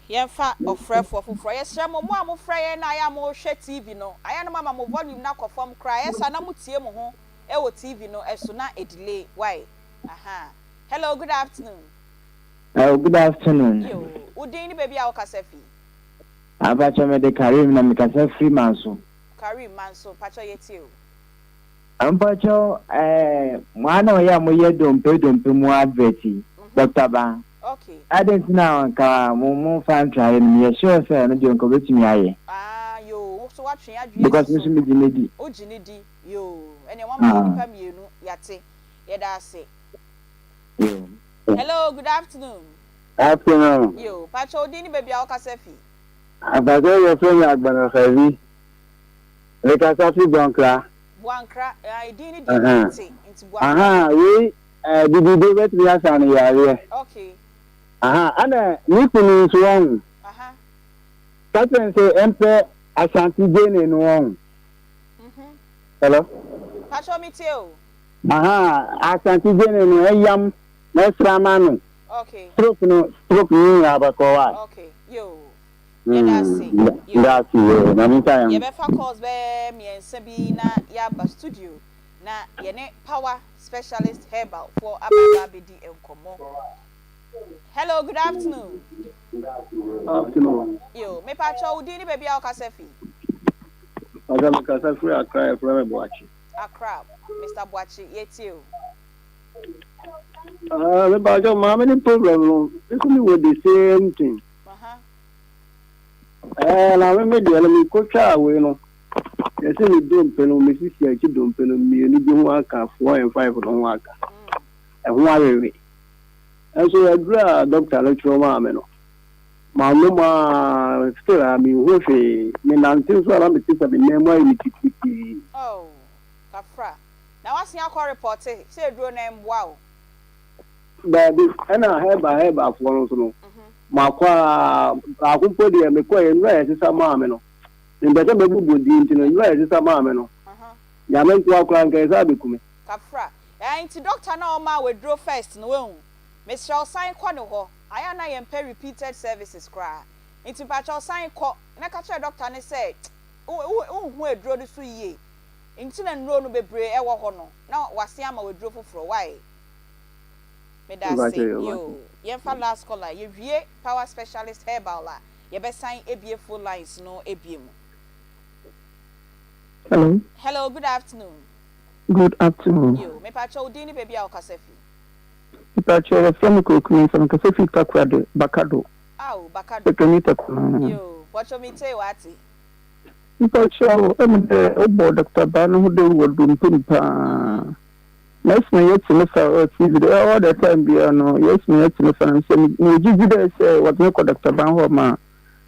Yɛmfa ɔfrɛfoɔ foforɔ. Yɛsrɛ mo, mo a mofrɛ yɛn na ayɛ a mohwɛ TV no, ayɛ a na moama mo volume no akɔ fam koraa, ɛyɛ saa na motie mo ho wɔ TV no so na ɛdelay, wai? Ahaa. Hello, good afternoon. Oh, good afternoon. Yo, wo din ne baabi a wokasa fi? Ampakyɛ mede Karim na mekasa firi Manso. Karim, Manso, mpakyɛ yɛtie o. Mpakyɛw eh, mo a na ɔyɛ a moyɛ dompe dompe mu advert yi, Doctor Ba, Okay. adɛn nti na nka mo mo nfa ntraeɛ no, meyɛ sure sɛ ɛno deɛ nka obetumi ayɛ. Ah, yoo, wo so woatwe adwene Because asi me so. nso megye no di. Wogye no di, yoo, ɛneɛ woama yɛ Ah. nnipa mmienu, yɛate. Yɛda ase. Yoo. Hello, good afternoon. Afternoon. Yoo, pakyɛ wo din ne baabi a wokasa fi? Ampakyɛ yɛfrɛ me Agbanɔfavi. Mekasa fi Boankra. Boankra, ae din no deɛ mante nti Boankra. Ahaa, wei eh, bibiduro bɛtumi asa no yareɛ. Okay. Ahaa, ɛna me kunu nso wɔn. Aha. Ka kyerɛ no sɛ ɛmpɛ Ashanti Gene no wɔn. Mhm. Hello? Patrɔ me tie o. Ahaa, Ashanti Gene no ɛyam na ɛsra ma no. Okay. Stroke no, stroke no nyinaa bɛkɔ wa. Okay, yoo. Yɛda ase. Yoo. Yɛda ase yoo. Nyame nka yɛn ho. Yɛbɛfa calls bɛyɛ mmiɛnsa bi na yɛaba studio na yɛne Power Specialist Herbal foɔ aba aba abɛdi nkɔmmɔ. Hello, good afternoon. Afternoon. Yoo, mepakyɛw wo din ne baabi a wokasa fi? Pakyɛ mekasa firi Accra, yɛfrɛ me Boakye. Accra, Mister Boakye, yɛtie o. Ah, mepakyɛw maame ne problem no, me nso mewɔ the same thing. Ɛɛ na me me deɛ no mekɔtwaa wei no yɛsɛ me dompe no me sisi akyi dompe no mmienu bi ho aka four and five no ho aka ɛho awewe ɛnso aduru a dɔkta no kyerɛ maa me no manom a still a menhu hwee menante nso a na mete sɛ me nan mu ayɛ me titiritii. Oh, kafra. Na wasen akɔ repɔte sɛ aduro no ɛmboa wo. Daabi, ɛna herbal herbal foɔ no nso no, makɔ ara, baako mpo deɛ mekɔeɛ, nnuro a yɛsesa maa me no, mempɛ sɛ mɛbobɔ din nti no, nnuro a yɛsesa maa me no, Nyame nkoa koraa nka ɛsɛ abɛku me. Kafra, ɛɛ nti doctor no a ɔmaa wo aduro first no wahu? Mesrɛ wo san kɔ ne hɔ, ayɛ a na yɛmpɛ repeated services koraa, nti mpakyɛw san kɔ na ka kyerɛ doctor no sɛ wo wonhu aduro no so yie nti na nnuro no bebree ɛwɔ hɔ no na wasen ama wo aduro foforɔ, why? Medase yoo yɛnfa last caller yɛwie power specialist herbal a yɛbɛsan abue phone lines no abue mu. Hello. Hello good afternoon. Good afternoon. Yoo mepakyɛ wo din ne baabi a wokasa fi. Mepakyɛ yɛfrɛ me Kwaku Mensah mekasa fi Takoradi Bakado. Aw Bakado. Petroni Takoradi. Yoo pɔkyɛ metee wate. Mepakyɛ wo ɛmu dɛ wobɔ Doctor Baa no ho dawuru wɔ dompe mu paa. Mɛsena yɛtse ne fa wɔ TV do all the time biara no yɛsena yɛtse ne fa no sɛ mowɔ gyedzi dɛ sɛ wɔdze no kɔ Doctor Ban hɔ ma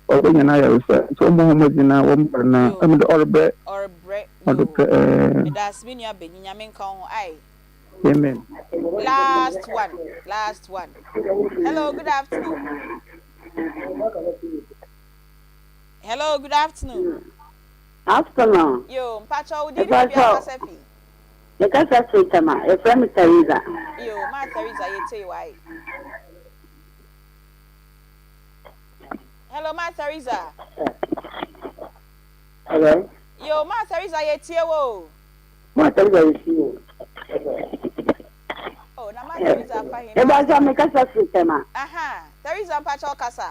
ɔbɛnya n'ayarsa ntsi wɔmbɔ hɔn mbɔdzen na wɔmbra na emi de ɔrebrɛ Ɔrebrɛ ɔrebrɛ yoo ɛɛ. Medaase me nua banyin Nyame nka wo ho ae. Amen. Last one last one hello good afternoon hello good afternoon. Afternoon. Yoo mpakyɛw wo din ne baabi a wokasa fi. Me kasa firi Tema, yɛfrɛ me Theresa. Yoo, maa Theresa yɛtie wo ae. Hello, maa Theresa. Hello. Yoo, maa Theresa yɛtie wo o. Maa Theresa yɛtie wo. Oh, na maa Theresa afa he. Eba sɛ me kasa firi Tema. Aha, Theresa mpakyɛ ɔkasa.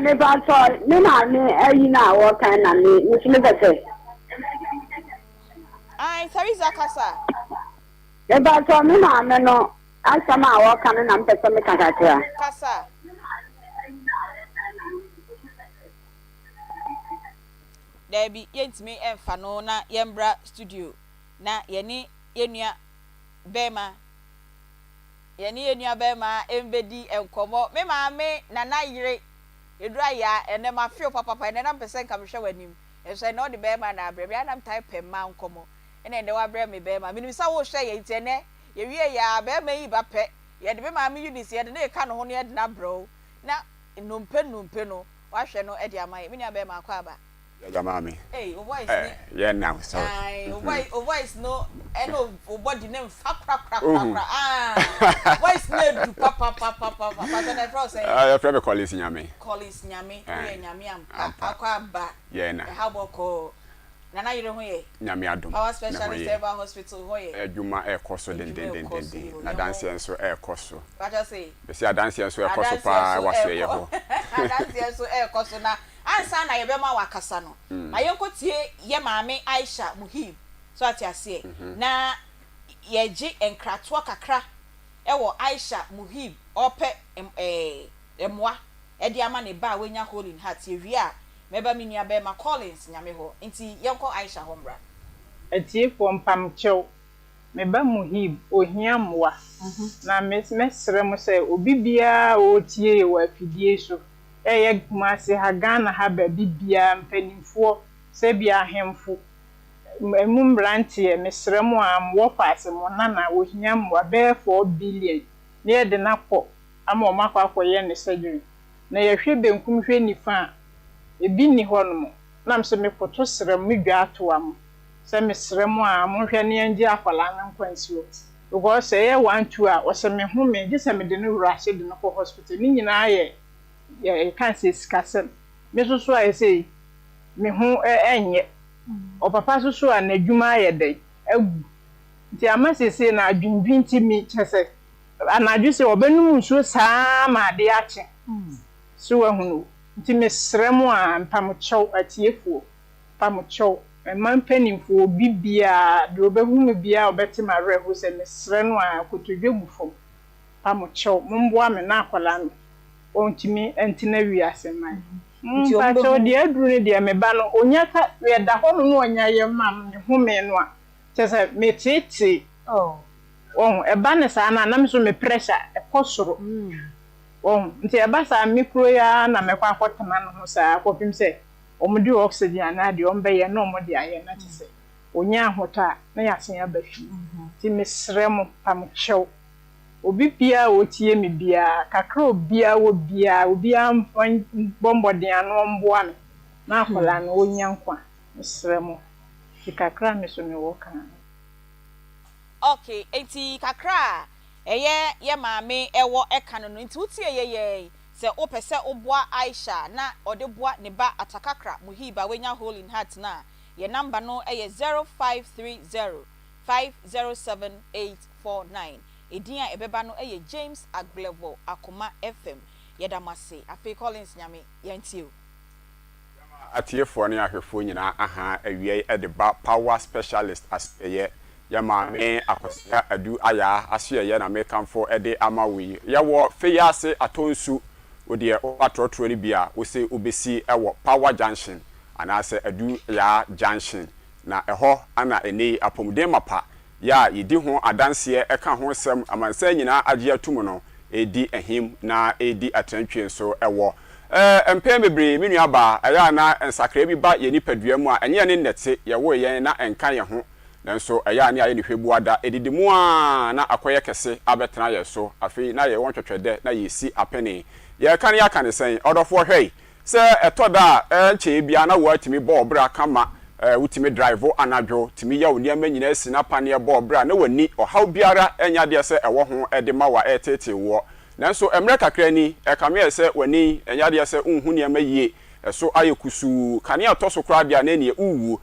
Mepakyɛw, me maame ayi no a wɔkan na me me nso mepɛ sɛ. Ae, Theresa kasa. Mepakyɛw, me maame no asɛm a wɔka no na mepɛ sɛ meka kakra. Kasa. Daabi, yɛntumi mfa no na yɛmbra studio na yɛne yɛn nua bɛrima Yɛne yɛn nuabarima mbɛdi nkɔmmɔ. Me maame Nana yere Eduru Ayaa, ɛnnɛ mafe wo papapa, ɛnnɛ na mepɛ sɛ nka mehwɛ w'anim, nso ɛnnɛ wode barima na abrɛ me, ɛyɛ a na metae pɛ mmaa nkɔmmɔ, ɛna ɛnnɛ woabrɛ me barima. Menim sɛ wohwɛ yɛn nti ɛnnɛ yɛwie yɛ a barima yi ba pɛ, yɛde me maame Eunice yɛde no reka ne ho na yɛde no abrɛ wo, na nnompe nnompe no woahwɛ no de ama yɛn. Me nuabarima akwaaba. Yɛda maame. Ei wo voice ne. Eh yɛ nam sorry. Ae wo voice wo voice no ɛne wo body no nfa kora kora kora kora aah voice no edu papapapapa pastor na yɛfrɛ wo sɛn. Ah yɛfrɛ me Collins Nyame. Collins Nyame woyɛ Nyame ampa akɔ aba Yɛ na. ɛha bɔkɔɔ Nana yere ho yɛ. Nyame adom Power ne ho specialist yɛ. Herbal Hospital hɔ yɛ. Adwuma ɛkɔ so Adwuma ɛkɔ so dendendenden yoo na yɛn adanseɛ nso ɛkɔ so. Pakyɛ se. Mese adanseɛ nso ɛkɔ so Adanseɛ paa nso wɔ asoɛyɛ ɛkɔ hɔ. Adanseɛ nso ɛkɔ so na Ansa na yɛbɛma wakasa no, ma yɛnkɔtie yɛ maame Aisha Muhib, so ate aseɛ, na yɛgye nkratoɔ kakra wɔ Aisha Muhib ɔrepɛ mmoa de ama ne ba a wanya hole in heart, yɛwie a mɛba me nua bɛɛma Collins Nyame hɔ, nti yɛnkɔ Aisha hɔ mmra. Atiefoɔ mpamkyɛw, me ba Muhib ohia mmoa, na me mɛsrɛ mo sɛ obi biara a ɔretie yɛ wɔ afidie so ɛyɛ Kumasi ha, Ghana ha baabi biara, mpaninfoɔ, sɛbi ahemfo, ɛmu mmeranteɛ, mesrɛ mo aa mo wɔfaase, mo nana, ɔhia mmoa bɛyɛ 4 billion na yɛde no akɔ ama wɔn akɔ akɔyɛ no surgery. Na yɛhwɛ benkum hwɛ nifa a, ebi nni hɔ nom. Na mese mekoto srɛ mo, me dwa atoa mo, sɛ mesrɛ mo aa monhwɛ na yɛngye akwadaa no nkwa nsi hɔ. Because sɛ ɛyɛ one two a, ɔsɛ me home gye sɛ mede no rush de no kɔ hospital. Ne nyinaa yɛ yɛka no sɛ sikasɛm. Me nso so ayɛ sei, me ho nyɛ. Ɔpapa nso so a n'adwuma ayɛ dɛn? Agu. Nti ama seesei no adwendwen nti me kyerɛ sɛ anadwo sei ɔbɛnom nsuo saa ara ma adeɛ akye. So woahunu? Nti mesrɛ mo a, mpamokyɛw atiefoɔ, mpamokyɛw, mma mpanimfoɔ, obi biara, deɛ ɔbɛhu me biara a ɔbɛte m'awerɛhosɛm, mesrɛ no a, kotodwe gu fam. Pa mo kyɛw momboa me na akwadaa no ɔntumi ntena wiase mma yɛn. Nti ɔmo Mpakyɛw bɛhu. deɛ aduru no deɛ me ba no ɔnya ta yɛda hɔ nom na ɔnya yɛ ma me home no a kyerɛ sɛ me teetee wahu ɛba no saa no a na me nso me pressure ɛkɔ soro wahu nti ɛba saa me kuro yi ara na mɛkɔ akɔ tena ne ho saa kɔpem sɛ wɔn de oxygen anaa deɛ wɔn bɛyɛ na wɔn de ayɛ na kyerɛ sɛ ɔnya ahotɔ a na yɛasen aba fie nti mesrɛ mo pa mo kyɛw. Obi biara a ɔtie me biara, kakra a obiara wɔ biara, obiara mbɔ mbɔden ano ɔmboa me na akwadaa no ɔnya nkwa. Mesrɛ mo. Nti kakra a me so mewɔ ka no. Ok, enti kakra a ɛyɛ yɛ maame wɔ ka no no nti wotie yɛ yɛn. Sɛ wopɛ sɛ woboa Aisha na ɔde boa ne ba Atakakra Muhib a wanya hole in heart no a, yɛ number no yɛ 0530 507 849. Edin a ɛbɛba no yɛ James Agblevor Akoma FM. Yɛda mo ase. Afei Collins Nyame, yɛntie o. Yɛma atiefoɔ ne ahwɛfoɔ nyinaa ahaa awiei de ba Power Specialist asoɛeɛ. Yɛ maame Akosua Adu Ayaa asoɛeɛ na mekamfo de ama wo yi. Yɛwɔ Feyiase Atonsu, wo deɛ woba trɔtrɔ no bi a wose wobɛsi wɔ Power Junction anaasɛ Adu Yaa Junction. Na ɛhɔ na ɛnnɛ yi apɔmuden mapa yɛ a yedi ho adanseɛ ka ho sɛm amansan nyinaa agye atum no redi ahim na ɛredi atrantwie nso wɔ. Mpɛn bebree, me nuabaa, ɛyɛ a na nsakraeɛ bi ba yɛn nipadua mu a ɛnyɛ yɛne nnɛte, yɛwoo yɛn na ɛnka yɛn ho, nanso ɛyɛ a ne ayɛ ne hwɛbua da, ɛdidi mu ara na akɔyɛ kɛse abɛtena yɛn so, afei na yɛwɔ ntwɛtwɛdɛ na yɛresi apene. Yɛreka no yɛaka no sɛn? Ɔdɔfoɔ hwɛ Sɛ ɛtɔ da a, ɛnkyɛe biara na woatumi bɔ wo bra kama, wotumi drive anadwo, tumi yɛ wo nneɛma nyinaa si n'apaneɛ bɔ wo bra na w'ani, ɔhaw biara nyɛ adeɛ sɛ ɛwɔ ho de ma wo a ɛreteetee woɔ. Nanso mmerɛ kakra ni, ɛkame ayɛ sɛ w'ani nyɛ adeɛ sɛ wonhu nneɛma yie, ɛso ayɛ kusuu, kanea tɔ so koraa deɛ a na ɛnneɛ worewu.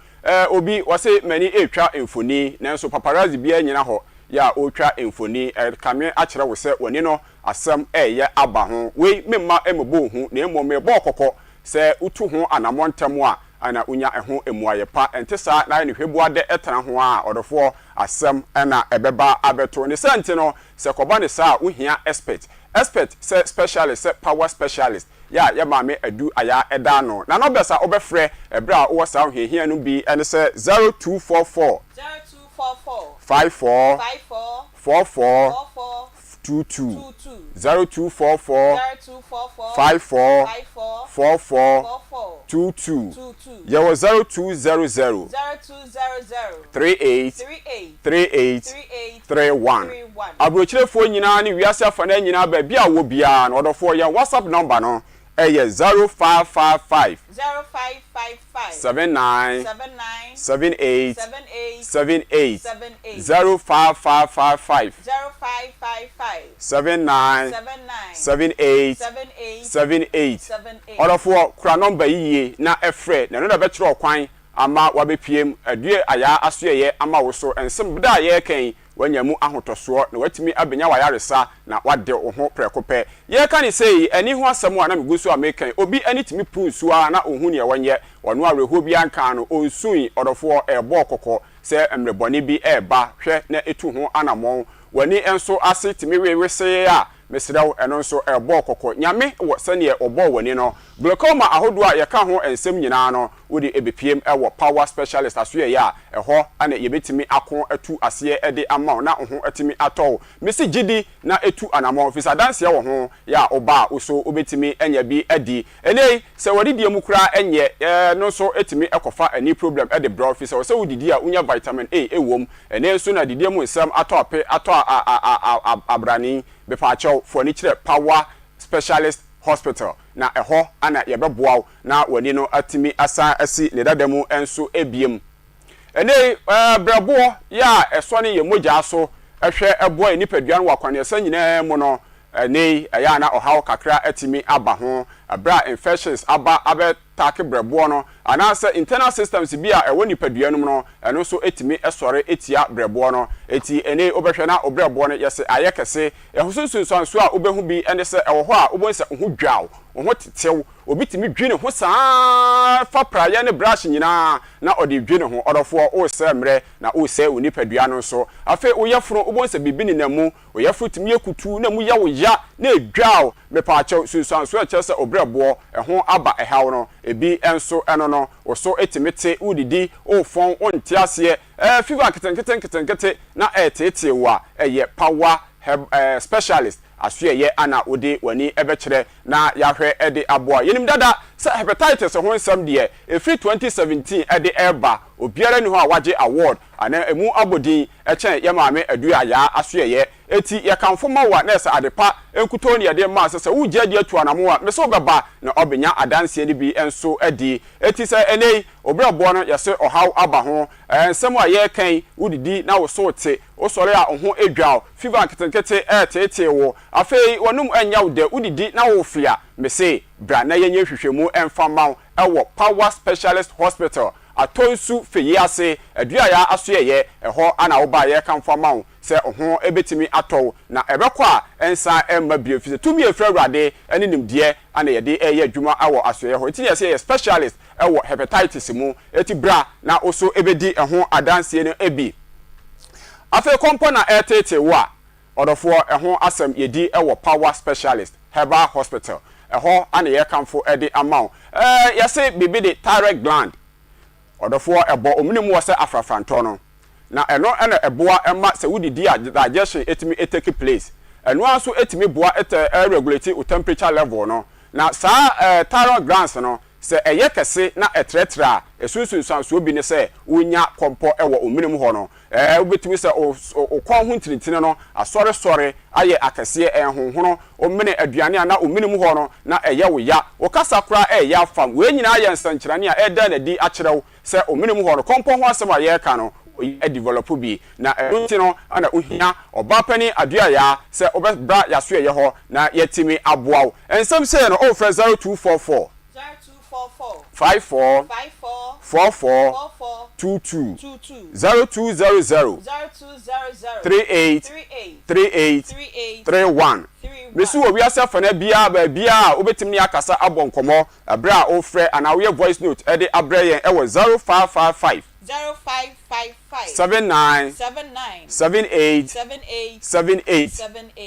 Obi, ɔse m'ani retwa mfoni, nanso paparazzi biara nnyina hɔ yɛ a ɔretwa mfoni, ɛkame akyerɛ wo sɛ w'ani no. asɛm reyɛ aba ho. Wei memma mmobɔ wo hu, na mmom merebɔ wo kɔkɔ sɛ wotu ho anammɔn ntɛm a, na wonya ɛho mmuaeɛ pa. Ɛnte saa na ayɛ no hwɛbuadɛ tena ho a, ɔdɔfoɔ, asɛm na ɛbɛba abɛto. Ne saa nti no, sɛ ɛkɔba no saa a, wohia expert. Expert sɛ specialist, sɛ power specialist, yɛ a yɛ maame Adu Ayaa da ano. Na numbers a wobɛfrɛ ɛberɛ a wowɔ saa ahohiahia no bi ne sɛ 0244. 0244. 54. 54. 44. 44. 22. 22. 0244. 0244. 54. 54. 44. 44. 22. 22. Yɛwɔ 0200. 0200. 38. 38. 38. 38. 31. 31. Aburokyirefoɔ nyinaa ne wiase afanaa nyinaa baabi a wɔ biara no, ɔdɔfoɔ yɛn WhatsApp number no ɛyɛ 0555. 0555. 79. 79. 78. 78. 78. 78. 05555. 0555. 79. 79. 78. 78. 78. 78. Ɔdɔfoɔ, kura nɔmba yi yie na frɛ, na ɛno na ɛbɛkyerɛ wo kwan ama woabɛpiem adue ayaa asoɛeɛ ama wo so nsem berɛ a yɛreka yi, woanya mu ahotɔsoɔ na woatumi abɛnya w'ayaresa na woade wo ho prɛko pɛ. Yɛreka no sei, ani ho asɛm a na megu so a mereka yi, obi ani tumi puru nsuo ara na ɔnhu neɛ ɔnyɛ, ɔno awerɛhoɔ biara nkaa no, ɔnsui, ɔdɔfoɔ, ɛrebɔ wo kɔkɔ sɛ mmerɛ bɔne bi reba, hwɛ na tu ho anammɔn. W'ani nso ase tumi we wesee a, mesrɛ wo, ɛno nso ɛrebɔ wo kɔkɔ. Nyame wɔ sɛdeɛ ɔbɔɔ w'ani no. Glaucoma ahodoɔ a yɛka ho nsɛm nyinaa no, wode bɛpiem wɔ Power Specialist asoɛeɛ a, ɛhɔ na yɛbɛtumi ako atu aseɛ de ama wo na wo ho atumi atɔ wo. Mese gyidi na tu anammɔn, firi sɛ adanseɛ wɔ ho, yɛ a woba a wo so wobɛtumi anya bi adi. Ɛnnɛ yi, sɛ w'adidie mu koraa nyɛ, ɛno nso tumi kɔfa ani problem de brɛ wo, firi sɛ ɛwɔ sɛ wodidi a wonya vitamin A wɔ mu. Ɛnnɛ nso na adidie mu nsɛm atɔ ape, atɔ abrane. Mepaakyɛw, fa w'ani kyerɛ Power Specialist Hospital, na ɛhɔ na yɛbɛboa wo na w'ani no atumi asan asi ne dada mu nso biom. Ɛnnɛ yi, berɛboɔ yɛ a ɛsɔne yɛn mogya so hwɛ boa yɛn nipadua no wɔ akwaneɛsa nyinaa mu no, ɛnnɛ yi, ɛyɛ a na ɔhaw kakra atumi aba ho berɛ a infections aba abɛtake berɛboɔ no, anaasɛ internal systems bi a ɛwɔ nipadua no mu no, ɛno nso tumi sɔre tia berɛboɔ no. Enti ɛnnɛ yi, wobɛhwɛ na wo berɛboɔ no yɛse ayɛ kɛse. Ɛho so nsunsuansoɔ a wobɛhu bi ne sɛ, ɛwɔ hɔ a wobɛhu sɛ wo ho dwa wo, wo ho tetew, Obi tumi dwi ne ho saa ara fa praeɛ ne brush nyinaa na ɔde redwi ne ho. Ɔdɔfoɔ, woresɛe mmerɛ na woresɛe wo nipadua no nso. Afei wo yafunu, wobɛhu sɛ biribi nenam mu. Wo yafunu tumi yɛ kutuu na emu yɛ wo ya na ɛdwa wo. Mepaakyɛw, nsunsuansoɔ a ɛkyerɛ sɛ wo berɛboɔ, ɛho aba ɛhaw no, ebi nso ɛno no, wo so tumi te, woredidi, worefɔn, wonte aseɛ, ɛɛ fever nketenkete nketenkete na ɛreteetee wo a, ɛyɛ power herb ɛɛ specialist asoɛeɛ ana wode w'ani bɛkyerɛ na yɛahwɛ de aboa. Yɛnim dada sɛ hepatitis ho nsɛm deɛ, ɛfiri 2017 de reba, obiara nni hɔ a wagye award anaa ɛmu abɔdin kyɛn yɛn maame Adua Yaa asoɛeɛ. Enti yɛkamfo ma wo a, na ɛsɛ ade pa nkutoo na yɛde rema wo sɛ sɛ wogye adi atu anamon a, mese wobɛba na woabɛnya adanseɛ no bi nso adi. Enti sɛ ɛnnɛ yi, wo berɛboɔ no yɛse ɔhaw aba ho, nsɛm a yɛreka yi, wodidi na wo so te, Wosɔre a wo ho dwa wo, fever nketenkete reteetee wo, afei w'anom nyɛ wo dɛ, wodidi na worefe a, mese bra na yɛnyɛ nhwehwɛmu mfa mma wo wɔ Power Specialist Hospital, Atonsu Feyi ase, Aduaya Asoɛeɛ, ɛhɔ na woba a yɛrekamfo ama wo sɛ wo ho bɛtumi atɔ wo na ɛbɛkɔ a ɛnsan mma bio, ɛfiri sɛ tumi a ɛfiri Awurade ne nimdeɛ na yɛde reyɛ adwuma wɔ asoɛeɛ hɔ, nti na yɛse yɛyɛ specialist wɔ hepatitis mu, enti bra na wo so bɛdi ɛho adanseɛ no bi. Afei kɔmpɔ na ɛreteetee wo a, ɔdɔfoɔ, ɛho asɛm yɛdi wɔ Power Specialist Herbal Hospital. Ɛhɔ na yɛrekamfo de ama wo. Ɛɛ, yɛse biribi de thyroid gland. Ɔdɔfoɔ, ɛbɔ omene mu wɔ sɛ afrafrantɔ no. Na ɛno na ɛboa ma sɛ wodidi a digestion tumi take place. Ɛno ara nso tumi boa regulate wo temperature level no. Na saa thyroid glands no, Sɛ ɛyɛ kɛse na ɛtrɛtrɛ a, ɛso nsunsuansoɔ bi ne sɛ wonya kɔmpɔ wɔ wo mene mu hɔ no. Wobɛtumi sɛ wo kɔn ho ntinintini no asɔresɔre ayɛ akɛseɛ, ɛnhonhono, wo mene aduane a na wo mene mu hɔ no na ɛyɛ wo ya, wo kasa koraa ɛreyɛ afam. Wei nyinaa yɛ nsɛnkyerɛnne a ɛreda no adi akyerɛ wo sɛ wo mene mu hɔ no, kɔmpɔ ho asɛm a yɛreka no, woadevelɔpo bi. Na ɛno nti no na wohia Ɔbaapanin Aduayaa sɛ wobɛbra y'asoɛeɛ hɔ na yɛatumi aboa wo. Nsɛm sei no wofrɛ 0244. 54 44 22, 0200 38 38 31. Mesi wɔ wiase afana biara baabiara a wobɛtumi ne akasa abɔ nkɔmmɔ ɛberɛ a wofrɛ anaa woyɛ voice note de abrɛ yɛn wɔ 0555 79 78 78.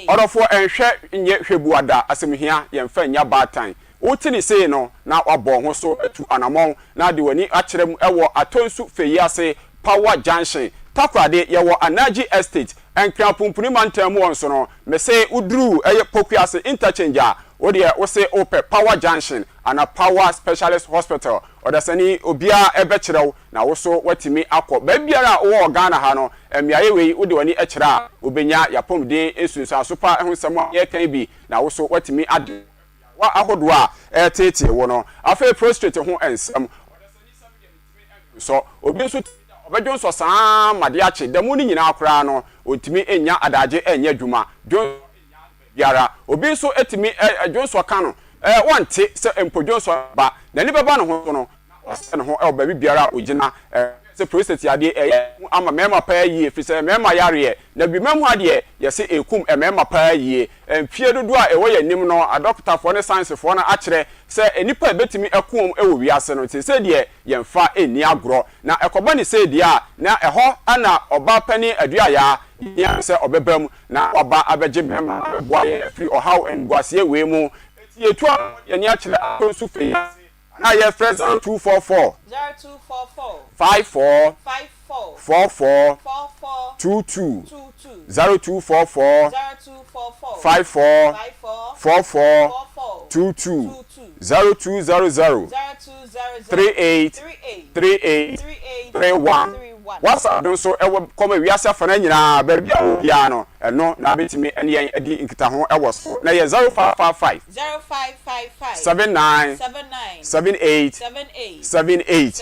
Ɔdɔfoɔ ɛnhwɛ nyɛ hwɛbuada asɛmhia yɛmfa nnya baatan. Wote ne sei no na wabɔ wo ho so atu anamɔn na de w'ani akyerɛ mu wɔ Atonsu Feyiase Power Junction, Takoradi, yɛwɔ Anaji Estate, Nkran Pumpuni mantam mu hɔ nso no, mese woduru ɛyɛ Pokuase Interchange a, wo deɛ wose wopɛ Power Junction ana Power Specialist Hospital, ɔdasani obiara bɛkyerɛ wo na wo nso woatumi akɔ. Baabiara a wowɔ wɔ Ghana ha no, mmeaeɛ wei wode w'ani kyerɛ a, wobɛnya y'apɔmuden nsunsuanso pa ho nsɛm a yɛreka yi bi na wo nso woatumi ade wo afi nyarewa ahodoɔ a ɛreteetee wo no. Afei prostrate ho nsɛm, ɔdasani sɛm deɛ mentumi ndwonsɔ, obi nso tumi da ɔbɛdwonsɔ saa ara ma adeɛ akye, da mu no nyinaa koraa no ɔntumi nnya adagye nyɛ adwuma, dwonsɔ nnya baabiara. Obi nso tumi dwonsɔ ka no, ɔnte sɛ mpo dwonsɔ ba, n'ani bɛba ne ho so no, na ɔsɛ ne ho wɔ baabi biara a ɔgyina. Sɛ prostate yadeɛ ɛyɛ hu ama mmarima paa yie ɛfiri sɛ mmarima yareɛ na bima mu ha deɛ yɛse ɛkum mmarima paa yie. Mfie dodoɔ a ɛwɔ yɛn anim no adɔkotafoɔ ne sayensefoɔ no akyerɛ sɛ nnipa a ɛbɛtumi aku wɔn wɔ wiase no seesei deɛ yɛmfa nni agorɔ. Na ɛkɔba ne sei deɛ a na ɛhɔ na ɔbaa panin Aduayaa hia sɛ ɔbɛba mu na waba abɛgye mmarima abɛboa yɛn afiri ɔhaw animguaseɛ wei mu. Enti yɛtu anamɔn de yɛn ani akyerɛ Atonsu Fei ase Anaa yɛfrɛ 0244 54 44 22, 0244 54 44 22, 0200 38 38 31. WhatsApp no nso wɔ kɔ ma wiase afanan nyinaa, baabi a wowɔ biara no, ɛno na wobɛtumi ne yɛn adi nkitaho wɔ so. Na ɛyɛ 0555. 79 78 78.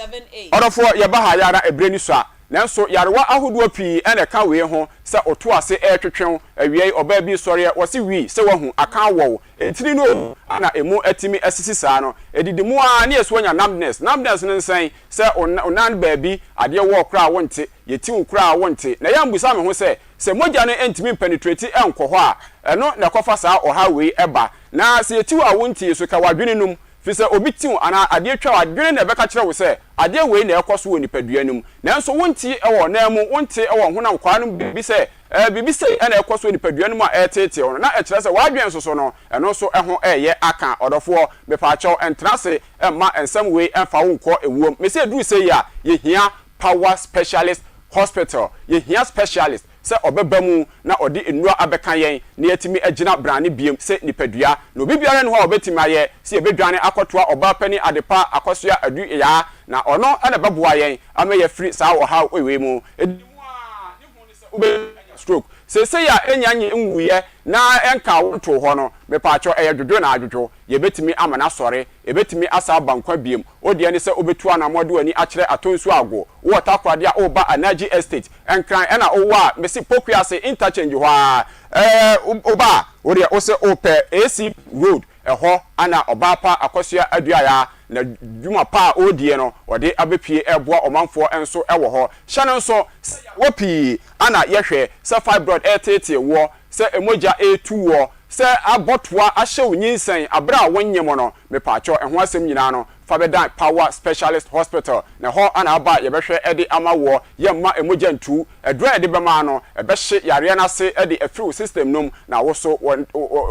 Ɔdɔfoɔ, yɛba ha yɛ a na ɛberɛ ni sua, nanso yarewa ahodoɔ pii na ɛka wei ho sɛ ɔto ase retwetwe wo, awiei ɔbaa bi sɔreɛ, wɔse wii sɛ wahu, aka awɔ wo, ntini no owu a na ɛmu atumi asisi saa no, ɛdidi mu ara ne yɛso anya numbness, numbness no nsɛn sɛ wo nan baabi adeɛ wɔɔ koraa a wonte, yɛti wo koraa a wonte, na ɛyɛ a mebisa me ho sɛ, Sɛ mogya no ntumi mpenetrate nkɔ hɔ a, ɛno na ɛkɔfa saa ɔhaw wei ba. Na sɛ yɛti wo a wonte so, ka w'adwene no mu. Firi sɛ obi ti wo anaa adeɛ twa wo a, adwene na ɛbɛka kyerɛ wo sɛ adeɛ wei na ɛrekɔ so wɔ nipadua no mu. Nanso wonte wɔ ɔnan mu, wonte wɔ honam kwaa no mu baabi sɛ biribi sei na ɛrekɔ so wɔ nipadua no mu a ɛreteetee wo no, na ɛkyerɛ sɛ w'adwene nso so no, ɛno nso ho reyɛ aka. Ɔdɔfoɔ, mepaakyɛw, ntena ase mma nsɛm wei mfa wo nkɔ ewuom. Mese ɛduru sei a, yɛhia Power Specialist Hospital, Yɛhia specialist sɛ ɔbɛba mu na ɔde nnuro abɛka yɛn na yɛatumi agyina brane biom sɛ nipadua. Na obi biara nni hɔ a ɔbɛtumi ayɛ sɛ yɛbɛdwane akɔtoa ɔbaa panin Adepa Akɔsoa Adu Yaa na ɔno na ɛbɛboa yɛn ama yɛafiri saa ɔhaw wei mu. Ɛdi mu ara ne hu ne sɛ wobɛtumi anya stroke seesei a ɛnnya nwuiɛ na ɛnkaa wo ntoo hɔ no. Mepaakyɛw ɛyɛ dwodwo na adwodwo. Yɛbɛtumi ama no asɔre. Ɛbɛtumi asan aba nkwa biom. Wo deɛ ne sɛ wobɛtu anammɔn de w'ani akyerɛ Atonsu Ago. Wowɔ Takoradi a woreba Anaji Estate, Nkran ɛna wowɔ a, mese Pokuase Interchange hɔ ara. Ɛɛ woba a, wo deɛ wose wopɛ AC Road, ɛhɔ na Ɔbaa Pa Akosua Aduaya n'adwuma pa a ɔredie no, ɔde abɛpue reboa ɔmanfoɔ nso wɔ hɔ. Hyɛ no nso sɛ yarewa pii na yɛhwɛ, sɛ fibroid reteetee woɔ, sɛ mogya retu woɔ, Sɛ abɔtoa ahyɛ wo nyinsɛn aberɛ a wonyem no, mepaakyɛw ɛho asɛm nyinaa no, fa bɛdan Power Specialist Hospital, na ɛhɔ na aba a yɛbɛhwɛ de ama woɔ, yɛmma mogya ntu, aduro a yɛde bɛma no, ɛbɛhye yareɛ no ase de afiri wo system no mu, na wo so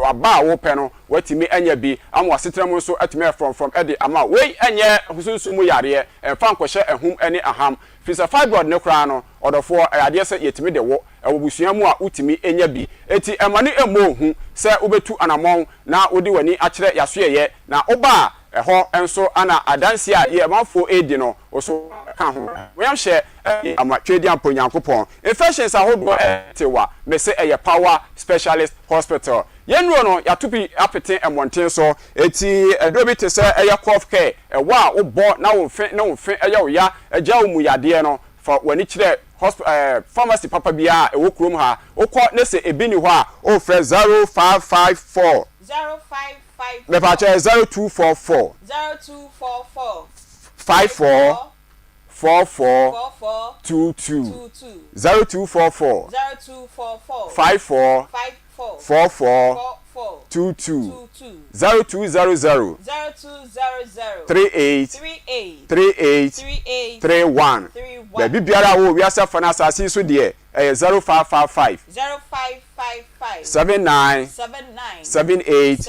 aba a wopɛ no, woatumi anya bi, ama w'asetena mu nso atumi ayɛ frɔmfrɔm de ama wo. Wei nyɛ sunsum mu yareɛ, ɛmfa nkɔhyɛ ahum ne aham, firi sɛ fibroid no koraa no, ɔdɔfoɔ, ɛyɛ adeɛ sɛ yɛtumi de wo. Ɛwɔ abusua mu a wotumi nya bi. Enti mma no mmɔ wo hu sɛ wobɛtu anammɔn na wode w'ani akyerɛ y'asoɛeɛ. Na woba a, ɛhɔ nso na adanseɛ a yɛn manfoɔ redi no, wo nso ka ho. Animuonyamhyɛ de ama Tweaduampɔ Nyankopɔn. Infections ahodoɔ te wa, mese ɛyɛ Power Specialist Hospital. Yɛn nnuro no, yɛato bi apete mmɔnten so. Enti aduro bi te sɛ ɛyɛ cough care, ɛwɔ a wobɔ na wo mfe ne wo mfe yɛ wo ya, agya wo mu yadeɛ no, fa w'ani kyerɛ hosp ɛɛ pharmacy papa biara a ɛwɔ kurom ha. Wokɔ ne sɛ ebi nni hɔ a, wofrɛ 0554. 05. Mepaakyɛw ɛyɛ 0244. 0244. 54 44 22. 0244. 0244. 54 44 22. 0200. 0200. 38 38 31. Baabi biara a wowɔ wiase afa no asase yi so deɛ ɛyɛ 0555. 0555. 79 78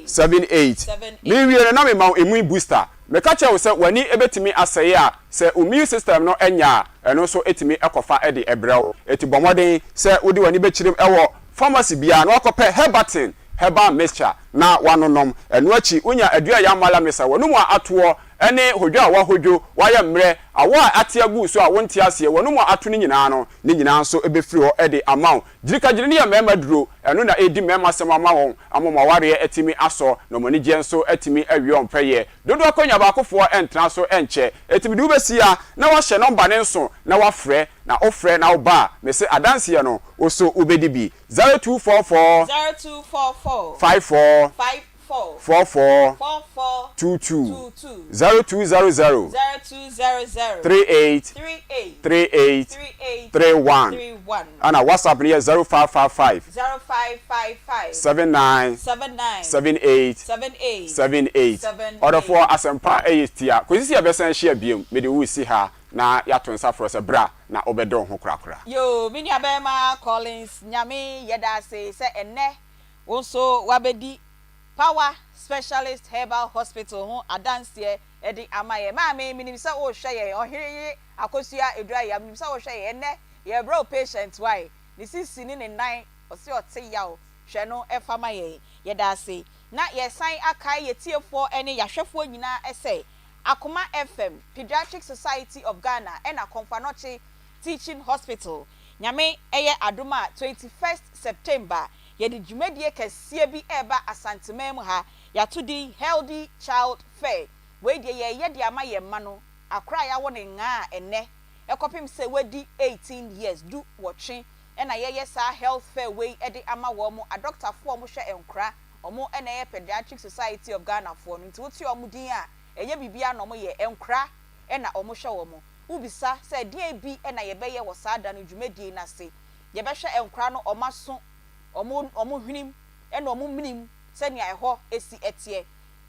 78. Merewie no na mema wo immune booster. Meka kyerɛ wo sɛ w'ani bɛtumi asɛe a, sɛ wo immune system no nya a, ɛno nso tumi kɔfa de brɛ wo. Enti bɔ mmɔden sɛ wode w'ani bɛkyerem wɔ pharmacy biara na woakɔpɛ Herbatin herbal mixture na woanonom. Ɛno akyi wonya Aduayam Malamix a w'anum a atoɔ ne hodwo a woahodwo, woayɛ mmerɛ, awɔ a ate agu wo so a wonte aseɛ, w'anum a ato no nyinaa no, ne nyinaa nso bɛfiri hɔ de ama wo. Gyirikagyiri no yɛ mmarima duro, ɛno na ɛredi mmarima asɛm ama wɔn, ama wɔn awareɛ atumi asɔ, na wɔn anigyeɛ nso atumi awie wɔn pɛyɛ. Dodoɔ akonnwa baakofoɔ ntena so nkyɛ, enti mede wo bɛsi ha na woahyɛ nɔmba no nso na woafrɛ, na wofrɛ na woba a, mese adanseɛ no, wo nso wobɛdi bi. 0244 0244 54 54 44 44 22 22 0200 0200 38 38 38 38 31 31. Ɛna WhatsApp no yɛ 0555 0555 79 79 78 78 78 78. Ɔdɔfoɔ asɛmpa yɛ tia. Kɔsi sɛ yɛbɛsan ahyia biom, mede wo resi ha na yɛato nsa frɛ wo sɛ bra na wobɛdɔ wo ho korakora. Yoo me nua bɛɛma Collins Nyame yɛdaase sɛ ɛnnɛ wo nso wabɛdi Power Specialist Herbal Hospital ho adanseɛ de ama yɛn. Maame, menim sɛ worehwɛ yɛn. Ɔhene yere Akosua Aduayam, menim sɛ worehwɛ yɛn. Ɛnnɛ, yɛrebrɛ wo patient wai. Ne sisi ne ne nan, ɔse ɔte yaw. Hwɛ no fa ma yɛn. Yɛda ase. Na yɛresan akae yɛn tiefoɔ ne yɛn ahwɛfoɔ nyinaa sɛ, Akoma FM, Pediatric Society of Ghana ɛna Komfo Anokye Teaching Hospital, Nyame yɛ adom a, 21st September, Yɛde dwumadie kɛseɛ bi reba Asanteman mu ha, yɛato din Healthy Child Fair. Wei deɛ yɛreyɛ de ama yɛn mma no, akora a yɛawo no ngaa a ɛnnɛ kɔpem sɛ wadi 18 years, du wɔtwe, ɛna yɛreyɛ saa health fair wei de ama wɔn. Adɔktafoɔ a wɔhwɛ nkora, wɔn na ɛyɛ Pediatric Society of Ghana foɔ no, nti wote wɔn din a, ɛnyɛ biribiara na wɔyɛ, nkora na wɔhwɛ wɔn. Wobisa sɛ ɛdeɛn bi na yɛbɛyɛ wɔ saa da no dwumadie no ase? Yɛbɛhwɛ nkora no wɔn aso, wɔn wɔn hwenem ɛna wɔn menem sɛnea ɛhɔ si teɛ.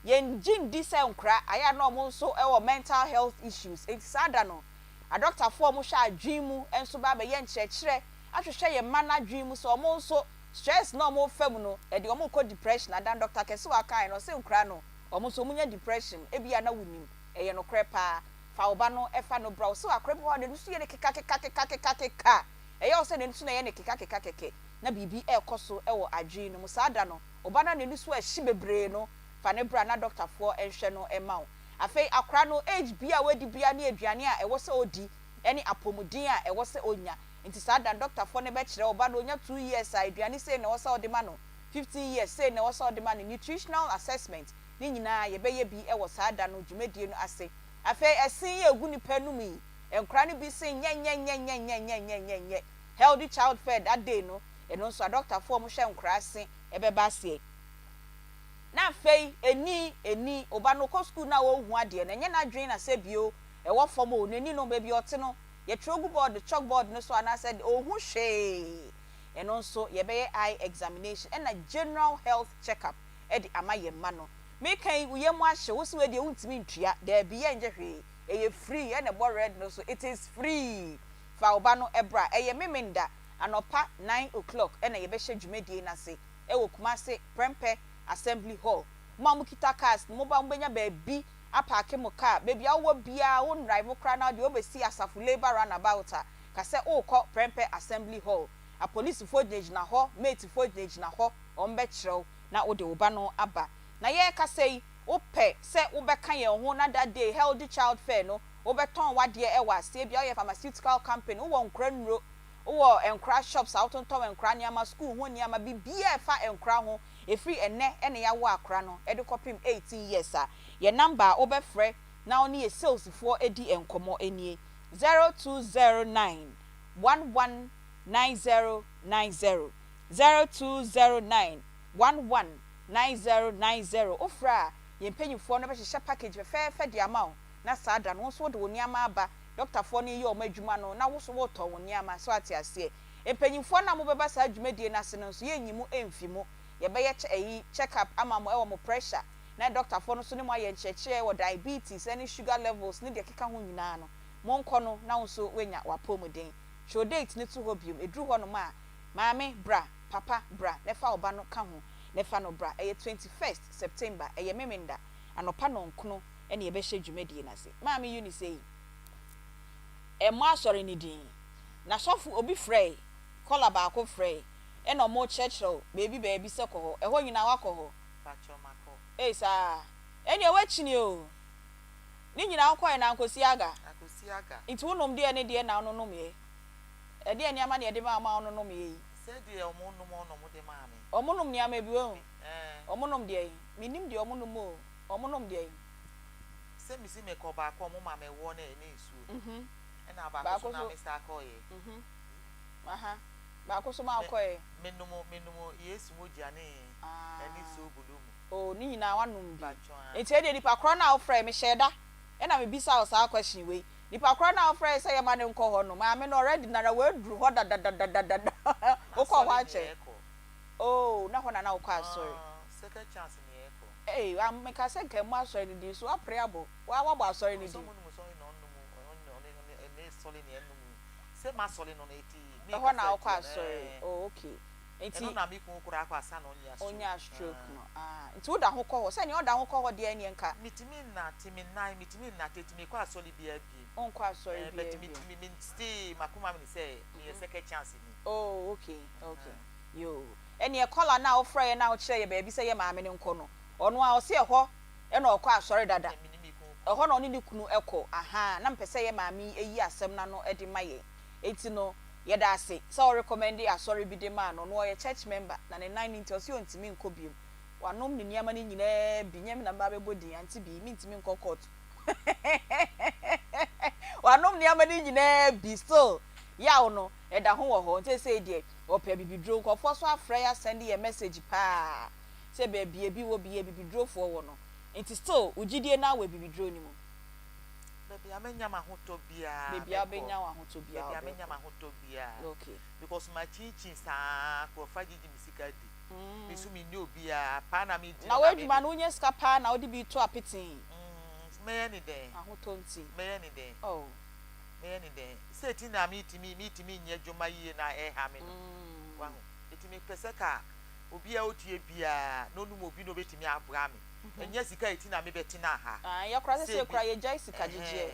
Yɛn gye ndi sɛ nkora ayɛ a na wɔn nso wɔ mental health issues enti saa da no adɔktafoɔ a wɔhwɛ adwene mu nso ba abɛyɛ nkyerɛkyerɛ ahwehwɛ yɛn mma no adwene mu sɛ wɔn nso stress no a wɔrefa mu no ɛde wɔn rekɔ depression adan Dɔkta Kɛsewa kaeɛ no ɔse nkora no wɔn nso wɔnya depression ebia na wonim ɛyɛ nokorɛ paa fa wo ba no fa no bra ɔse akora bi wɔ hɔ a n'ani so yɛ no kekakekakekakeka Ɛyɛ wo sɛ n'ani so na ɛyɛ no kekakeka kɛkɛ na biribi rekɔ so wɔ adwene no mu. Saa da no, wo ba no a n'ani so ahye bebree no, fa no bra na dɔktafoɔ nhwɛ no mma wo. Afei akwadaa no, age biara a wadi biara ne aduane a ɛwɔ sɛ ɔdi ne apɔmuden a ɛwɔ sɛ ɔnya. Nti saa da no, dɔktafoɔ no bɛkyerɛ wo ba no, ɔnya two years a, aduane sei na ɛwɔ sɛ wode ma no, 15 years, sei na ɛwɔ sɛ wode ma no, nutritional assessment, ne nyinaa yɛbɛyɛ bi wɔ saa da no dwumadie no ase. Afei ɛse yi a ɛgu nnipa anum yi, Nkora no bi se nyɛnyɛnyɛnyɛnyɛnyɛnyɛnyɛ healthy child fare that day no, ɛno nso adɔktafoɔ a wɔhwɛ nkora se ɛbɛba aseɛ. Na afei ɛni, ɛni, oba no ɔkɔ sukuu no a ɔnhu adeɛ no, ɛnyɛ n'adwene na sɛ bio ɛwɔ fam o, n'ani no baabi a ɔte no, yɛtwerɛ gu board, chalk board no so anaasɛ ɔnhu hwee. Ɛno nso yɛbɛyɛ eye examination ɛna general health check up de ama yɛn mma no. Meka yi, wo yam ahye wo se wei deɛ wontumi ntua, daabi yɛnyɛ hwee. Ɛyɛ free ɛna ɛbɔ red no so it is free fa wo ba no bra ɛyɛ Memenda anɔpa nine o'clock ɛna yɛbɛhyɛ dwumadie no ase ɛwɔ Kumasi Prempeh Assembly Hall mo a mo kita cars no mo ba mo bɛnya baabi apaake mo car baabi a wowɔ biara wo ndrive koraa na wodeɛ wobɛsi Asafo Labour Runabout a ka sɛ worekɔ Prempeh Assembly Hall apolisifoɔ gyinagyina hɔ matefoɔ gyinagyina hɔ wɔn bɛkyerɛ wo na wode wo ba no aba na yɛrekasa yi Wopɛ sɛ wobɛka yɛn ho na that day healthy child fair no wobɛtɔn w'adeɛ wɔ aseɛ ebia woyɛ pharmaceutical company wowɔ nkora nnuro wowɔ nkora shops a wotontɔn nkora nneɛma school ho nneɛma biribiara a ɛfa nkora ho ɛfiri ɛnnɛ na yɛawo akora no de kɔpem 18 years a yɛn number a wobɛfrɛ na wo ne yɛn sales foɔ adi nkɔmmɔ nie 0209 11 9090 0209 11. 9090. Wofrɛ a, yɛn mpanyimfoɔ no bɛhyehyɛ package fɛfɛɛfɛ de ama wo, na saa da no, wo nso wode wo nneɛma aba. Dɔktafoɔ no reyɛ wɔn adwuma no, na wo nso woretɔn wo nneɛma. So ate aseɛ? Mpanyimfoɔ no a mobɛba saa dwumadie no ase no nso, yɛrenyi mo mfi mu. Yɛbɛyɛ kyɛ ɛyi, check up, ama mo wɔ mo pressure, na dɔktafoɔ no nso ne mo ayɛ nkyerɛkyerɛ wɔ diabetes ne sugar levels ne deɛ ɛkeka ho nyinaa no. Monkɔ no na wo nso woanya w'apɔmuden. Twerɛ date no to hɔ bio. Ɛduru hɔnom a, maame bra, papa bra na fa wo ba no ka ho na fa no bra. Ɛyɛ 21st September, ɛyɛ Memenda, anɔpa nɔnkono na yɛbɛhyɛ dwumadie no ase. Maame Eunice ei, ɛmmɔ asɔre no din. Na sɔfo, obi frɛe, kɔla baako frɛe, ɛna wɔrekyerɛkyerɛ wo baabi baabi sɛ kɔ hɔ. Ɛhɔ nyinaa woakɔ hɔ? Pakyɛ makɔ. Ei saa? Ɛnneɛ woakyini o. Ne nyinaa wokɔɛ no ankosi aga? Ankosi aga. Nti wonom deɛ ne deɛ na wononomyɛ? Ɛdeɛn nneɛma na yɛde maa wo ma wononomyɛ yi? Sɛ deɛ ɔmo nom na ɔmo de maa me. Ɔmo nom nneɛma bi woahu? Ɛɛ. Ɔmo nom deɛn? Mennim deɛ ɔmo nom o, ɔmo nom deɛn? Sɛ mesi mekɔ baako a ɔmo ma me ɛwoɔ ne ɛne nsuo. Ɛna baako so na me saa kɔɔyɛ. Aha, baako so ma wokɔɛ? Menom menom Yesu mogya ne ɛne soobolo mu. Oh ne nyinaa wanom bi. Nti ɛdeɛ nipa korɔ no a wofrɛɛ me hyɛɛ da ɛna me bisa wo saa question wei nipa korɔ no a wofrɛɛ sɛ yɛma no nkɔ hɔ no maame no already nara waduru hɔ dadadadadada wokɔɔ hɔ akyɛ oh na hɔ na na wokɔ asɔre Second chance ne yɛkɔ. Ei meka sɛ nka mmɔ asɔre no din so wapere abɔ waa wabɔ asɔre no din. Ɛhɔ na wokɔ asɔre oh okay. Nti Ɛno na me kunu koraa kɔ ansa na ɔnya stroke. Ɔnyaa stroke no ah nti woda ho kɔ hɔ sɛ nea ɔda ho kɔ hɔ deɛ ɛneɛ nka. Metumi nnante me nan metumi nnante nti mekɔ asɔre biara biem. Wonkɔ asɔre biara bio. But me me still makoma mu ne sɛ meyɛ second chance ni. Oh okay okay yoo ɛneɛ kɔla no a wofrɛɛ yɛn no a wokyerɛɛ yɛ baabi sɛ yɛ maame no nkɔ no ɔno ara ɔse ɛhɔ ɛna ɔkɔ asɔre dada ɛhɔ na ɔne ne kunu kɔ ahaa na mepɛ sɛ yɛ maame yi yi asɛm no ano de ma yɛn nti no Yɛda ase sɛ wo recommende asɔre bi de maa no. Ɔno ɔyɛ church member na ne nan no nti ɔse ɔntumi nkɔ biom. Wanom ne nneɛma no nyinaa bi, nyɛ me na meba abɛbɔ din, Auntie Bee, mentumi nkɔ court. Wanom nneɛma no nyinaa bi still yaw no ɛda ho wɔ hɔ. Nti seesei deɛ ɔpɛ abibiduro. Nkurɔfoɔ nso afrɛ yɛ asɛnde yɛn message paa sɛ baabi a ebi wɔ biara abibidurofoɔ wɔ no. Nti still wo gyidie no ara wɔ abibiduro no mu. Baabi a mɛnya m'ahotɔ biara Baabi a mɛkɔ. wobɛnya w'ahotɔ biara Baabi a wobɛkɔ. mɛnya m'ahotɔ biara. Okay. Because makyinkyin saa nkurɔfoɔ agyegye me sika di. Me nso menni obiara, paa na medi Na no na mede. w'adwuma no wonya sika paa na wode bi to apetee. Mm, mɛyɛ ne dɛn? Ahotɔ nti. Mɛyɛ ne dɛn? Oh. Mɛyɛ ne dɛn? Sɛ ti na metumi metumi nyɛ adwuma yie na ɛha me no. Wahu? Eti mepɛ sɛ ka obi a otie biara na onim obi na obetumi aboa me. Ɛnyɛ sika eti na mebɛtena ha. Ae, yɛ koraa Sɛ sɛsɛɛ bi, koraa yɛgyae sika gyegyeɛ.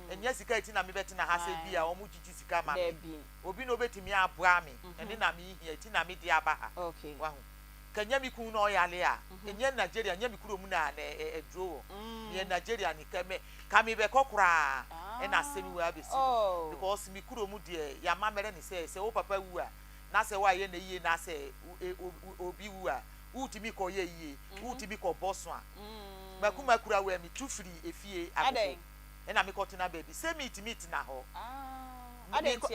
ɛhɛn, ɛnyɛ sika eti na mebɛtena ha sɛ bi a Ae. wɔn gyegye sika ma me. Dabi. Obi na obetumi aboa me, ɛne na mehia, eti na mede aba ha. Okay. Wahu? Ka ɛnyɛ me kunu na ɔyare a, ɛnyɛ Nigeria, ɛnyɛ me kurom na na ɛ aduro wɔ. Meyɛ Nigeria ni, ka me, ka mebɛkɔ koraa ɛna asɛm wei abɛsi no. Because me kurom deɛ, yɛamammerɛ ne sɛ, sɛ wo papa wu a, na sɛ woayɛ no yie na sɛ obi wu a, wotumi kɔ yɛ yie, wotumi kɔ bɔ so a. Makuma kura wɛ me tu firi efie agogo ɛna me kɔ tena baabi sɛ me tumi tena hɔ.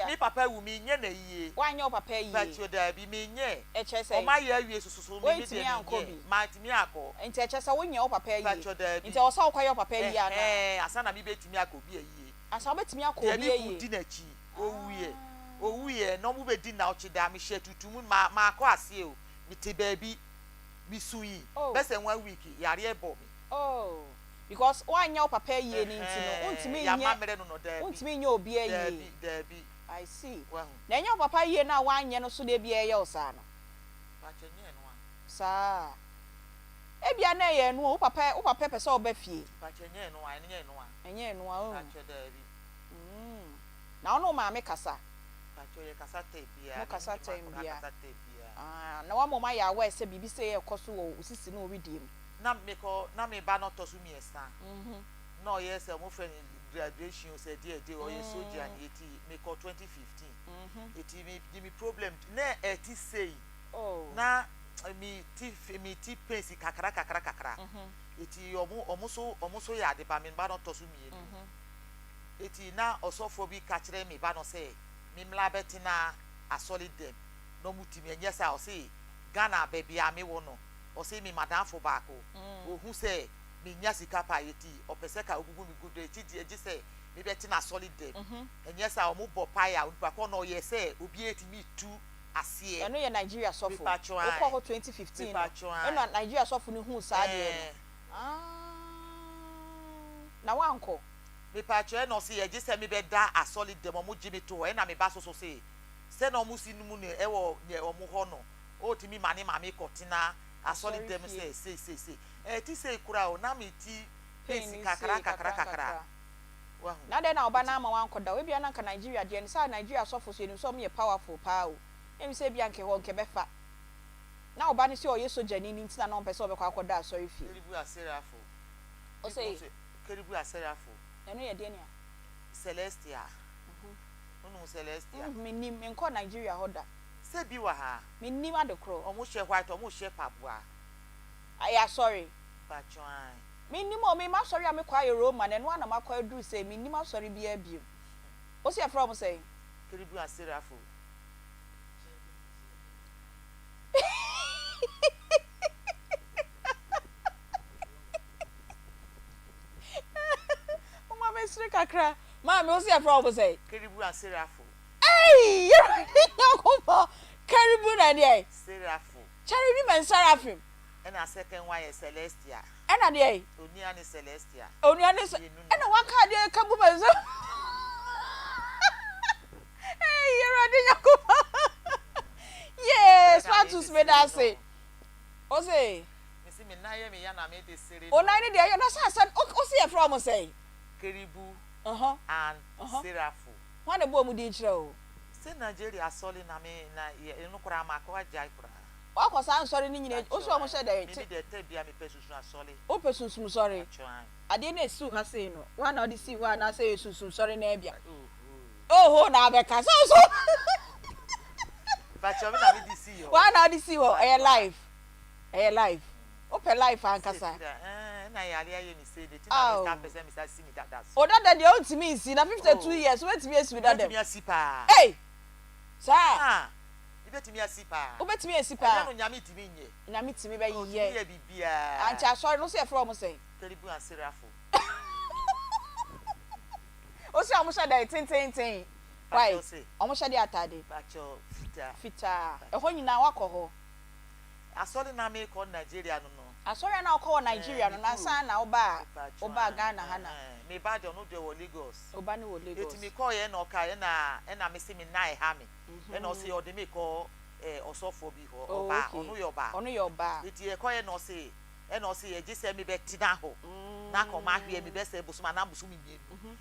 Me papa wu me nyɛ na yie. Wanyɛ wo papa yie. Patio daabi me nyɛ. Ɛkyerɛ sɛ. Ɔma yɛ awie sososo me me deɛ me nyɛ. Ma tumi akɔ. Nti ɛkyerɛ sɛ wonyɛ wo papa yie. Patio daabi. Nti ɛwɔ sɛ wokɔ yɛ wo papa yie anaa. Ɛhɛn ansa na me bɛ tumi akɔ obi ayie. Ansa wo bɛ tumi akɔ obi ayie. Deɛ me kun di n'akyi owuiɛ owuiɛ na ɔmo bɛ di naɔtwe daa me hyɛ tutum ma makɔ aseɛ o. Mete baabi, misui bɛsɛ one week, yareɛ bɔ me. Oh, because woanyɛ wo papa ayie no nti no, wontumi Ɛhɛn, nyɛ, yɛamammerɛ no no, daabi. wontumi nyɛ obi ayie. Daabi, daabi. I see. Wahu. Na ɛnyɛ wo papa ayie no a woanyɛ no so na ebia ɛyɛ wo saa no? Pakyɛ, ɛnyɛ ɛno a. Saa. Ebia na ɛyɛ ɛno o, wo papa, wo papa pɛ sɛ ɔba fie. Pakyɛ, ɛnyɛ ɛno a, ɛnyɛ ɛno a. Ɛnyɛ ɛno a, oh. Pakyɛ, daabi. Mm. Na wo ne wo maame kasa? Pakyɛ, yɛkasa tɛm biara, Mo me ne kasa me mma tɛm koraa biara. kasa tɛm biara. Ah, na woama wɔn ayɛ aware sɛ biribi sei rekɔ so wɔ wo sisi ne wo wedeɛ mu. Na mekɔ, na me ba no tɔ so mmiɛnsa, na ɔyɛ sɛ wɔfrɛ no graduation o sɛ deɛ deɛ, ɔyɛ sogya ni, eti mekɔ 2015, eti me de me problem, na ɛte sei, na me ti, me ti pains kakra kakra kakra, eti wɔn, wɔn so, wɔn so yɛ ade ba, me ba no tɔ so mmienu, eti na ɔsɔfoɔ bi ka kyerɛ me ba no sɛ me mmra bɛtena asɔre dɛm. na ɔmo tumi ɛnyɛ saa ɔse Ghana baabi a me wɔ no. Ɔse me madamfo baako ohu sɛ mennya sika paa eti ɔpɛ sɛ ka ogugu me gu do eti deɛ gye sɛ mebɛtena asɔre dɛm ɛnyɛ saa ɔmo bɔ pae a onipa kɔ no ɔyɛ sɛ obiara tumi tu aseɛ. Ɛno yɛ Nigeria sɔfo. Mepatwo ae. Wokɔɔ hɔ 2015 no Mepatwo ae. ɛna Nigeria sɔfo no huu saa adeɛ no. Ɛɛ. Aah na woankɔ? Mepatwo ɛna ɔse ɛgye sɛ mebɛda asɔre dɛm ɔmo gye me to hɔ ɛna me ba soso se sɛnea ɔmo si nom no ɛwɔ neɛ ɔmo hɔ no Otumi ma ne maame kɔtena asɔredɛm sɛ sei sei sei. Ɛte sei koraa o, na me ti Pain pace no kakra sei kakra kakra kakra. nkakra. Wahu? Na dɛn na ɔba no Nti. ama wankɔda hɔ? Ebia na anka Nigeria deɛ no, saa Nigeria asɔfo so yɛnim sɛ wɔyɛ powerful paa o. Ɛmi sɛ ebia anka ɛhɔ nka ɛbɛfa. Na ɔba no sɛ ɔyɛ sogyani no nti na na ɔmpɛ sɛ ɔbɛkɔ akɔda asɔrefie. Keribu Aserafo. Ɔsɛ. People say Keribu Aserafo. Ɛno yɛ deɛn a? Celestia. Wonim Celestia? Mennim, menkɔɔ Nigeria hɔ da. Sɛ bi wɔ ha. Mennim ade korɔ. Ɔmo hyɛ white ɔmo hyɛ paboa. Ɛyɛ asɔre. Mpakyɛw ae. Mennim o, me m'asɔre a mekɔ ayɛ Roman ɛno ara na makɔ aduru sei, mennim asɔre biara bio. Wose yɛfrɛ wɔn sɛn? Keribu and Serafo. Momma mensere kakra. Maame, wose yɛfrɛ wɔn sɛn? Keribu and Serafo. Ei! Awurade Nyankopɔn, Keribu na deɛn? Serafo. Cherubim and Seraphim. Ɛna second one yɛ Celestia. Ɛna deɛn? Onua ne Celestia. Onua ne Mmienu no. Ɛna waka adeɛ Keribu and Seraphim. Ei! Awurade Nyankopɔn. Yee! Spartus meda ase. Ose. Mese me nan yɛ me ya na mede sere no. Wo nan no deɛ ɛyɛ na sɛ asɛ ose yɛfrɛ wɔn sɛn? Keribu and Serafo. Hwan na ɛbɔɔ mu din kyerɛɛ wo? Sɛ Nigeria asɔre na me na yɛ ɛno koraa makɔ agyae koraa. Wakɔ saa nsɔre no nyina wo sɛ ɔmo hyɛ dɛn? Me me deɛ tɛ bia me pɛ sunsum asɔre. Wo pɛ sunsum sɔre? Pakyɛ ae. Adeɛ no a ɛsiw ha sei no woa na wode sii hɔ anaa sɛ ɛyɛ sunsum sɔre no ara bia? Oho na abɛka sɛ wo so. Pakyɛ me na me de sii hɔ. Woa na wode sii hɔ ɛyɛ life ɛyɛ life. Wopɛ life ankasa. Ao. Wo dada deɛ wontumi nsi na 52 years wobɛtumi asi wo dada mu. Ei! Saa? Wobɛtumi asi paa. Nyame tumi bɛyɛ. Ankyɛ asɔre no wo se yɛfrɛ wɔn sɛn? Wo se wɔn hyɛ dɛn tententen? White. Wɔn hyɛ deɛ ataade? Fitaa. Ɛhɔ nyinaa woakɔ hɔ? Asɔre na me kɔ Nigeria no no. Asɔre a na wokɔ wɔ Nigeria no nansa na wobaa wobaa Ghana ha na. Me ba deɛ ɔno deɛ ɔwɔ Lagos. Wo ba no wɔ Lagos. Eti me kɔɔ yɛ na ɔka ɛna ɛna me se me nan ɛha me ɛna ɔse ɔde me kɔ ɛɛ ɔsɔfoɔ bi hɔ ɔbaa ɔno yɛ ɔbaa. Ɔno yɛ ɔbaa. Eti yɛ kɔ yɛ na ɔse ɛna ɔse ɛgye sɛ me bɛ tena hɔ na kɔ ma hwɛ me bɛ sɛ bosom anaa bosome mienu.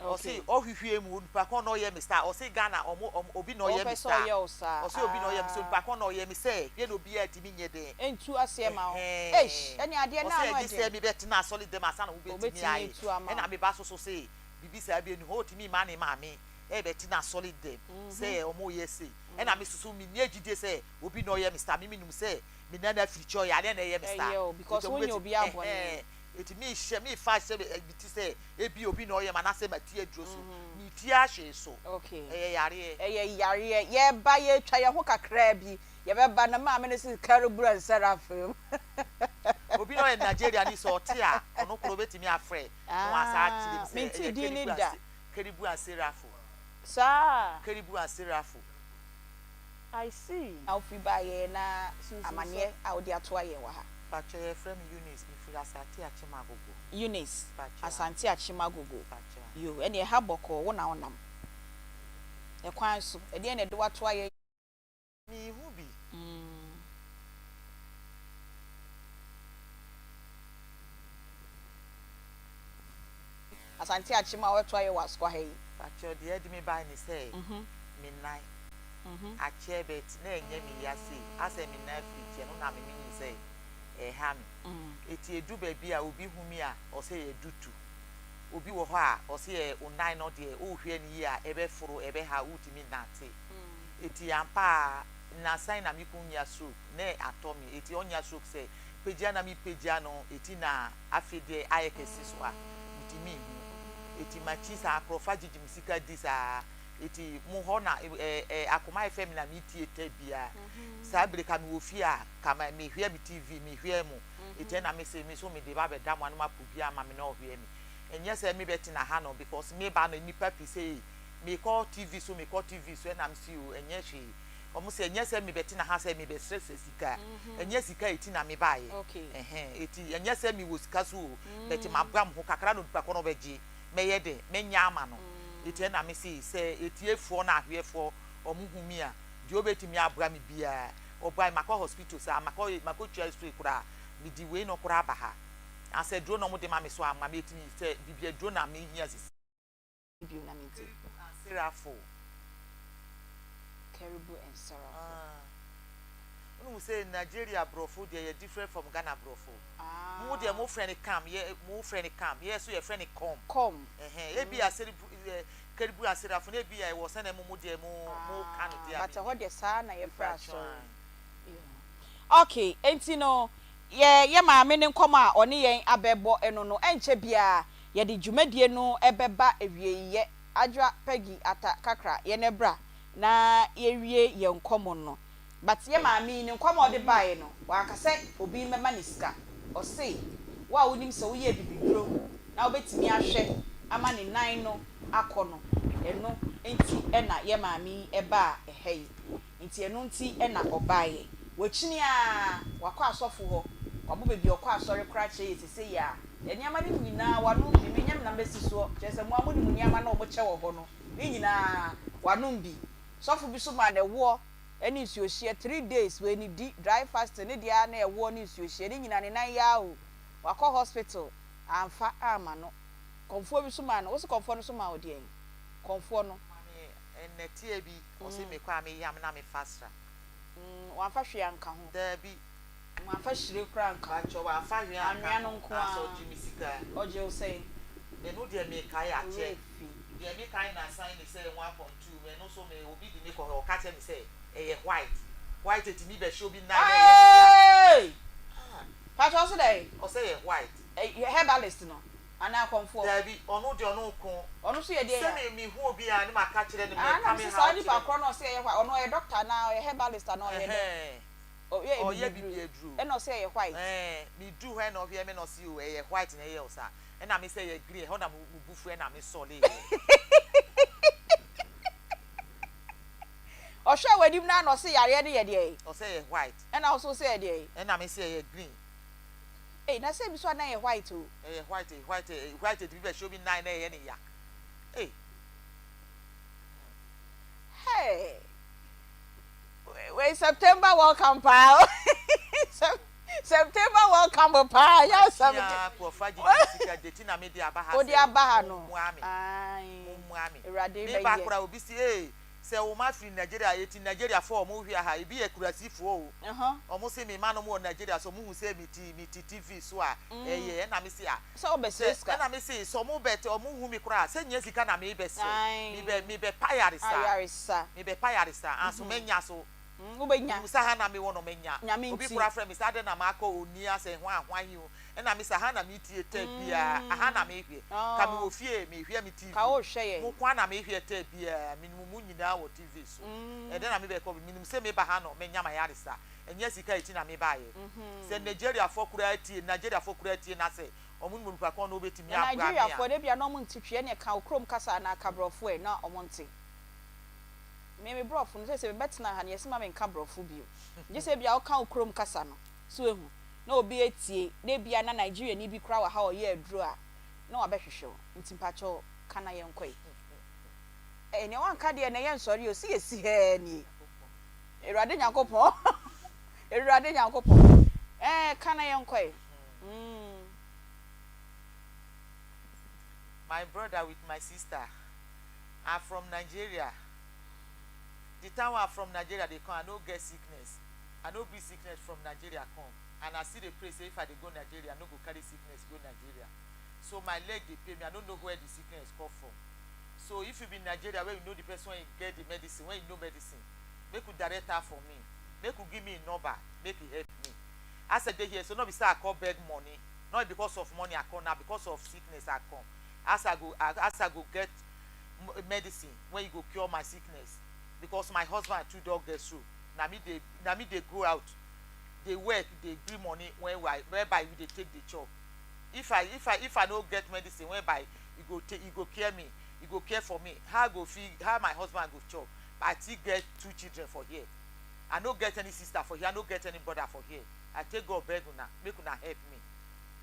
Ɔse ɔhwehwɛ mu onipa kɔn na ɔyɛ me saa ɔse Ghana ɔmo ɔmo obi na ɔyɛ me saa ɔse obi na ɔyɛ me saa onipa kɔn na ɔyɛ me sɛ hwɛ na obiaa tumi nyɛ dɛn Ntu aseɛ ma wo eish ɛhɛn ɛne adeɛ no ɔse ano ɛgye sɛ ɛden. me bɛ tena asɔre dɛm ansa na wo bɛ tumi Obetumi ayɛ atu ama ɛna wo. me ba soso se bibi saa bi ɛni hɔ otumi ma ne maame ɛbɛ tena asɔre dɛm sɛ ɔmo yɛ sei ɛna me soso me nni agyidie sɛ obi na ɔyɛ me saa me me nim sɛ me nana firi kyɛ ɔyɛ adeɛ na ɛyɛ me saa Ɛyɛ o because nti ɔmo wonyɛ bɛtumi obiaa bɔne. ɛhɛn Enti mehyɛ mefa hyɛ me ti sɛ ebia obi na ɔyɛ me anaasɛ mati aduro so. Meti ahwee so. Ɛyɛ yareɛ. Ɛyɛ yareɛ. Yɛreba yɛretwa yɛn ho kakraa bi. Yɛbɛba na maame no se Kerubim and Seraphim. Obi na ɔyɛ Nigeriani sɛ ɔte a ɔno koraa obetumi afrɛ na wasan akyerɛ mu sɛ Mentee ɛyɛ din no da. Keribu and Seraphim. Saa? Keribu and Seraphim. I see. Na wofiri baeɛ na amaneɛ a wode atoa yɛn wɔ ha. Pakyɛ yɛfrɛ me Eunice me firi Asante Akyem Agogo. Eunice, Pakyɛ. Asante Akyem Agogo. Pakyɛ. Yoo, ɛneɛ ɛha bɔkɔɔ, wo na wo nam ɛkwan so, ɛdeɛn na ɛde wo atoa yɛn? Menhu bi. Asante Akyem a wɔtoa yɛ wɔ Asukwa ha yi. Pakyɛw deɛ ɛde me bae ne sɛ me nan akyɛ but na ɛnyɛ me ya sei asɛ me nan firi kyɛ no na me menim sɛ ɛha me eti edu baabi a obi hu me a ɔsɛ yɛ dutu obi wɔ hɔ a ɔsɛ yɛ wo nan no deɛ wohwɛ no yie a ɛbɛforo ɛbɛha wotumi nante eti ampa a nnansa yi na me kun nya stroke na atɔ me eti ɔnya stroke sɛ pagya na me pagya no eti na Afei deɛ ayɛ kɛse so a metumi nhu. Eti makyi saa akorɔfa gyegye me sika di saa. Eti mo hɔ na eh eh Akoma FM na me tie tɛ bia. Saa bere ka me wɔ fie a ka ma me hwɛ me TV me hwɛ mo. Eti ɛna me se me so me de ba bɛ da mo ano ma po bia ma me na ɔhwɛ me. Ɛnyɛ sɛ me bɛ tena ha no because me ba no nipa pii sɛ me kɔ TV so me kɔ TV so ɛna me se o ɛnyɛ hwee. Ɔmo se ɛnyɛ sɛ me bɛ tena ha sɛ me bɛ srɛ srɛ sika. Ɛnyɛ sika eti na me baeɛ. Ɛhɛn eti ɛnyɛ sɛ me wɔ sika so o but ma boa mo ho kakra na onipa kɔ no bɛ gye. Mɛyɛ dɛn mɛnya ama no. Eti ɛna me se sɛ etiefoɔ na ahwɛfoɔ ɔmo hu me a deɛ ɔbɛtumi aboa me biara ɔboa me. Makɔ hospital saa makɔ makɔ twa x-ray koraa mede wei no koraa aba ha. Asɛ aduro na ɔmo de ma me so ama me etumi sɛ bibi aduro na me hia sisi. Bio na me nti. Keribu and Serafo. Keribu and Serafo. Ah. Wonim sɛ Nigeria brɔfo deɛ yɛ different from Ghana brɔfo. Mo deɛ mo frɛ no kam yɛ mo frɛ no kam yɛ so yɛ frɛ no kɔm. Kɔm. Ɛhɛn ebi a Seribu eh, Keribu and Serafo no ebi a ɛwɔ sɛnɛ mo mo deɛ mo mo ka no deɛ a But ɛhɔ deɛ saa na yɛfrɛ asɔre. Mpatwɔn. Okay, enti no yɛ yɛ maame ne nkɔmɔ a ɔne yɛn abɛbɔ no no ɛnkyɛ biara Yɛde dwumadie no bɛba awieeɛ. Adwoa Peggy Atta Kakra yɛn bra na yɛwie yɛn nkɔmmɔ no. But yɛ maame yi ne nkɔmmɔ a ɔde baeɛ no wanka sɛ obi mmɛma no sika. Ɔse wo a wonim sɛ woyɛ abibiduro na wobɛtumi ahwɛ ama ne nan no akɔ no ɛno nti na yɛ maame yi baa ɛha yi. Nti ɛno nti na ɔbaeɛ. Wakyini ara, wakɔ asɔfo hɔ, wabɔ baabi a ɔkɔ asɔre koraa kyerɛ yɛ sesei a, nneɛma no nyinaa wanom bi, menyɛ me na mɛsi soɔ, kyerɛ sɛ mo ara monim nneɛma no a wɔkyɛ wɔ hɔ no, ne nyinaa wanom bi. Sɔfo bi nso maa no ɛwoɔ ne nsuohyeɛ, 3 days, wannidi, dry fasting, ne deɛ ara ne ɛwoɔ ne nsuohyeɛ, ne nyinaa ne nan yɛ ara o, wakɔ hospital, amfa amma no. Kɔmfoɔ bi nso maa no, wo se kɔmfoɔ no nso maa wo deɛn? Kɔmfoɔ no. Ɔma me nnɛteɛ bi, ɔse mekɔ a meyam na mefa sra. Mm, wamfa hwee anka ho. Daabi. Wamfa hyire koraa anka ho. Pakyɛ wamfa hwee anka Anwea no ho, nko nanso ara. ɔgye me sika. Ɔgye wo sɛn? Ɛno deɛ mekae Wo akyɛ. werɛ fi. Deɛ mekae nnansa yi ne sɛ 1.2, ɛno nso me obi de me kɔ hɔ, ɔka kyerɛ me sɛ ɛyɛ white. White ɛtumi bɛhyɛ obi nan na ɛyɛ ne ya. Hey! Ah! Pakyɛ ɔse dɛn? Ɔsɛ ɛyɛ white. Ɛ, herbalist no? Anaa akɔmfoɔ? Daabi, ɔno deɛ ɔno nko. Ɔno nso yɛ deɛn Sɛ a? me mehu obi a ne maka kyerɛ no Ah, meka na me mese haw saa nipa kyerɛ no. korɔ no a ɔse ɛyɛ white, ɔno ɔyɛ doctor anaa ɔyɛ herbalist anaa ɔyɛ dɛn? Ɛhɛn, Ɔyɛ ɔyɛ abibiduro bibi aduro. ɛna ɔse ɛyɛ white. Ɛɛn, me duru hɔ ɛna ɔhwɛ me na ɔse oo ɛyɛ white na ɛyɛ wo saa. Ɛna me sɛ ɛyɛ green, ɛhɔ na mo bo fu ɛna me sɔreeɛ. Ɔhwɛɛ w'anim no ara na ɔse yareɛ no yɛ deɛn? Ɔse ɛyɛ white. Ɛna wo nso wose ɛyɛ deɛn? Ɛna me se ɛyɛ green. Ei na sɛ bi so a na ɛyɛ white o. Ɛyɛ white white white ɛtumi bɛ hyɛ obi nan na ɛyɛ ne ya ei. Hey wei September welcome paa o September welcome paa yɛ asɛm de. Makyia nkurɔfoɔ agye me sika deti na mede aba ha Wode sɛ aba ha no mommoa me ae mommoa me Awurade meba bɛyɛ. koraa obi se ee Sɛ wo ma firi Nigeria eti Nigeria foɔ ɔmo hwɛ ha ebi yɛ kurasi foɔ o ɔmo se me ma nom wɔ Nigeria sɛ ɔmo hu sɛ me ti me te TV so a ɛyɛ ɛna me se a Sɛ wo bɛ srɛ sɛ sika. ɛna me se sɛ ɔmo bɛ te ɔmo hu me koraa sɛ nyɛ sika na me bɛ srɛ me Ae bɛ me bɛ pa yaresa ayaresa. me bɛ pa yaresa anso mɛ nya so Wo bɛ nya. Menim sɛ ha na me wɔ no mɛ nya Nyame obi nti. koraa frɛ me sɛ adɛn na makɔ onii asɛ hwan hwan yi o Ɛna me sɛ aha na me tie tape biaa aha na me hwɛ ka me wɔ fie me hwɛ me TV Ka wo hwɛ yɛn. mo nkoa na me hwɛ tape biaa me nim mo nyinaa wɔ TV so ɛdɛn na me bɛ kɔ me nim sɛ me ba ha no me nya mayaresa ɛnyɛ sika eti na me ba yɛ sɛ Nigeria foɔ koraa tie Nigeria foɔ koraa tie na sɛ ɔmo nim onipa kɔn na ɔbɛtumi Na aboa me Nigeria a. foɔ no ebia na ɔmo nte twi ɛneɛ ka wo kurom kasa anaa ka brɔfo ɛ na ɔmo nte. Me me brɔfo no seisei me bɛtena ha no yɛse ma me nka brɔfo bio gye sɛ ebia wo ka wo kurom kasa no so wahu. na obi atie na ebia na Nigeriani bi koraa wɔ ha a ɔyɛ aduro a na wabɛhwehwɛ wo nti mpakyɛw ka na yɛnkɔ yi. Ɛɛ nea wanka deɛ na yɛnsɔre o, se yɛsi haa nie. Awurade Nyankopɔn, Awurade Nyankopɔn, ɛɛ ka na yɛnkɔ yi. Mm. My brother with my sister are from Nigeria the time wey I from Nigeria dey come I no get sickness I no bring sickness from Nigeria come and I still dey pray say if I dey go Nigeria I no go carry sickness go Nigeria so my leg dey pain me I no know where the sickness come from so if you be Nigeria wey you know the person wey get the medicine wey you know medicine make you direct am for me make you give me him number make he help me as I dey here so no be say I come beg money no be because of money I come na because of sickness I come as I go as I go get. medicine wey e go cure my sickness because my husband too don get stroke na me dey na me dey go out dey work dey bring money wey whereby we dey take dey chop if I if I if I no get medicine whereby e go take e go cure me e go care for me how I go fit how my husband go chop I still get two children for here I no get any sister for here I no get any brother for here I take God beg una make una help me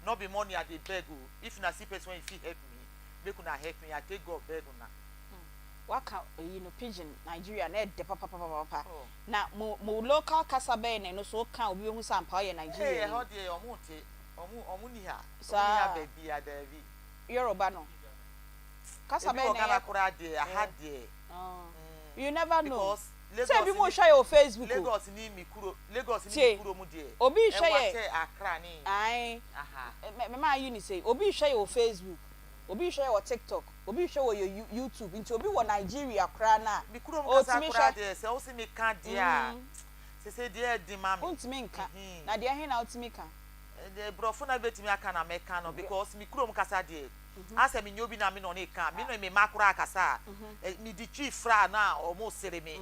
no be money I dey beg o if una see person wey e fit help me make una help me I take God beg una. Waka eyi no pidgin Nigeria na ɛdɛ papapapapa na mo mo local kasa bɛn na ɛno so woka a obi bɛhu sɛ ampa woyɛ Hey Nigeriani. ɛhɔ deɛ ɔmo nte ɔmo ɔmo ni ha ɔmo ni ha Saa baabi a daabi. Yoruba no kasa Ebi bɛn wɔ na Ghana ɛyɛ koraa deɛ aha deɛ You never know because sɛ Lagos ebi mo ni hwɛ yɛ wɔ Facebook o. Lagos ni mi kuro Lagos ni mi Tie kuro mu deɛ obi rehwɛ ɛwa yɛ kyɛ Accra ne ae aha. mɛ mɛma ayi ne sei obi rehwɛ yɛ wɔ Facebook obi rehwɛ yɛ wɔ TikTok obi rehwɛ wɔ yɛ YouTube nti obi wɔ Nigeria koraa no a Me kurom kasa ɔtumi koraa hwɛ deɛ sɛ wose me ka deɛ a mm. sese deɛ ɛden ma me. Wontumi nka na deɛ he na wotumi ka? Deɛ brɔfo na bɛtumi aka na mɛka no because me kurom kasa deɛ asɛ menyɛ obi na me na ɔne ka me ne me mma koraa kasa a me de twi fra na ɔmo sere me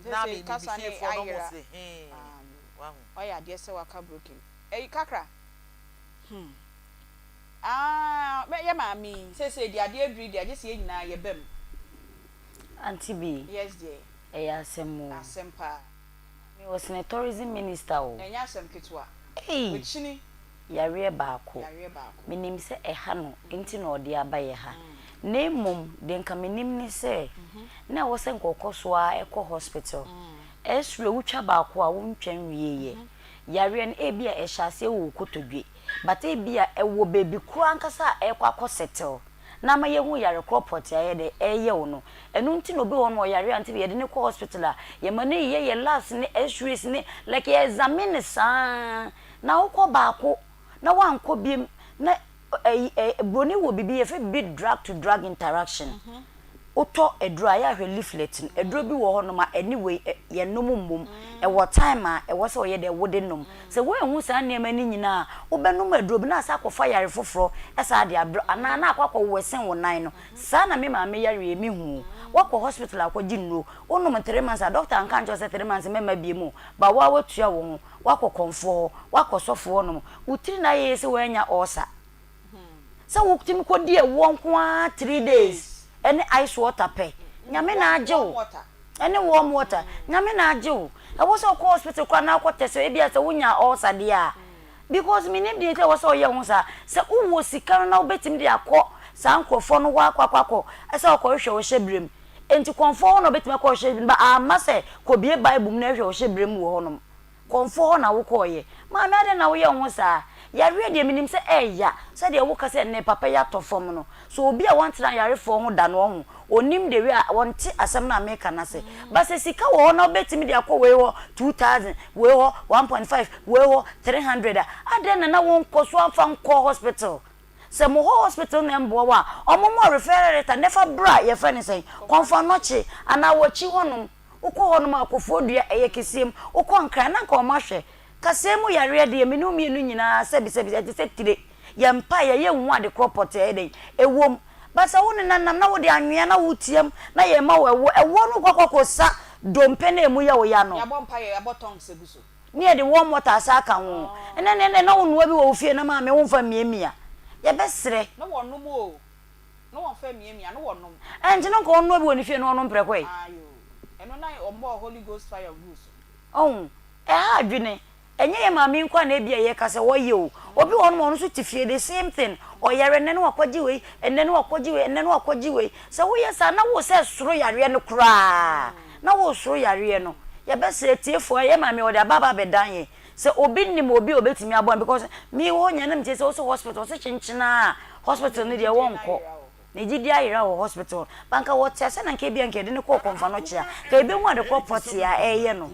na me me fiefoɔ no ɔmo se hee wahu. Wayɛ adeɛ sɛ waka broken ɛyi kakra hmm aah yɛ maame yi seesei deɛ adeɛ aduru yi deɛ agye sɛ yɛn nyinaa yɛba mu. Auntie Bee, Yes dear. ɛyɛ asɛm o. Asɛm paa. Me wɔ sene tourism minister o. Ɛnyɛ asɛm ketewa. Ei! Wakyini. Yareɛ baako. Yareɛ baako. Menim sɛ ɛha no nti na ɔde aba yɛ ha. Na mmom deɛ nka menim ne sɛ, na ɛwɔ sɛ nka ɔkɔ so ara kɔ hospital. X-ray wotwa baako a wontwa nwieɛ. Yareɛ no ebia ɛhyɛ aseɛ wɔ wo kotodwe but ebia ɛwɔ baabi korɔ ankasa a ɛrekɔ akɔ settle. na ama yɛahu yare korɔ pɔtee a ɛyɛ dɛ ɛreyɛ wo no. Ɛno nti na obi wɔ hɔ no ɔyare a nti yɛde no kɔ hospital a, yɛma no yɛ yɛ labs ne x-rays ne like yɛ examine no saa na wokɔ baako na woankɔ biom na ɛyi ɛ broni wɔ biribi yɛfrɛ biribi drug to drug interaction. Wotɔ aduro a, yɛ a hwɛ leaflet no. Aduro bi wɔ hɔnom a ɛne wei ɛ, yɛnnom mmom. Ɛwɔ time a ɛwɔ sɛ ɔyɛ dɛ wode nom. Sɛ woanhu saa nneɛma no nyinaa a, wobɛnom aduro bi na asan akɔfa yare foforɔ san de abrɛ wo anaa na akɔ akɔwɛsen wo nan no. Saa na me maame yareɛ, mehu o. Woakɔ hospital akɔgye nnuro, wonom three months a, doctor anka ankyerɛ wo sɛ three months mɛmma biom o, but wo ara woatua wo ho, woakɔ kɔmfoɔ hɔ, woakɔ sɔfoɔ hɔnom, wo tiri na ayɛ yie sɛ woannya ulcer. Sɛ wotumi kɔdi ɛwoɔ nko ara three days ɛne ice water pɛ, Nyame na agye wo. Ɛne warm water, Nyame na agye wo. Ɛwɔ sɛ wokɔ hospital koraa na wokɔ test ebia sɛ wonya ulcer deɛ a. Because mennim deɛ nti a ɛwɔ sɛ woyɛ ho saa. Sɛ wowɔ sika no na wobɛtumi de akɔ saa nkorɔfoɔ no hɔ akɔ akɔ akɔ sɛ wokɔhwehwɛ wo hyɛberɛ mu. Enti kɔmfoɔ hɔ na wobɛtumi akɔhwehwɛ hyɛberɛ mu but amma sɛ kɔbue Bible mu na hwehwɛ wo hyɛberɛ mu wɔ hɔnom. Kɔmfoɔ hɔ na wokɔeɛ. Maame adɛn na woyɛ wo ho saa? Yareɛ deɛ menim sɛ ɛɛya, sɛdeɛ woka sɛ nnɛ papa yi atɔ fam no. So obi a wantena ayarefoɔ ho da no ɔho, ɔnnim the way a, ɔnte asɛm no a meka no ase. But sɛ sika wɔ hɔ na wobɛtumi de akɔ wei hɔ 2000, wei hɔ 1.5, wei hɔ 300 a, adɛn na na wonkɔ so amfa nkɔ hospital? Sɛ mo hɔ hospital na ɛmboa wo a, ɔmo mmɔ referral letter na fa bra yɛfrɛ no sɛn, Kɔmfo Anɔkye anaa wɔakyi hɔnom. Wokɔ hɔnom a, kofoɔ dua, ɛyɛ kɛseɛ mu. Wokɔ Nkran na anka wɔahwɛ. Kaseɛ mu yareɛ deɛ, me ne wo mmienu nyinaa, sɛbisɛbi, ɛte sɛ tire. Yɛn mpaeɛ, yɛnhu ade korɔ pɔtee a ɛyɛ dɛn? Ɛwɔ mu. But sɛ wo nenanam na wode anwea na woteam na yɛrema wo ɛwoɔ, ɛwoɔ no kɔ akɔsa dompe no a ɛmu yɛ wo ya no. Yɛabɔ mpaeɛ, yɛabɔ tongues agu so. Ne yɛde warm water asan aka ho. Ɛnɛ ne ɛnɛ na wonoa bi wɔ wo fie na maame womfa mmiamia. Yɛbɛsrɛ. Na wɔnom o. Na wɔmfa mmiamia, na wɔnom. Ɛnti no nka ɔnoa bi wɔ ne fie na ɔnom prɛko ɛ. Ae o. Ɛno na wɔbɔɔ Holy Ghost fire guu so. Ɔho, ɛha adwene. Ɛnyɛ yɛn maame yi nko ara na ebia yɛka sɛ ɔyɛ o. Obi wɔ hɔnom a ɔno nso te fie the same thing. Ɔyare ɛnnɛ na wakɔgye wei, ɛnnɛ na wakɔgye wei, ɛnnɛ na wakɔgye wei. Sɛ woyɛ saa na wo sɛ soro yareɛ no koraa. Na wosoro yareɛ no. Yɛbɛsrɛ atiefoɔ, yɛn maame ɔde aba aba abɛdan yɛn. Sɛ obi nim obi a obetumi aboa no because me wɔ hɔ nyinaa na metie sɛ wosɛ hospital ɔsɛ kyenkyen a hospital no deɛ wɔnkɔ ne gyidi ayera wɔ hospital ba nka wɔte ase na nka ebia nka yɛde no kɔɔ kɔnfa no kyea nka yɛbɛhu ade korɔ pɔtee a ɛreyɛ no.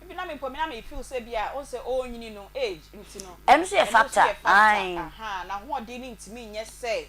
Ebi na me mpo me na me feel sɛ bia wohu sɛ ɔrenyini no age nti no Ɛno nso yɛ ɛno nso factor yɛ factor ae. ahaa n'ahoɔden no ntumi nyɛ sɛ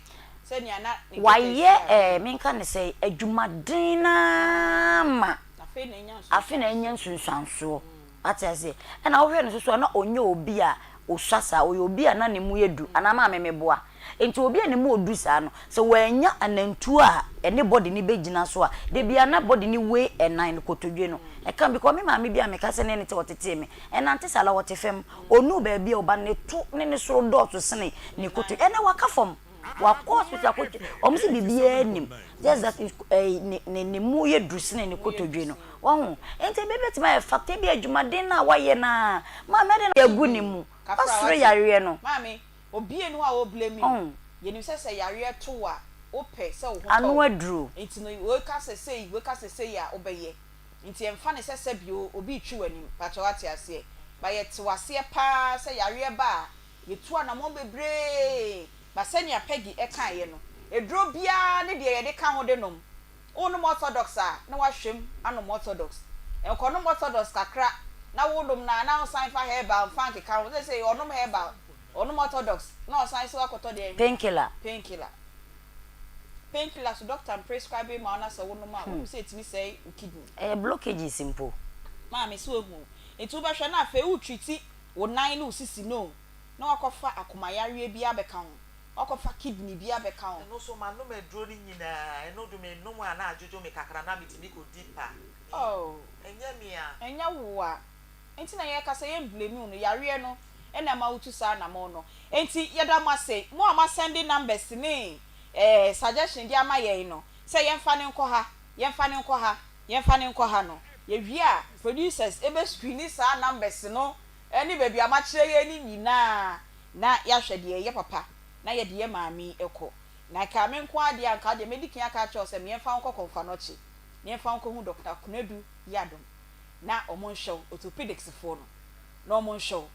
sɛnea na ne Wayɛ nketesua ɛɛ menka no sɛn adwumaden no ara ma afei na anya afei na anya nsunsuansoɔ. nsunsuansoɔ. Wate aseɛ? Ɛna wohwɛ no nso so a, na ɔnyɛ obi a ɔsua saa, ɔyɛ obi a na ne mu yɛ du, anaa maame meboa? Enti obi a ne mu ɔdu saa no, sɛ wannya anantuo a ɛne body no bɛgyina so a, da biara na body no weigh ɛnan no, kotodwe no, ɛka because me maame bi a meka sɛ ne ne te ɔtetee me, ɛnante saa la, ɔte fam, ɔnnuu baabi a ɔba no, ne to ne ne soro dɔɔso sene ne kotodwe, ɛnnɛ waka fam. Wakɔ hospital akɔtwa wɔn sɛ biribiara nim just that ɛɛ ne ne ne mu yɛ duru sene ne kotodwe no wahu nti ebi bɛtumi ayɛ factor ebi adwumaden no a wayɛ no a maame ade na agu ne mu Kafra wasoro wate yareɛ no maame obie ni hɔ a ɔ blame wo ɔn yɛnim sɛ sɛ yareɛ to wo a wopɛ sɛ wo ho tɔ ano wo aduro. nti no wei ka sɛ sei wei ka sɛ sei a wobɛyɛ nti ɛmfa ne sɛ sɛbio obi retwi w'anim pakyɛ wate aseɛ but yɛte wo aseɛ paa sɛ yareɛ ba a Yɛtu anammɔn bebree, na sɛnea Peggy kaeɛ no, aduro biara ne deɛ yɛde ka ho de nom. Worenom Orthodox a, na woahwɛ mu anom Orthodox. Nkɔnom Orthodox kakra na worenom no a, na wosan fa herbal mfa nkeka ho. Seesei ɔnom herbal, ɔnom Orthodox, na ɔsan nso akɔtɔ deɛ? Painkiller. Painkiller. Painkiller so doctor mprescribe ma wo na sɛ wonom a, wonim sɛ ɛtumi sɛe wo kidney. Ɛyɛ blockages mpo. Maame, so woahu? Nti wobɛhwɛ na afei woretreati wo nan ne wo sisi no na wakɔfa akoma yareɛ bi abɛka ho, wakɔfa kidney bi abɛka ho. Ɛno nso manom aduro no nyinaa, ɛno de menom a na adwodwo me kakra na metumi kɔdi pa. Oh. Ɛnyɛ me a. Ɛnyɛ wo a. Nti na yɛka sɛ yɛn blame wo no, yareɛ no na ɛma wotu saa anamɔn no. Nti yɛda mo ase, mo a moasɛnde numbers ne eh suggestion de ama yɛn no, sɛ yɛmfa no nkɔ ha, yɛmfa no nkɔ ha. Yɛmfa no nkɔ ha no, yɛwie a producers bɛ screeni saa numbers no ne baabi a moakyerɛ yɛn no nyinaa na yɛahwɛ deɛ ɛyɛ papa na yɛde yɛn maame yi kɔ. Na nka me nko ara deɛ a nka deɛ mɛdi kan aka akyerɛ wo sɛ meɛmfa wo nkɔ Kɔmfanɔkye na yɛmfa wo nkɔhu Doctor Konadu Yiadom na wɔn nhwɛ wo, orthopedics foɔ no na wɔn nhwɛ wo.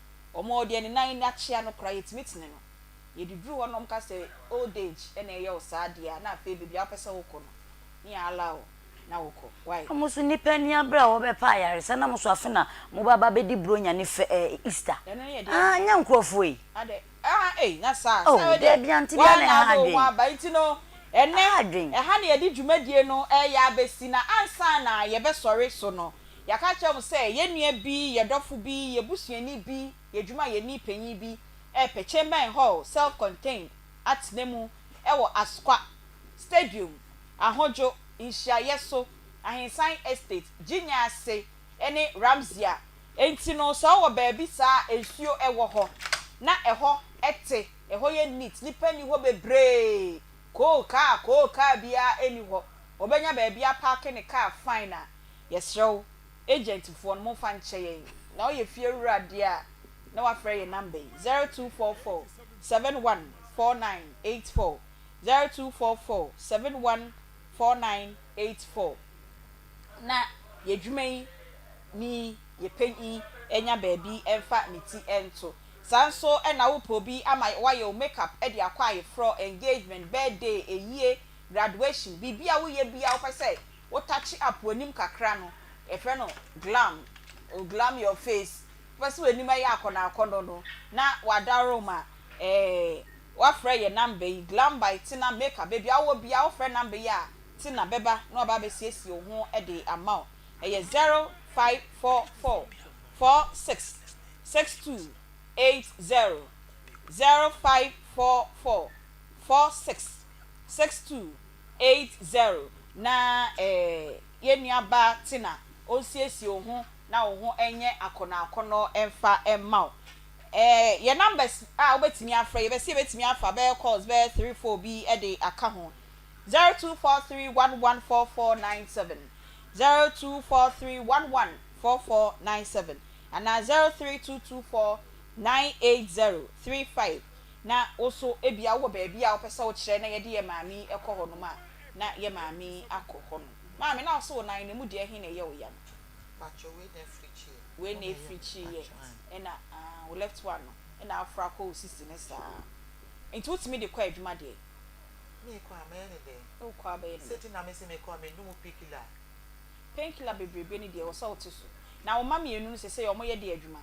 Wɔn deɛ ne nan akyea no koraa yɛtumi tene no. Yɛde duru hɔ na wɔka sɛ old age na ɛyɛ wo saa deɛ a na afei baabi a wopɛ sɛ wokɔ no ne yɛ allow wo. na wokɔ. Why? Mo so nnipa ani abere a wɔbɛpɛ ayaresa na mo so afe na mo ba ba bɛdi bronya ne fɛ ɛɛ Easter. Ɛno ne yɛ deɛ. Ah nyɛ nkurɔfoɔ yi. Adɛ ah ei na saa Oh sɛ wo deɛ dabi ante waa bia na na ɛha ade wo ho adwen. aba nti no ɛnɛ Ɛha adwen. ɛha na yɛde dwumadie no ɛreyɛ abɛsi na ansa na yɛbɛsɔre so no yɛaka akyerɛ mo sɛ yɛn nua bi, yɛn dɔfo bi, yɛn busuani bi, yɛn adwumayɛni panyin bi ɛrepɛ chamber and hall self contained atena mu ɛwɔ Asokwa Stadium Ahodwo, Nhyiaeɛ so, Ahensan Estate, Gyinya ase ne Ramsia. Enti no sɛ wowɔ baabi saa a nsuo wɔ hɔ na ɛhɔ te, ɛhɔ yɛ neat, nnipa nni hɔ bebree, koo kaa koo kaa biara nni hɔ, wɔbɛnya baabi apaake ne kaa fine a, yɛsrɛ wo agent foɔ no momfa nkyɛ yɛn. Na woyɛ fie wura deɛ a na woafrɛ yɛn number yi, 0244 71 4984. 0244 71 4984 na yɛdwuma yi ni yɛpɛ yi nya baabi mfa ne ti nto. Saa nso na wopɛ obi ama wayɛ wo make up de akɔ ayeforɔ, engagement, birthday, ayie, graduation, biribi a woyɛ biara wopɛ sɛ wo touch up w'anim kakra no, yɛfrɛ no glam, glam your face, wopɛ sɛ w'anim yɛ akɔnnɔakɔnnɔ no na w'adaworoma eh. Wafrɛ yɛ number yi Glam by Tina Makeup baabi a wowɔ biara wofrɛ number yi a Tina bɛba na waba abɛsiesie wo ho de ama wo ɛyɛ 0544 46 62 80 0544 46 62 80 na eh yɛn nua baa Tina ɔnsiesie wo ho na wo ho nyɛ akɔnɔakɔnɔ mfa mma wo. Eh, yɛn numbers a wobɛtumi afrɛ, yɛbɛse yɛbɛtumi afa bɛyɛ calls bɛyɛ three, four bi de aka ho. 0243114497, 0243114497 anaa 0322498035 na wo nso ebia wowɔ baabi a wopɛ sɛ wokyerɛ na yɛde yɛn maame yi kɔ hɔnom a, na yɛn maame yi akɔ hɔnom. Maame, na wo se wo nan no, emu deɛ he na ɛyɛ wo ya no? Pakyɛ wei na afiri kyiɛ. Wei na efiri kyiiɛ ɛna aah wo left one no ɛna aforo akɔ wo sisi no saa nti wotumi de kɔ adwuma deɛ. Me kɔ a mɛyɛ ne dɛn. Wo kɔ a bɛyɛ ne dɛn. Sɛti na me se me kɔ a me nom painkiller. Painkiller bebrebe no deɛ ɛwɔ sɛ wote so. Na wo mma mmienu no sesei ɔmo yɛ deɛ adwuma.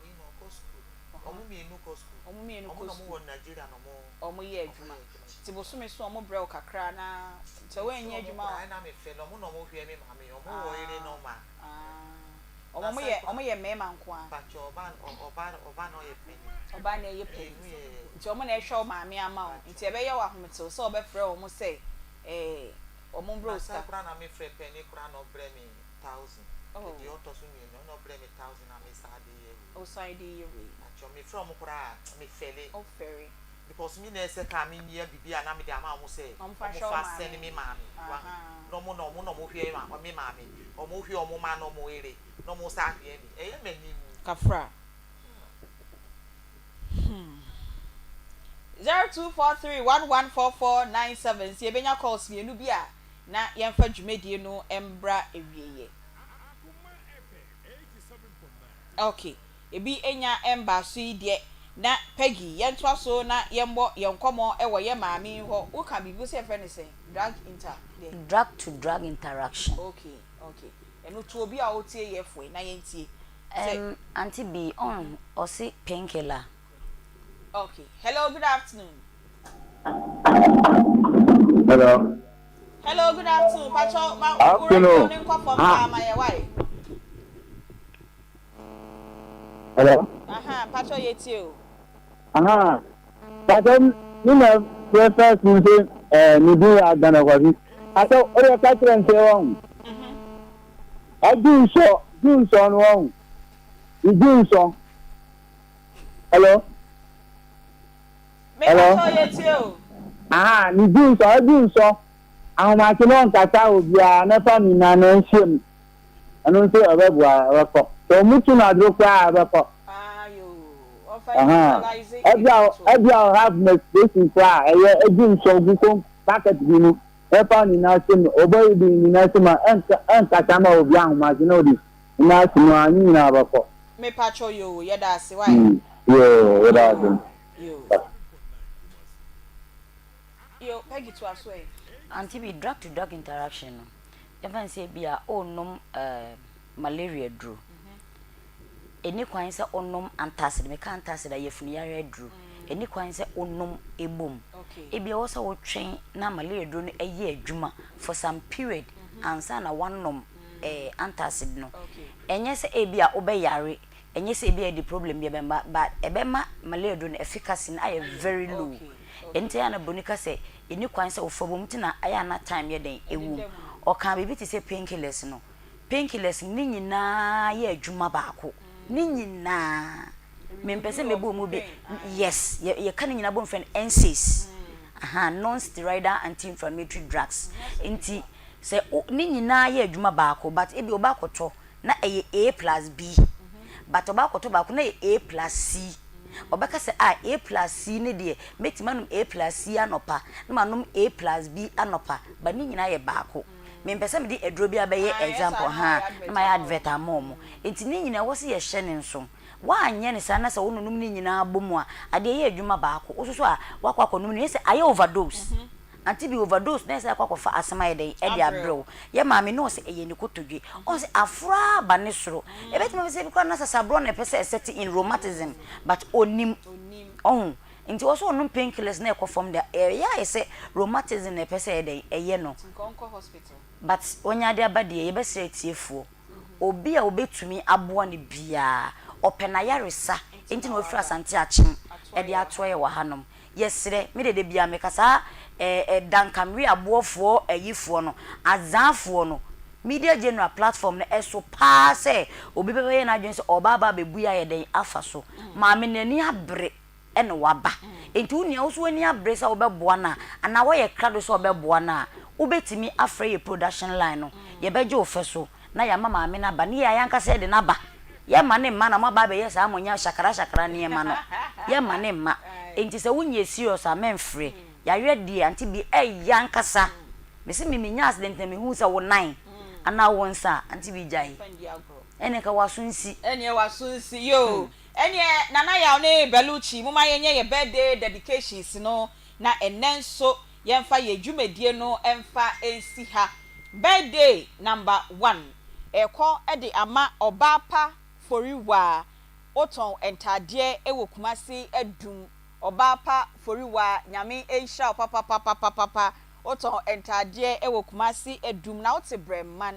Wei na ɔkɔ school. Ɔmo mmienu kɔ school. Ɔmo mmienu kɔ Ɔmo na ɔmo school. wɔ Nigeria na ɔmo. Ɔmo yɛ adwuma. Nti bosome so ɔmo brɛ wo kakra na sɛ woannya Sɛ ɔmo adwuma a. koraa na me fɛ no ɔmo na ɔmo hwɛ me maame ɔmo wɔ yere Ah nɔma. ah. Wɔn wɔn yɛ wɔn yɛ mmarima nko ara. Mpakyɛw ɔbaa ɔbaa ɔbaa na ɔyɛ panyin. Ɔbaa na ɛyɛ panyin. Nti wɔn na ɛhwɛ wo maame ama wo. Nti ɛbɛyɛ wo ahometew sɛ wɔbɛfrɛ wɔn sɛ ɛɛ wɔn mbrɛ wo sika. Nansa koraa na me frɛ panyin koraa na ɔbrɛ me thousand. Deɛ ɔtɔ so mienu ɔna ɔbrɛ me thousand na me saa de yɛ wei. Wosan de yɛ wei. Mpakyɛw me frɛ wɔn koraa a me fɛle. Wo fɛre. Because me na ɛsɛ kaa me yɛ bibi a na me de ama wɔn sɛ wɔn fa sɛne me maame. Wahu na wɔn na wɔn na wɔn hwɛ me maame. Wɔn hwɛ wɔn mma na wɔn yere na wɔn san hwɛ me. Ɛyɛ me aniwu. Kafra. Hmm. 0243114497 sɛ yɛbɛnya calls mmienu bi a na yɛmfa dwumadie no mbra awieɛ. Ok, ebi nya mbaa so yi deɛ na Peggy yɛntoa so na yɛmmɔ yɛn nkɔmmɔ wɔ yɛn maame yi hɔ. Woka biribi wo sɛ yɛfrɛ no sɛn? Drug inter deɛ? Drug to drug interaction. Ok, ok. Ɛno to obi a ɔretie yɛ foe na yɛntie. Sɛ. Erm Auntie B, ɔn ɔse painkiller. Ok, hello good afternoon. Hello. Hello good afternoon patrɔ ma wo radio no nkɔ fam paa ma yɛ wai. Hello. Aha patrɔ yɛ tie o. Aha patrɔ mi na fɛ first mi se ɛɛ mi din yɛ Agana Kwabi. Patrɔ o de ka kyerɛ nsɛ wɔn. Ɛdu nsɔ du nsɔ no wɔn. Idu nsɔ. Hello. Hello. Mepakyɛw yɛtie o. Ahaa ne du nsɔ edu nsɔ ahomakye na ɔnkasa obiara na fa ne nyinaa na nhyia mu ɛno nso ɛbɛboa ɛbɛkɔ sɛ ɔmo tu no aduro koraa ɛbɛkɔ ahaa ɛbi a ɛbi a have menstruation koraa ɛyɛ edu nsɔ gu kom bucket bi mu ɛfa ne nyinaa hyɛ mu ɔbɛyi bi nyinaa hyɛ mu a ɛnka ɛnkasa ma obi ahomakye na ɔde nyinaa hyɛ mu a ne nyinaa bɛkɔ. Mepakyɛw yoo yɛda ase wai. Yoo yɛda ase. Yoo. Yoo Peggy toa so ɛ. Auntie bi, drug to drug interaction no, yɛmfa no sɛ ebi a worenom eh, malaria duro. Ɛni kwan sɛ wonom antacid, meka antacid a yafunu yareɛ aduro. Ɛni kwan sɛ wonom ɛbom. Ebi ɛwɔ sɛ wotwɛn na malaria duro no ɛyɛ adwuma for some period ansa na woanom eh, antacid no. Ɛnyɛ sɛ ebi a wobɛyare Ɛnyɛ sɛ ebia ɛde problem bi bɛba but ɛbɛma malaria duro no efficacy no ayɛ very low. Ɛno nti ɛyɛ a na broni ka sɛ ɛnni kwan sɛ wofa bom nti na ɛyɛ a na time yɛ dɛn ɛwɔ mu. Ɔkaa biribi te sɛ pain killers no. Pain killers no ne nyinaa yɛ adwuma baako. Ne nyinaa. Mempɛ sɛ mɛbɔ mu bi. Yes, yɛka ne nyinaa bom frɛ no NSAIDs. Aha, non-steroidal anti-inflammatory drugs. Nti sɛ ne nyinaa yɛ adwuma baako but ebia wobɛakɔtɔ na ɛyɛ A plus B but ɔba akɔtɔ baako na ɛyɛ A plus C. Ɔbɛka sɛ ah A plus C ne deɛ mɛtumi anom A plus C anɔpa na manom A plus B anɔpa but ne nyinaa yɛ baako. Mempɛ sɛ mede aduro biara bɛyɛ example haa na mayɛ advert ama wɔn. Nti ne nyinaa ɛwɔ sɛ yɛhyɛ ne nso. Woanyɛ no saa na sɛ wononom ne nyinaa bɔ mu a adeɛ ɛyɛ adwuma baako. Wososo a woakɔ akɔnom no yɛ sɛ ayɛ overdose. Ante bi overdose na ɛsɛ akɔ akɔfa asɛm ayɛ dɛn ɛde abrɛ wo. Yɛ maame no ɔsɛ ɛyɛ ne kotodwe. Ɔn sɛ aforo ara ba ne soro. Ɛbɛtumi aba sɛ ebi koraa na sasaborɔ na ɛpɛ sɛ ɛsɛte in rheumatism but ɔnim. Ɔho nti ɔsɛ ɔnom pain killers na ɛkɔ fam deɛ ɛyɛ ayɛ sɛ rheumatism na ɛpɛ sɛ ɛyɛ dɛn ɛyɛ no. But wanya de aba deɛ yɛbɛsrɛ atiefoɔ obi a ɔbɛtumi aboa no biara ɔpɛ n'ayaresa nti na wafiri Asante Akyem ɛde atoa yɛ wɔ hanom. Yɛsrɛ, me deɛ da biara meka saa eh eh Dankamwe aboɔfoɔ ayifoɔ no, Azaafoɔ no, Media General platform no ɛso paa sɛ obi bɛbɛyɛ n'adwene sɛ ɔreba aba abɛbu yɛ ayɛ dɛn afa so. Maame no n'ani abere ɛna waba. Nti wo nua wo nso w'ani abere sɛ wobɛboa no a, anaa woayɛ krado sɛ wobɛboa no a, wobɛtumi afrɛ yɛ production line no, yɛbɛgye wo fɛ so. na yɛama maame no aba, ne yɛn ankasa yɛde no aba. Yɛmma no mma na moaba abɛyɛ saa mo nya shakara shakara nneɛma no. Yɛmma no mma. Enti sɛ wonyɛ serious a mɛmfrɛ. Yareɛ deɛ ante bi ɛyɛ ankasa. Mese me menya accident na mehuu sɛ wo nan anaa wo nsa a, ante bi gyae. Ɛneɛ nka w'aso nsi. Ɛneɛ w'aso nsi yoo. Ɛneɛ Nana Yaw ne Belucci momma yɛnyɛ yɛ birthday dedications no na ɛnnɛ nso Yɛmfa yɛn dwumadie no mfa nsi ha. Birthday number one rekɔ de ama Ɔbaa Pa Foriwaa, wotɔn ntaadeɛ wɔ Kumasi Adum. Ɔbaa Pa Foriwaa, Nyame nhyira wo papapapapapa. Wotɔn ntaadeɛ wɔ Kumasi Adum na wote Brɛman.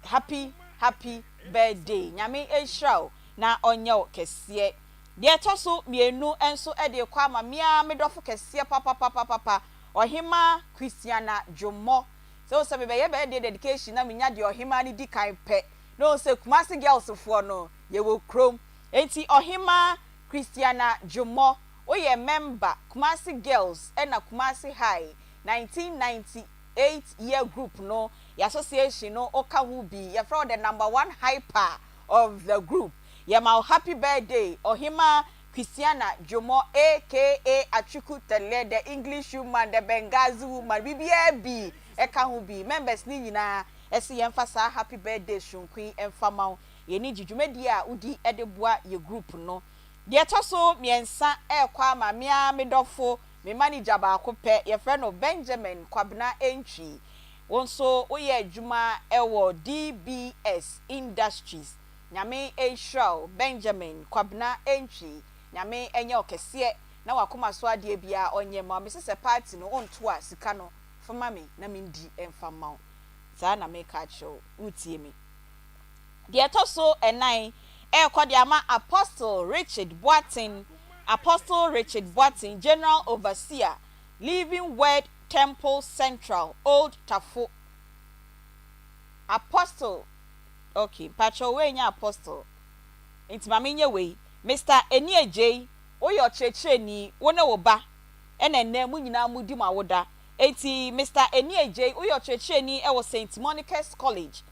Happy. happy birthday. Nyame nhyira wo na ɔnyɛ wo kɛseɛ. Deɛ ɛtɔ so mienu nso de rekɔ ama me ara me dɔfo kɛseɛ papapapapa, Ɔhemaa Christiana Dwommɔ. Sɛ wohu sɛ mebɛyɛ birthday dedication na menya deɛ Ɔhemaa no di kan pɛ, na wohu sɛ Kumasi girls foɔ no, yɛwɔ kurom. Enti Ɔhemaa Christiana Dwommɔ, woyɛ member Kumasi Girls ɛna Kumasi High 1998 year group no, yɛ association no woka ho bi, yɛfrɛ wo the number one hyper of the group. Yɛma wo happy birthday Ɔhemaa Christiana Dwommɔ aka Atwiku Tɛlɛ, the English woman, the Benghazi woman, biribiara bi ɛka ho bi. Members no nyinaa ɛse yɛmfa saa happy birthday soronko yi mfa ma wo. Yɛn ani gye dwumadie a wodi de boa yɛ group no. Deɛ ɛtɔ so mmiɛnsa rekɔ ama me ara me dɔfo, me manager baako pɛ, yɛfrɛ no Benjamin Kwabena Antwi. Wo nso woyɛ adwuma wɔ DBS Industries. Nyame nhyira wo Benjamin Kwabena Antwi. Nyame nyɛ wo kɛseɛ na w'akoma so adeɛ biara ɔnyɛ mma wo. Mese sɛ party no wonto a sika no fa ma me na mendi mfa mma wo. Saa na meka akyerɛ wo. Wotie me? Deɛ ɛtɔ so ɛnan rekɔ de ama Apostle Richard Boateng, Apostle Richard Boateng, General Overseer, Living Word Temple Central, Old Tafo. Apostle, ok, mpakyɛw wei nyɛ Apostle, nti ma menyɛ wei. Mister Eni Adjei, woyɛ ɔkyerɛkyerɛni, wo ne wo ba ɛna ɛnnɛ mo nyinaa modi mo awoda. Enti Mister Eni Adjei, woyɛ ɔkyerɛkyerɛni wɔ Saint Monica's College,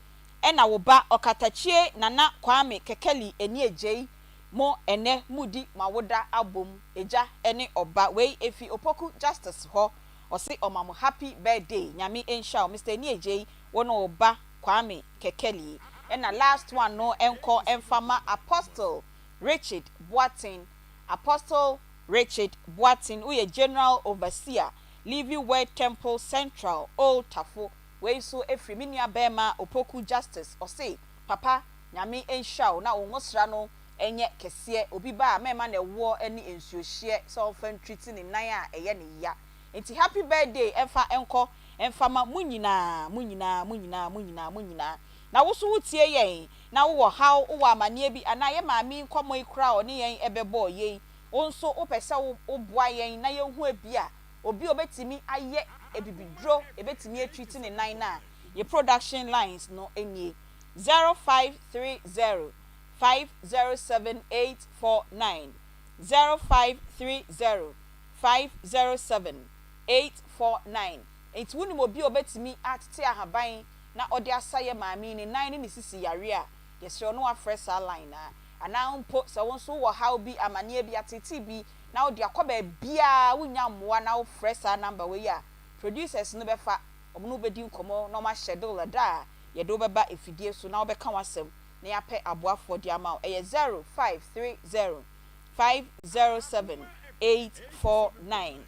ɛna wo ba Ɔkatakyie Nana Kwame Kekeli Eni Adjei mo ɛnɛ modi mo awoda abom, agya ɛne ɔba. Wei ɛfi Opoku Justice hɔ, ɔse ɔma mo happy birthday, Nyame nhyira wo Mister Eni Adjei, wo ne wo ba Kwame Kekeli. Ɛna last one no nkɔ mfa ma Apostle Richard Boateng, Apostle Richard Boateng, woyɛ General Overseer, Living Word Temple Central, Old Tafo. Wei nso firi me nua barima Opoku Justice ɔse papa Nyame nhyira wo na wo ngosra no nyɛ kɛseɛ obi ba a mɛma no ɛwoɔ ne nsuo hyeɛ sɛ ɔmfa ntriti ne nan a ɛyɛ ne ya nti happy birthday ɛmfa nkɔ mfa ma mo nyinaa mo nyinaa mo nyinaa mo nyinaa mo nyinaa na wo nso wo tie yɛn na wo wɔ haw wo wɔ amaneɛ bi anaa yɛ maame yi nkɔmɔ yi koraa a ɔne yɛn ɛbɛbɔɔ yei wo nso wo pɛ sɛ wo boa yɛn na yɛhu ebia Obi a obetumi ayɛ abibiduro ebetumi atreat ne nan no a, yɛ production lines no nie, 0530 507 849, 0530 507 849. Enti wonim obi a obetumi atete ahaban na ɔde asa yɛ maame yi ne nan ne ne sisi yareɛ a, yɛsrɛ wo na wafrɛ saa line no ara. Anaa mpo sɛ wo nso wowɔ haw bi, amaneɛ bi, ateetee bi na wode akɔ baabiara wonnya mmoa na wofrɛ saa number wei a, producers no bɛfa, wɔn ne wo bɛdi nkɔmmɔ na wɔn aschedule ɛda a yɛde wo bɛba afidie so na wobɛka w'asɛm na yɛapɛ aboafoɔ de ama wo. Ɛyɛ 0530 507 849.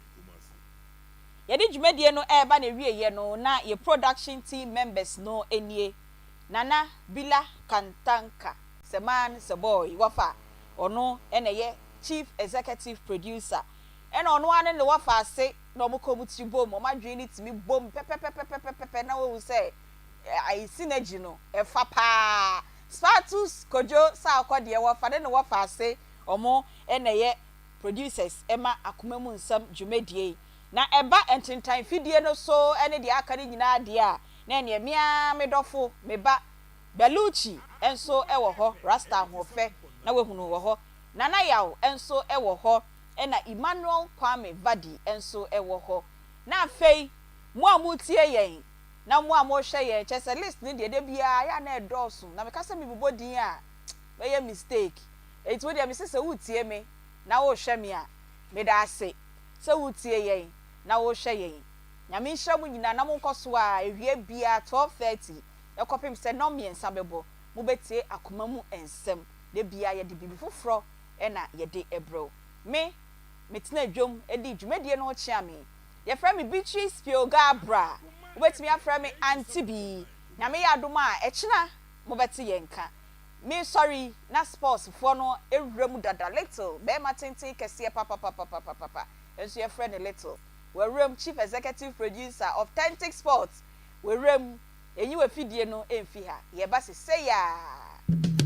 Yɛde dwumadie no reba n'awieɛ no na yɛ production team members no nie, Nana Bila Kantanka, sɛ man sɛ boy wafa ɔno na ɛyɛ Chief Executive Producer ɛna ɔno ara ne ne wɔfa ase na wɔn kɔ wɔn tiri bom, wɔn adwene no tumi bom pɛpɛpɛpɛpɛpɛ na wɔhu sɛ ayi synergy no ɛfa paa. Spatus Kojo Sarkor deɛ wɔfa ne ne wɔfa ase wɔn na ɛyɛ producers ma Akoma Mu Nsɛm dwumadie yi. Na ɛba ntentan fidie no so ne deɛ aka no nyinaa deɛ a, na ɛneɛ me ara me dɔfo, me ba Bellucci nso wɔ hɔ, Rasta ahoɔfɛ na wahunu wɔ hɔ, Nana Yaw nso wɔ hɔ, ɛna Emmanuel Kwame Vadi nso wɔ hɔ. Na afei mo a moretie yɛn na mo a morehwɛ yɛn, kyerɛ sɛ list no deɛ da biara ɛyɛ a na ɛdɔɔso, na meka sɛ mebobɔ din a mɛyɛ mistake. Enti wo deɛ mese sɛ woretie me na worehwɛ me a, meda ase sɛ woretie yɛn na worehwɛ yɛn. Nyame nhyira mo nyinaa na monkɔ so ara, awia biara 12:30 kɔpem sɛ nnɔnmiɛnsa bɛbɔ, mobɛtie akoma mu nsɛm. Da biara yɛde biribi foforɔ na yɛde brɛ wo. Me, metena dwam di dwumadie no ho kyea me. Yɛfrɛ me Beatrice Pioga Bra. Wobɛtumi afrɛ me Auntie Bee. Nyame yɛ adom a, ɛkyena mobɛte yɛn nka. Mesɔre yi, na sports foɔ no awura mu dada. Little, barima tenten kɛseɛ papapapapapa, nso yɛfrɛ no Little. Wawura mu, Chief Executive Producer of Thentic Sports, wawura mu. Nyi w'afidie no mfi ha. Yɛreba sesei ara.